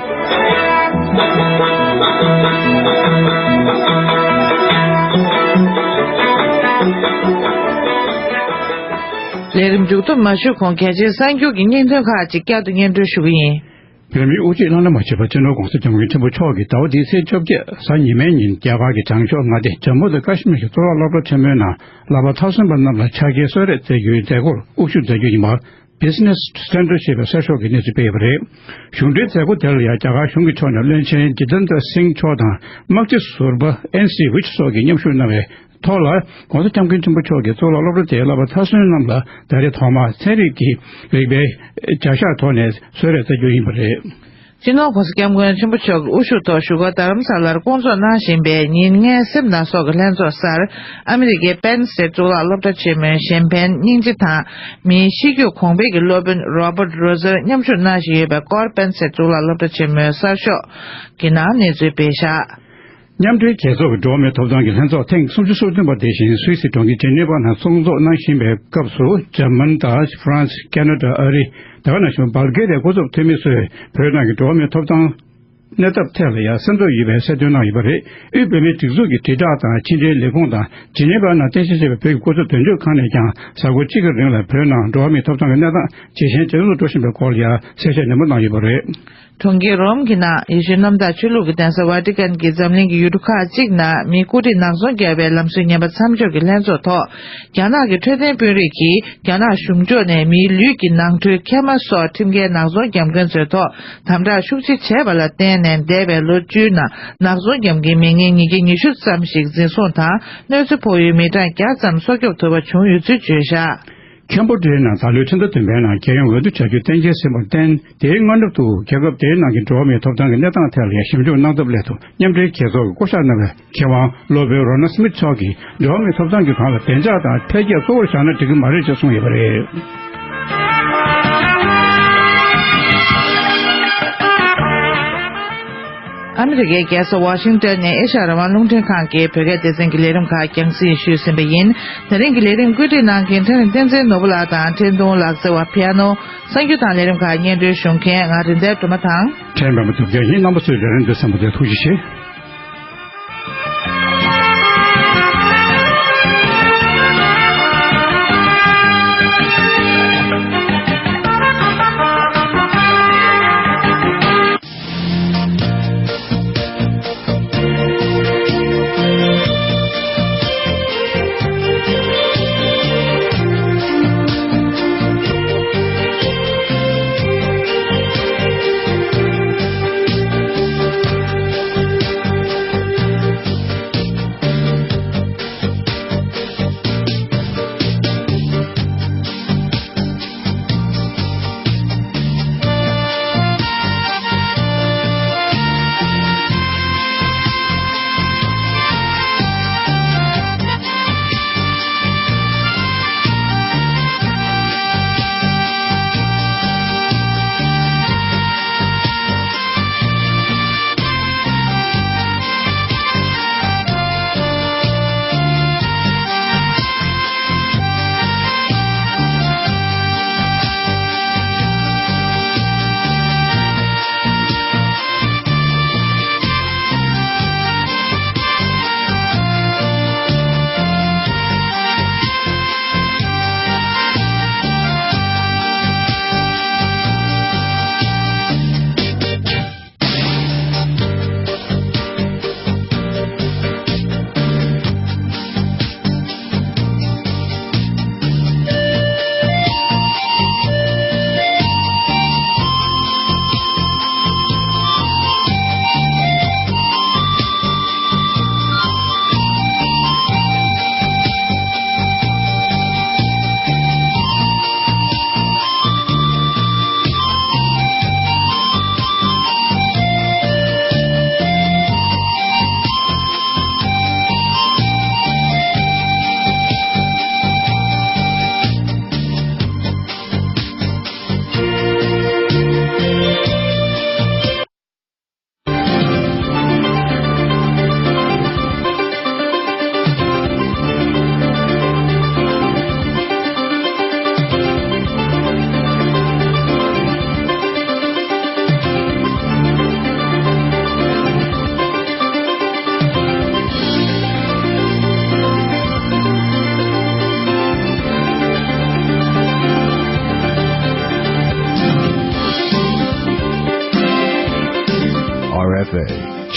ལས་རིམ་མཇུག་སྡོམ་མ་ཞུས་གོང་། གལ་ཆེའི་གསར་འགྱུར་གྱི་སྙིང་དོན་ཁག་ཅིག་བསྐྱར་དུ་སྙན་སྒྲོན་ཞུ་གི་ཡིན། བོད་མིའི་དབུ་ཁྲིད་བླ་ན་མ་མཆིས་པ་སྤྱི་ནོར་༧གོང་ས་༧སྐྱབས་མགོན་ཆེན་པོ་མཆོག་གིས་ཟླ་བ་འདིའི་ཚེས་བཅོ་བརྒྱད་གཟའ་ཉི་མའི་ཉིན་རྒྱ་གར་གྱི་བྱང་ཕྱོགས་མངའ་སྡེ་ཇམ་མུ་དང་ཀ་ཤི་མིར་གྱི་གཙུག་ལག་སློབ་གྲྭ་ཆེན་མོའི་ནང་བསླབ་པ་མཐར་སོན་པ་རྣམས་ལ་ཕྱག་འཁྱེར་གསོལ་རས་སྩལ་རྒྱུའི་མཛད་སྒོར་དབུ་བཞུགས་མཛད་རྒྱུ་ཡིན་པ། Business Standard ཞེས་པའི་གསར་ཤོག་གིས་གནས་ཚུལ་སྤེལ་ཡོད་པ་རེད། གཞུང་འབྲེལ་མཛད་སྒོ་དེ་ལ་ཡང་རྒྱ་གར་གཞུང་གི་ཕྱོགས་ནས་བློན་ཆེན་ཇི་ཏན་དར་སིང་མཆོག་དང་དམག་སྤྱི་ཟུར་པ་ཨེན་སི་ཝིཆ་སོགས་ཀྱིས་མཉམ་ཞུགས་གནང་བའི་ཐོག་ལ། ༧གོང་ས་༧སྐྱབས་མགོན་ཆེན་པོ་མཆོག་གིས་གཙུག་ལག་སློབ་གྲྭ་དེའི་བསླབ་པ་མཐར་སོན་རྣམས་ལ་ད་རེས་ཐོག་མར་ཚན་རིག་གི་རིག་པའི་བྱ་གཞག་ཐོག་ནས་གསོལ་རས་སྩལ་རྒྱུ་ཡིན་པ་རེད། སྤྱི་ནོར་༧གོང་ས་༧སྐྱབས་མགོན་ཆེན་པོ་མཆོག་གི་དབུ་བཞུགས་ཐོག་བཞུགས་སྒར་རྡ་རམ་ས་ལར་བསྐོང་ཚོགས་གནང་བཞིན་པའི་ཉིན་ལྔའི་སེམས་དང་སྲོག་གི་ལྷན་ཚོགས་སར། ཨ་མི་རི་ཀའི་པེན་སི་ཊེཊ་གཙུག་ལག་སློབ་གྲྭ་ཆེན་མོའི་གཞན་ཕན་སྙིང་རྗེ་དང་། མིའི་གཤིས་རྒྱུད་གོང་འཕེལ་གྱི་སློབ་དཔོན་རོ་བརྟ་རོ་ཟར་མཉམ་ཞུགས་གནང་བཞིན་ཡོད་པའི་སྐོར། པེན་སི་ཊེཊ་གཙུག་ལག་སློབ་གྲྭ་ཆེན་མོའི་གསར་ཤོག་གི་ནང་གནས་ཚུལ་སྤེལ་བཞག་མཉམ་འབྲེལ་རྒྱལ་ཚོགས་ཀྱི་འགྲོ་བ་མིའི་ཐོབ་ཐང་གི་ལྷན་ཚོགས་ཐེངས་སུམ་ཅུ་སོ་བདུན་པ་དེ་བཞིན་སུད་སི་གྲོང་ཁྱེར་ཇི་ནི་ཝ་ནང་ཚོགས་འཛོམས་གནང་བཞིན་པའི་སྐབས་སུ། འཇར་མན་དང་ཧྥ་རན་སི། ཁེ་ན་ཌ། ཨ་རི། དེ་ག་ནང་བཞིན་བལ་གེ་རི་ཡའི་སྐུ་ཚབ་འཐུས་མི་ཚོས་བོད་ནང་གི་འགྲོ་བ་མིའི་ཐོབ་ཐང་གནས་ཐབས་ཐད་ལ་ཡང་སེམས་འཚབ་ཡོད་པའི་གསལ་སྟོན་གནང་ཡོད་པ་རེད། དབུས་བོད་མིའི་སྒྲིག་འཛུགས་ཀྱི་དྲིལ་བསྒྲགས་དང་ཕྱི་འབྲེལ་ལས་ཁུངས་དང་ཇི་ནི་ཝ་ནང་རྟེན་གཞི་བྱས་པའི་བོད་ཀྱི་སྐུ་ཚབ་དོན་གཅོད་ཁང་ནས་ཀྱང་གཟའ་འཁོར་གཅིག་གི་རིང་ལ་བོད་ནང་འགྲོ་བ་མིའི་ཐོབ་ཐང་གི་གནས་སྟངས་ཇེ་ཞན་ཇེ་སྡུག་ཏུ་འགྲོ་བཞིན་པའི་སྐོར་ལ་ཡང་གསལ་བཤད་ནན་པོ་གནང་ཡོད་པ་རེད། གྲོང་ཁྱེར་རོམ་གྱི་ནང་ཡེ་ཤུའི་གནམ་བདག་ཆོས་ལུགས་ཀྱི་གདན་ས་ཝ་ཏི་ཀན་གྱི་འཛམ་གླིང་གི་ཡུལ་གྲུ་ཁག་ཅིག་ནང་མིའི་སྐུ་ཁྲིད་ནག་ཚོང་བརྒྱབ་པའི་ལམ་སྲོལ་ངན་པ་མཚམས་འཇོག་གི་ལྷན་ཚོགས་ཐོག་རྒྱ་ནག་གི་འཕྲོད་བསྟེན་དཔོན་རིགས་ཀྱིས་རྒྱ་ནག་གཞུང་ཕྱོགས་ནས་མིའི་ལུས་ཀྱི་ནང་ཁྲོལ་མཁལ་མ་སོགས་ཁྲིམས་འགལ་ནག་ཚོང་བརྒྱབ་མཁན་ཚོའི་ཐོག་དམ་དྲག་ཤུགས་ཆེ་བྱས་པ་ལ་བརྟེན་ནས། འདས་པའི་ལོ་བཅུའི་ནང་ནག་ཚོང་བརྒྱབ་མཁན་མི་ངན་ཉིས་བརྒྱ་ཉི་ཤུ་ཙམ་ཞིག་འཛིན་བཟུང་དང་གནོད་འཚེ་ཕོག་ཡུལ་མི་གྲངས་བརྒྱ་ཙམ་སྲོག་སྐྱོབ་ཐུབ་པ་བྱུང་ཡོད་ཚུལ་བརྗོད་བཞག་ཁེམ་བྷོ་ཌི་ཡའི་ནང་ད་ལོའི་ཁྲིམས་ཟླ་བདུན་པའི་ནང་རྒྱལ་ཡོངས་འོས་བསྡུ་བྱ་རྒྱུ་གཏན་འཁེལ་ཟིན་པར་བརྟེན། དེའི་སྔ་གྲབས་དུ་རྒྱལ་ཁབ་དེའི་ནང་གི་འགྲོ་བ་མིའི་ཐོབ་ཐང་གི་གནས་སྟངས་ཐད་ལ་ཡང་ཞིབ་འཇུག་གནང་ཐབས་སླད་དུ་མཉམ་འབྲེལ་རྒྱལ་ཚོགས་ཀྱིས་བསྐོ་གཞག་གནང་བའི་མཁས་དབང་སློབ་དཔོན་རོ་ན་སི་མིད་མཆོག་གིས་འགྲོ་བ་མིའི་ཐོབ་ཐང་གི་སྒང་ལ་བདེ་འཇགས་དང་འཕེལ་རྒྱས་གཙོ་བོར་བཞག་ན་འགྲིག་གི་མ་རེད་ཅེས་གསུངས་ཡོད་པ་རེད། ཨ་མི་རི་ཀའི་རྒྱལ་ས་ཝ་ཤིང་ཏོན་ནས་ཨེ་ཤ་ཡ་རང་དབང་རླུང་འཕྲིན་ཁང་གི་བོད་སྐད་སྡེ་ཚན་གྱི་ལས་རིམ་ཁག་རྒྱང་སྲིང་ཞུས་ཟིན་པ་ཡིན། དེ་རིང་གི་ལས་རིམ་བཀོད་སྒྲིག་གནང་མཁན་འཕྲིན་ལས་བསྟན་འཛིན་ནོར་བུ་ལགས་དང་འཕྲིན་གཏོང་ལག་རྩལ་བ་པི་ཡ་ནོ། གསར་འགྱུར་དང་ལས་རིམ་ཁག་སྙན་སྒྲོན་ཞུ་མཁན་ང་རིག་འཛིན་སྒྲོལ་མ་དང་། ཕྲན་པད་མ་ཐུབ་རྒྱལ་ཡིན། རྣམ་པ་ཚོས་ལས་རིམ་འདི་གསན་པ་དེ་ཐུགས་རྗེ་ཆེ།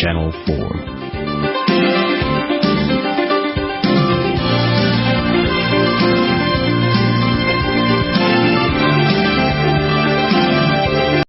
Channel four.